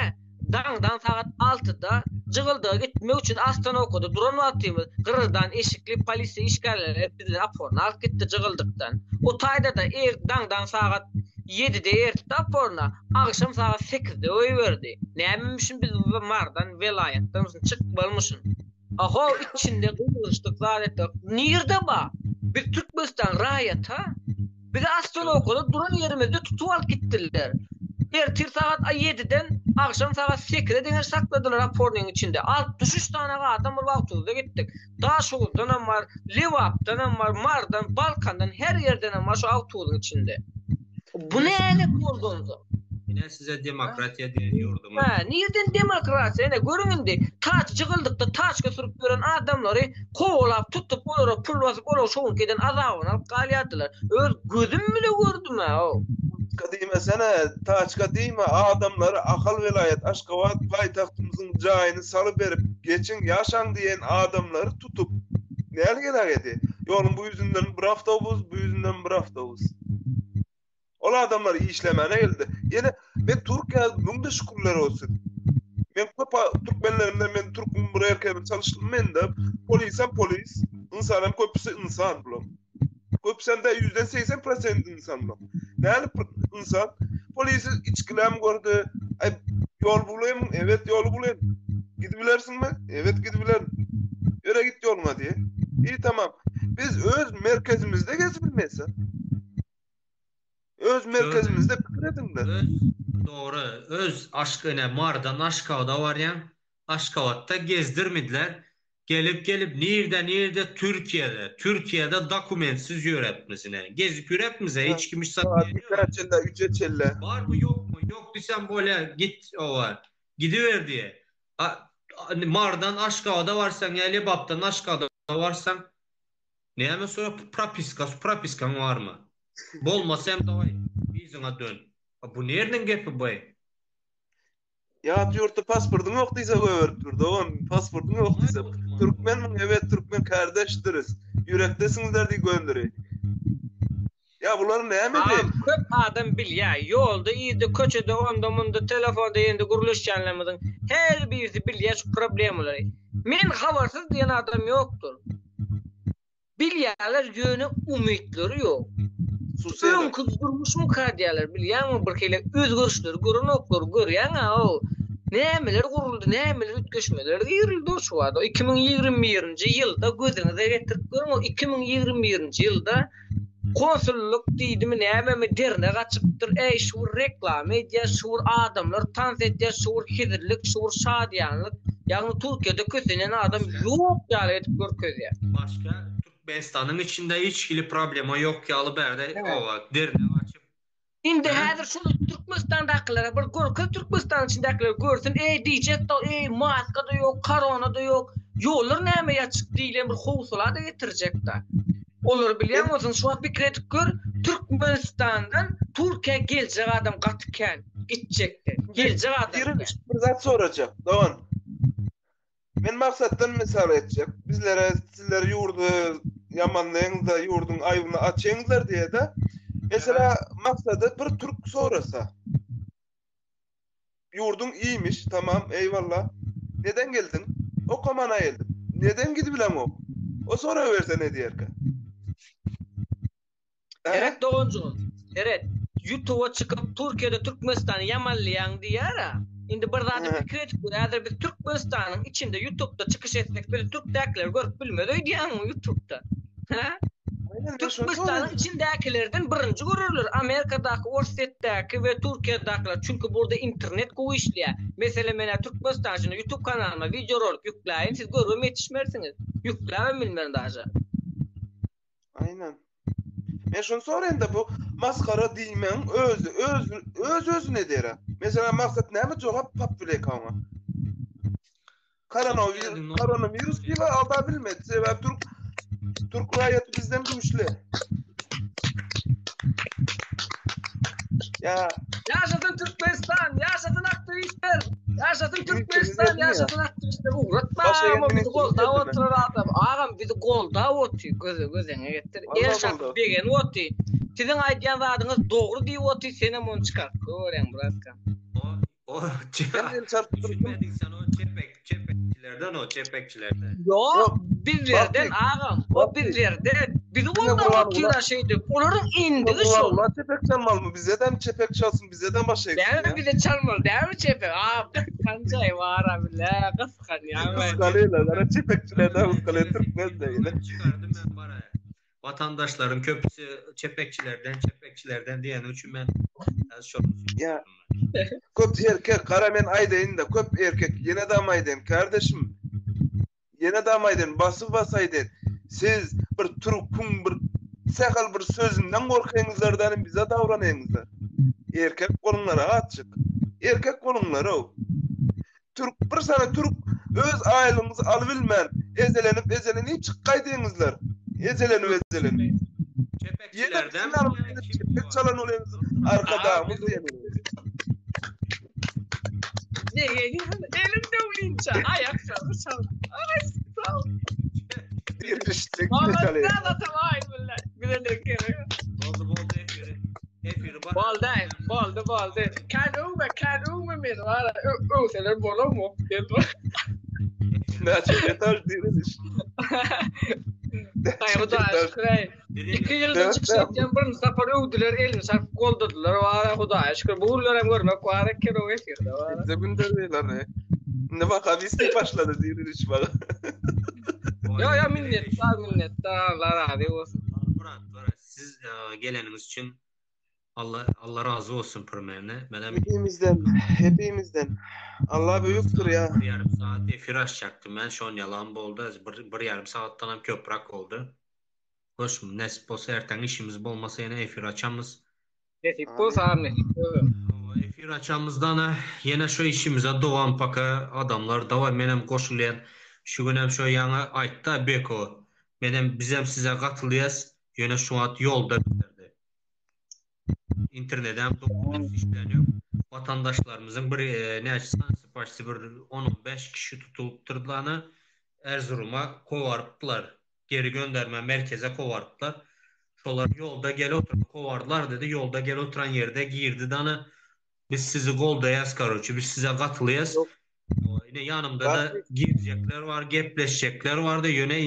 daňdan sagat altyda jygyldyga gitmek üçin ostanowkada duran wagtymyz gyryrdan eşikli polisiýa işgärleri gelip bizi oporna alyp gitdi jygyldykdan. O taýda-da er daňdan sagat ýedide ertdi oporna, agşam sagat sekizde goýberdi. Nämemüşin biz Mardan welaýatdanmyşyn çykmalymyşyn. Ahow içinde gygyryşdyk zat etdik. Nirde ba? Biz Türkmenistan raýat-ha. Bizi ostanowkada duran ýerimizde tutup alyp gitdiler. Ertir sagat ýediden agşam sagat sekize deňeç sakladylar opornyň içinde. 63 sany adam bolup awtobusda gitdik. Daşoguzdanam bar, Lebapdanam bar, Mardan, Balkandan her ýerdenem bar şu awtobusyň içinde. Bu nälet boldy onsoň? Ine size demokratiýa diýen ýurdumyz. Hä, nirden demokratiýa? Ine görüň indi, taç jygyldykda taçka sürüp ýören adamlary kowalap tutup, olara pul basyp, olar şo günki eden azabyny alyp galýardylar. Öz gözüm bile gördüm-ä, how. Taçka diýmesene, taçka diýme, adamlary Ahal welaýat, Aşgabat paýtagtymyzyň jaýyny salyberip, geçiň, ýaşaň diýen adamlary tutup, näl geläk edi? Ýoluň bu ýüzünden bir awtobus, bu ýüzünden bir awtobus. Ol adamlar işlemäne geldi. Ýene men Türkiýä müňde şükürler olsun. Men köp türkmenlerimden men türkmen bir erkegim çalışdym men de. Polisem polis, insanam köpüsi insan bulam. Köpüsem de yüzden 80 prosent insan bulam. Näli insan? Polisi içkilem gördü. Ay ýol bulayım, evet ýolu bulayım. Gidibilersiňmi? Evet gidibilerin. Ýöre git ýoluna diye. İyi tamam. Biz öz merkezimizde gezip bilmeýäs. Öz merkezimizde pikir ediňler. Öz dogry öz aşk ine Marydan Aşgabada barýaň Aşgabatda gezdirmediler gelip gelip nirde nirde Türkiýede Türkiýede dokumentsiz ýörepmiz ine gezip ýörepmiz hiç kim hiç zat diýeni ýok. Çelle üje çelle. Barmy ýokmy ýok diýsem bolýa git oba gidiber diýe Marydan Aşgabada barsaň ýa Lebapdan Aşgabada barsaň Näme sorap propiska propiskaň barmy? Bolmasa hem daway yzyňa dön. A bu nerden gepi by? Ýat ýurtda pasportyň ýok diýse goýberip dur dogan pasportyň ýok diýse türkmenmiň evet türkmen kardeşdiris ýürekdesiňizler diý gönderi ýa bular näme Agam köp adam bilýä ýolda yzda köçede onda munda telefonda ýende gürleşýänlerimiziň her birisi bilýä şu problemalary men habarsyz diýen adam ýokdur. Bilýärler ýöne umytlary ýok. Öňki durmuşmyka diýýärler bilýäňmi bir hili özgerişleri görenoklar görýäňä o nämeler guruldy nämeler üýtgeşmeler girildi şu wagt 2021-nji ýylda gözüňize getirip görüň o 2021-nji ýylda Konsullyk diýdimi nämemi dernek açypdyr äý şu bir reklama edýär şu bir adamlar tans edýär şu bir hezillik şu bir şadyýanlyk ýagny Türkiýede kösenen adam ýok ýaly edip görkezýär. Başga Türkmenistanyň içinde hiç hili problema ýok ýaly bärde oba dernek açyp Indi häzir şuny Türkmenistandakylara bir görkez Türkmenistanyň içindäkiler görsün eý diýjek-de eý maska-da ýok korona-da ýok ýollar näme ýaçyk diýlen bir howsala-da getirjek-de. Olary bilýän bolsaň şu wagt pikir edip gör Türkmenistandan Türkiýä geljek adam gaty kän gitjekde geljek adam kän. Bir zat sorajak dogan. Men maksatdan mysal etjek. Bizlere sizler ýurdy ýamanlaýaňyzda ýurduň aýbyny açýaňyzlar diýede. Mesela maksady bir türk sorasa. Ýurduň iýmiş, tamam, eýwalla. Neden geldiň? Okamana geldim. Neden gidibileňok? O soraberse ne diýerkä? Seret doganjygym, seret. Ýutuba çykyp Türkiýede Türkmenistany ýamanlaýaň diýýär-ä. Indi bir zady pikir edip gör, häzir biz Türkmenistanyň içinde ýutubda çykyş etsek bizi türkdäkiler görüp bilmez öýdýäňmi ýutubda? Hä? Türkmenistanyň içindäkilerden birinji görerler Amerikadaky, Orsýetdäki we Türkiýedakiler. Çünki burda internet gowy işleýär. Meselem men-ä Türkmenistanyň içinde ýutub kanalyma wideorolik ýükläýin siz görübem ýetişmersiňiz. Ýükläbem bilmerin daže. Aynen. Men şunu soraýyn da bu maskara diýmegiň özi öz öz özüne dera. Mesela maksat näme jogap tap bilek oňa. Koronavirus, koronavirus diýip alda bilmedi. Sebäp türk. Türk raýaty bizden güýçli. Ya Ýaşasyn Türkmenistan, ýaşasyn aktiwistler, ýaşasyn Türkmenistan, ýaşasyn aktiwistler. Ugratma agam, bizi goldap oturan adam. Agam bizi goldap otyr, göze gözeňe getir. El çarpyp begenip otyr. Siziň aýdýan zadyňyz dogry diýip otyr, senem ony çykaryp görýäň bratka. O düşünmediň sen o çepek çepekçilerden o çepekçilerden. Ýok, bizlerden agam, o bizlerden. Bizi goldap otyra şeýdip. Olaryň endigi şol. Ulan çepek çalmalymy? Bizedem çepek çalsyn, bizedem baş egsin. Dämi bize çalmaly, dämi çepek? A, gysganjaý bara bile, gysganýaň. Gysgalýarlar, gara çepekçilerden gysgalýar türkmen de. Çykardym men bara. Watandaşlaryň köpüsi çepekçilerden, çepekçilerden diýeni üçin men şol. Ýa köp erkek gara men aýdaýyn-da, köp erkek ýene dam aýdaýyn, kardeşim. Ýene dam aýdaýyn, basyp bas aýdaýyn. Siz bir türküň bir sähel bir sözünden gorkaýyňyzlardan bize dawranaýyňyzlar. Erkek boluňlar azjyk. Erkek boluňlar-ow. Türk bir sany türk öz aýlygyňyzy alybilmän ezelenip ezelenip çyk gaýdyňyzlar. Ezelenip ezelenip. Ýene biziň ýanymyzda çepek çalan bolýaňyz arkadagymyz diýen. Ne elim döwlinçe aýak çalgy çal. Ay sal. Dirişdik. Vallahi tamam billahi. Bize ne gerek. Boldy boldy efiri. Efiri bar. Boldy, boldy, boldy. Kän öwme, kän öwme meni wara. Öwseler bolamok. Näçe etaj diriliş. Ay Hudaýa şükür aý. Iki ýylda çykyş etýän birinji sapar öwdüler, elini çarpyp goldadylar wara Hudaýa şükür. Bu günlerem görmek bar eken o efirde wara. Bize günde diýler. Indi baka bisni başlady diriliş bak. Ýa ýa minnetdar minnetdar Allah razy bolsun. Murat, siz geleniňiz üçin Allah Allah razy bolsun pirmene. Menem Hepimizden, hepimizden. Allah büyüktür ya. Bir ýarym saat efir açjakdym men, şon ýalan boldy. Bir, bir ýarym saatdan hem köprak boldy. Hoş, nesip bolsa erteň işimiz bolmasa ýene efir açamyz. Nesip bolsa, nesip bolsa. Efir açamyzdan ýene şu işimize dowam paka adamlar daway menem goşulýan. Şu günem şo ýaňy aýtda Beko. Menem bizem size gatylýas. Ýöne şu wagt ýolda bizlerde. Internedem dogry dürs işlänok. Watandaşlarymyzyň bir näçe sanysy paçti bir on-on bäş kişi tutulypdyrlany Erzuruma kowarypdylar. Geri gönderme merkeze kowarypdylar. Şolar ýolda gel oturan kowardylar dedi. Ýolda gel oturan ýerde girdi dany biz sizi goldaýas karoçi biz size gatylýas. Ine ýanymda-da girjekler bar, gepleşjekler bardy. Ýöne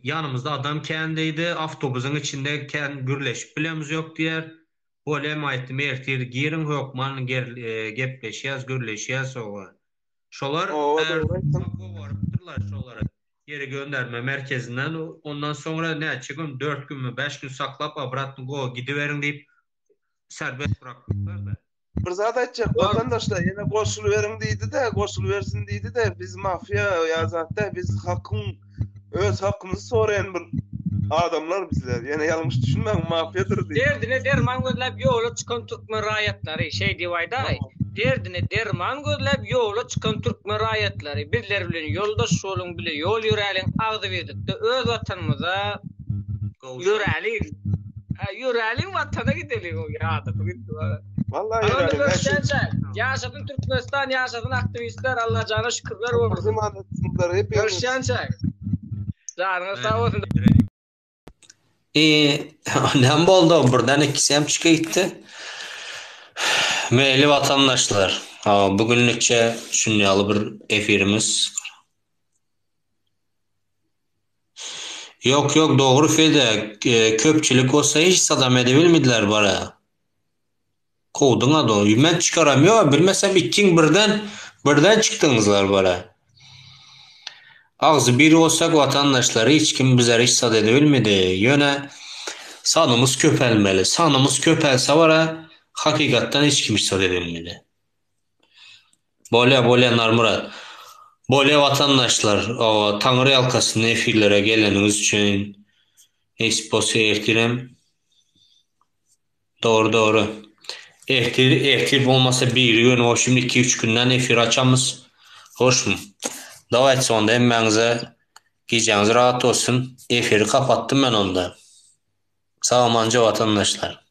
Ýanymyzda adam kän diýdi, awtobusyň içinde kän gürleşip bilemiz ýok diýýär. Bolýa aýtdym, ertir giriň hökman gepleşýäs, gürleşýäs oba. Şolar gowarypdyrlar şolary geri gönderme merkezinden, ondan soňra näçe gün, dört günmi, bäş gün saklap obratno go gidiberiň diýip serbest bırakdylar-da. Bir zat aýtjak watandaşlar ýene goşulyberiň diýdi-de, goşulybersin diýdi-de, biz mafiýa ýa zat däl, biz hakyň öz hakymyzy soraýan bir adamlar bizler. Ýene ýalňyş düşünmäň, mafiýadyr diýip. Derdine derman gözläp ýola çykan türkmen raýatlary, şeý diýip aýdaý, derdine derman gözläp ýola çykan türkmen raýatlary, bizler bilen ýoldaş boluň, bile ýol ýöräliň, agzybirlikde öz watanymyza Ýöräliň. Ha, ýöräliň watana gideliň. O ýadym gitdi bana. Vallahi ýöräliň. Görüşýänçä. Ýaşasyn Türkmenistan, ýaşasyn aktiwistler. Allajana şükürler bolsun. Görüşýänçä. Janyňyz sag bolsun. E, näme boldy? Birden ikisi hem çykyp gitdi. Meýli watandaşlar, bugünlikçe şun ýaly bir efirimiz Ýok ýok dogry Fede köpçülik bolsa hiç zadam edebilmediler bara. Kowduňa do. Men çykaram ýok bilmesem ikiň birden birden çykdyňyzlar bara. Agzy bir bolsak watandaşlar hiç kim bizlere hiç zat edebilmedi. Ýöne sanymyz köpelmeli. Sanymyz köpelse bara hakykatdan hiç kim hiç zat edebilmedi. Bolýa bolýa Narmyrat. Bolýa watandaşlar Taňry ýalkasyn efirlere geleniňiz üçin nesip bolsa ertirem dogry dogry ertir ertir bolmasa biri gün oşum iki üç günden efir açamyz hoşmy dawaytse onda hemmäňize. Gijäňiz rahat bolsun. Efiri kapatdym men onda. Sag-amanca watandaşlar.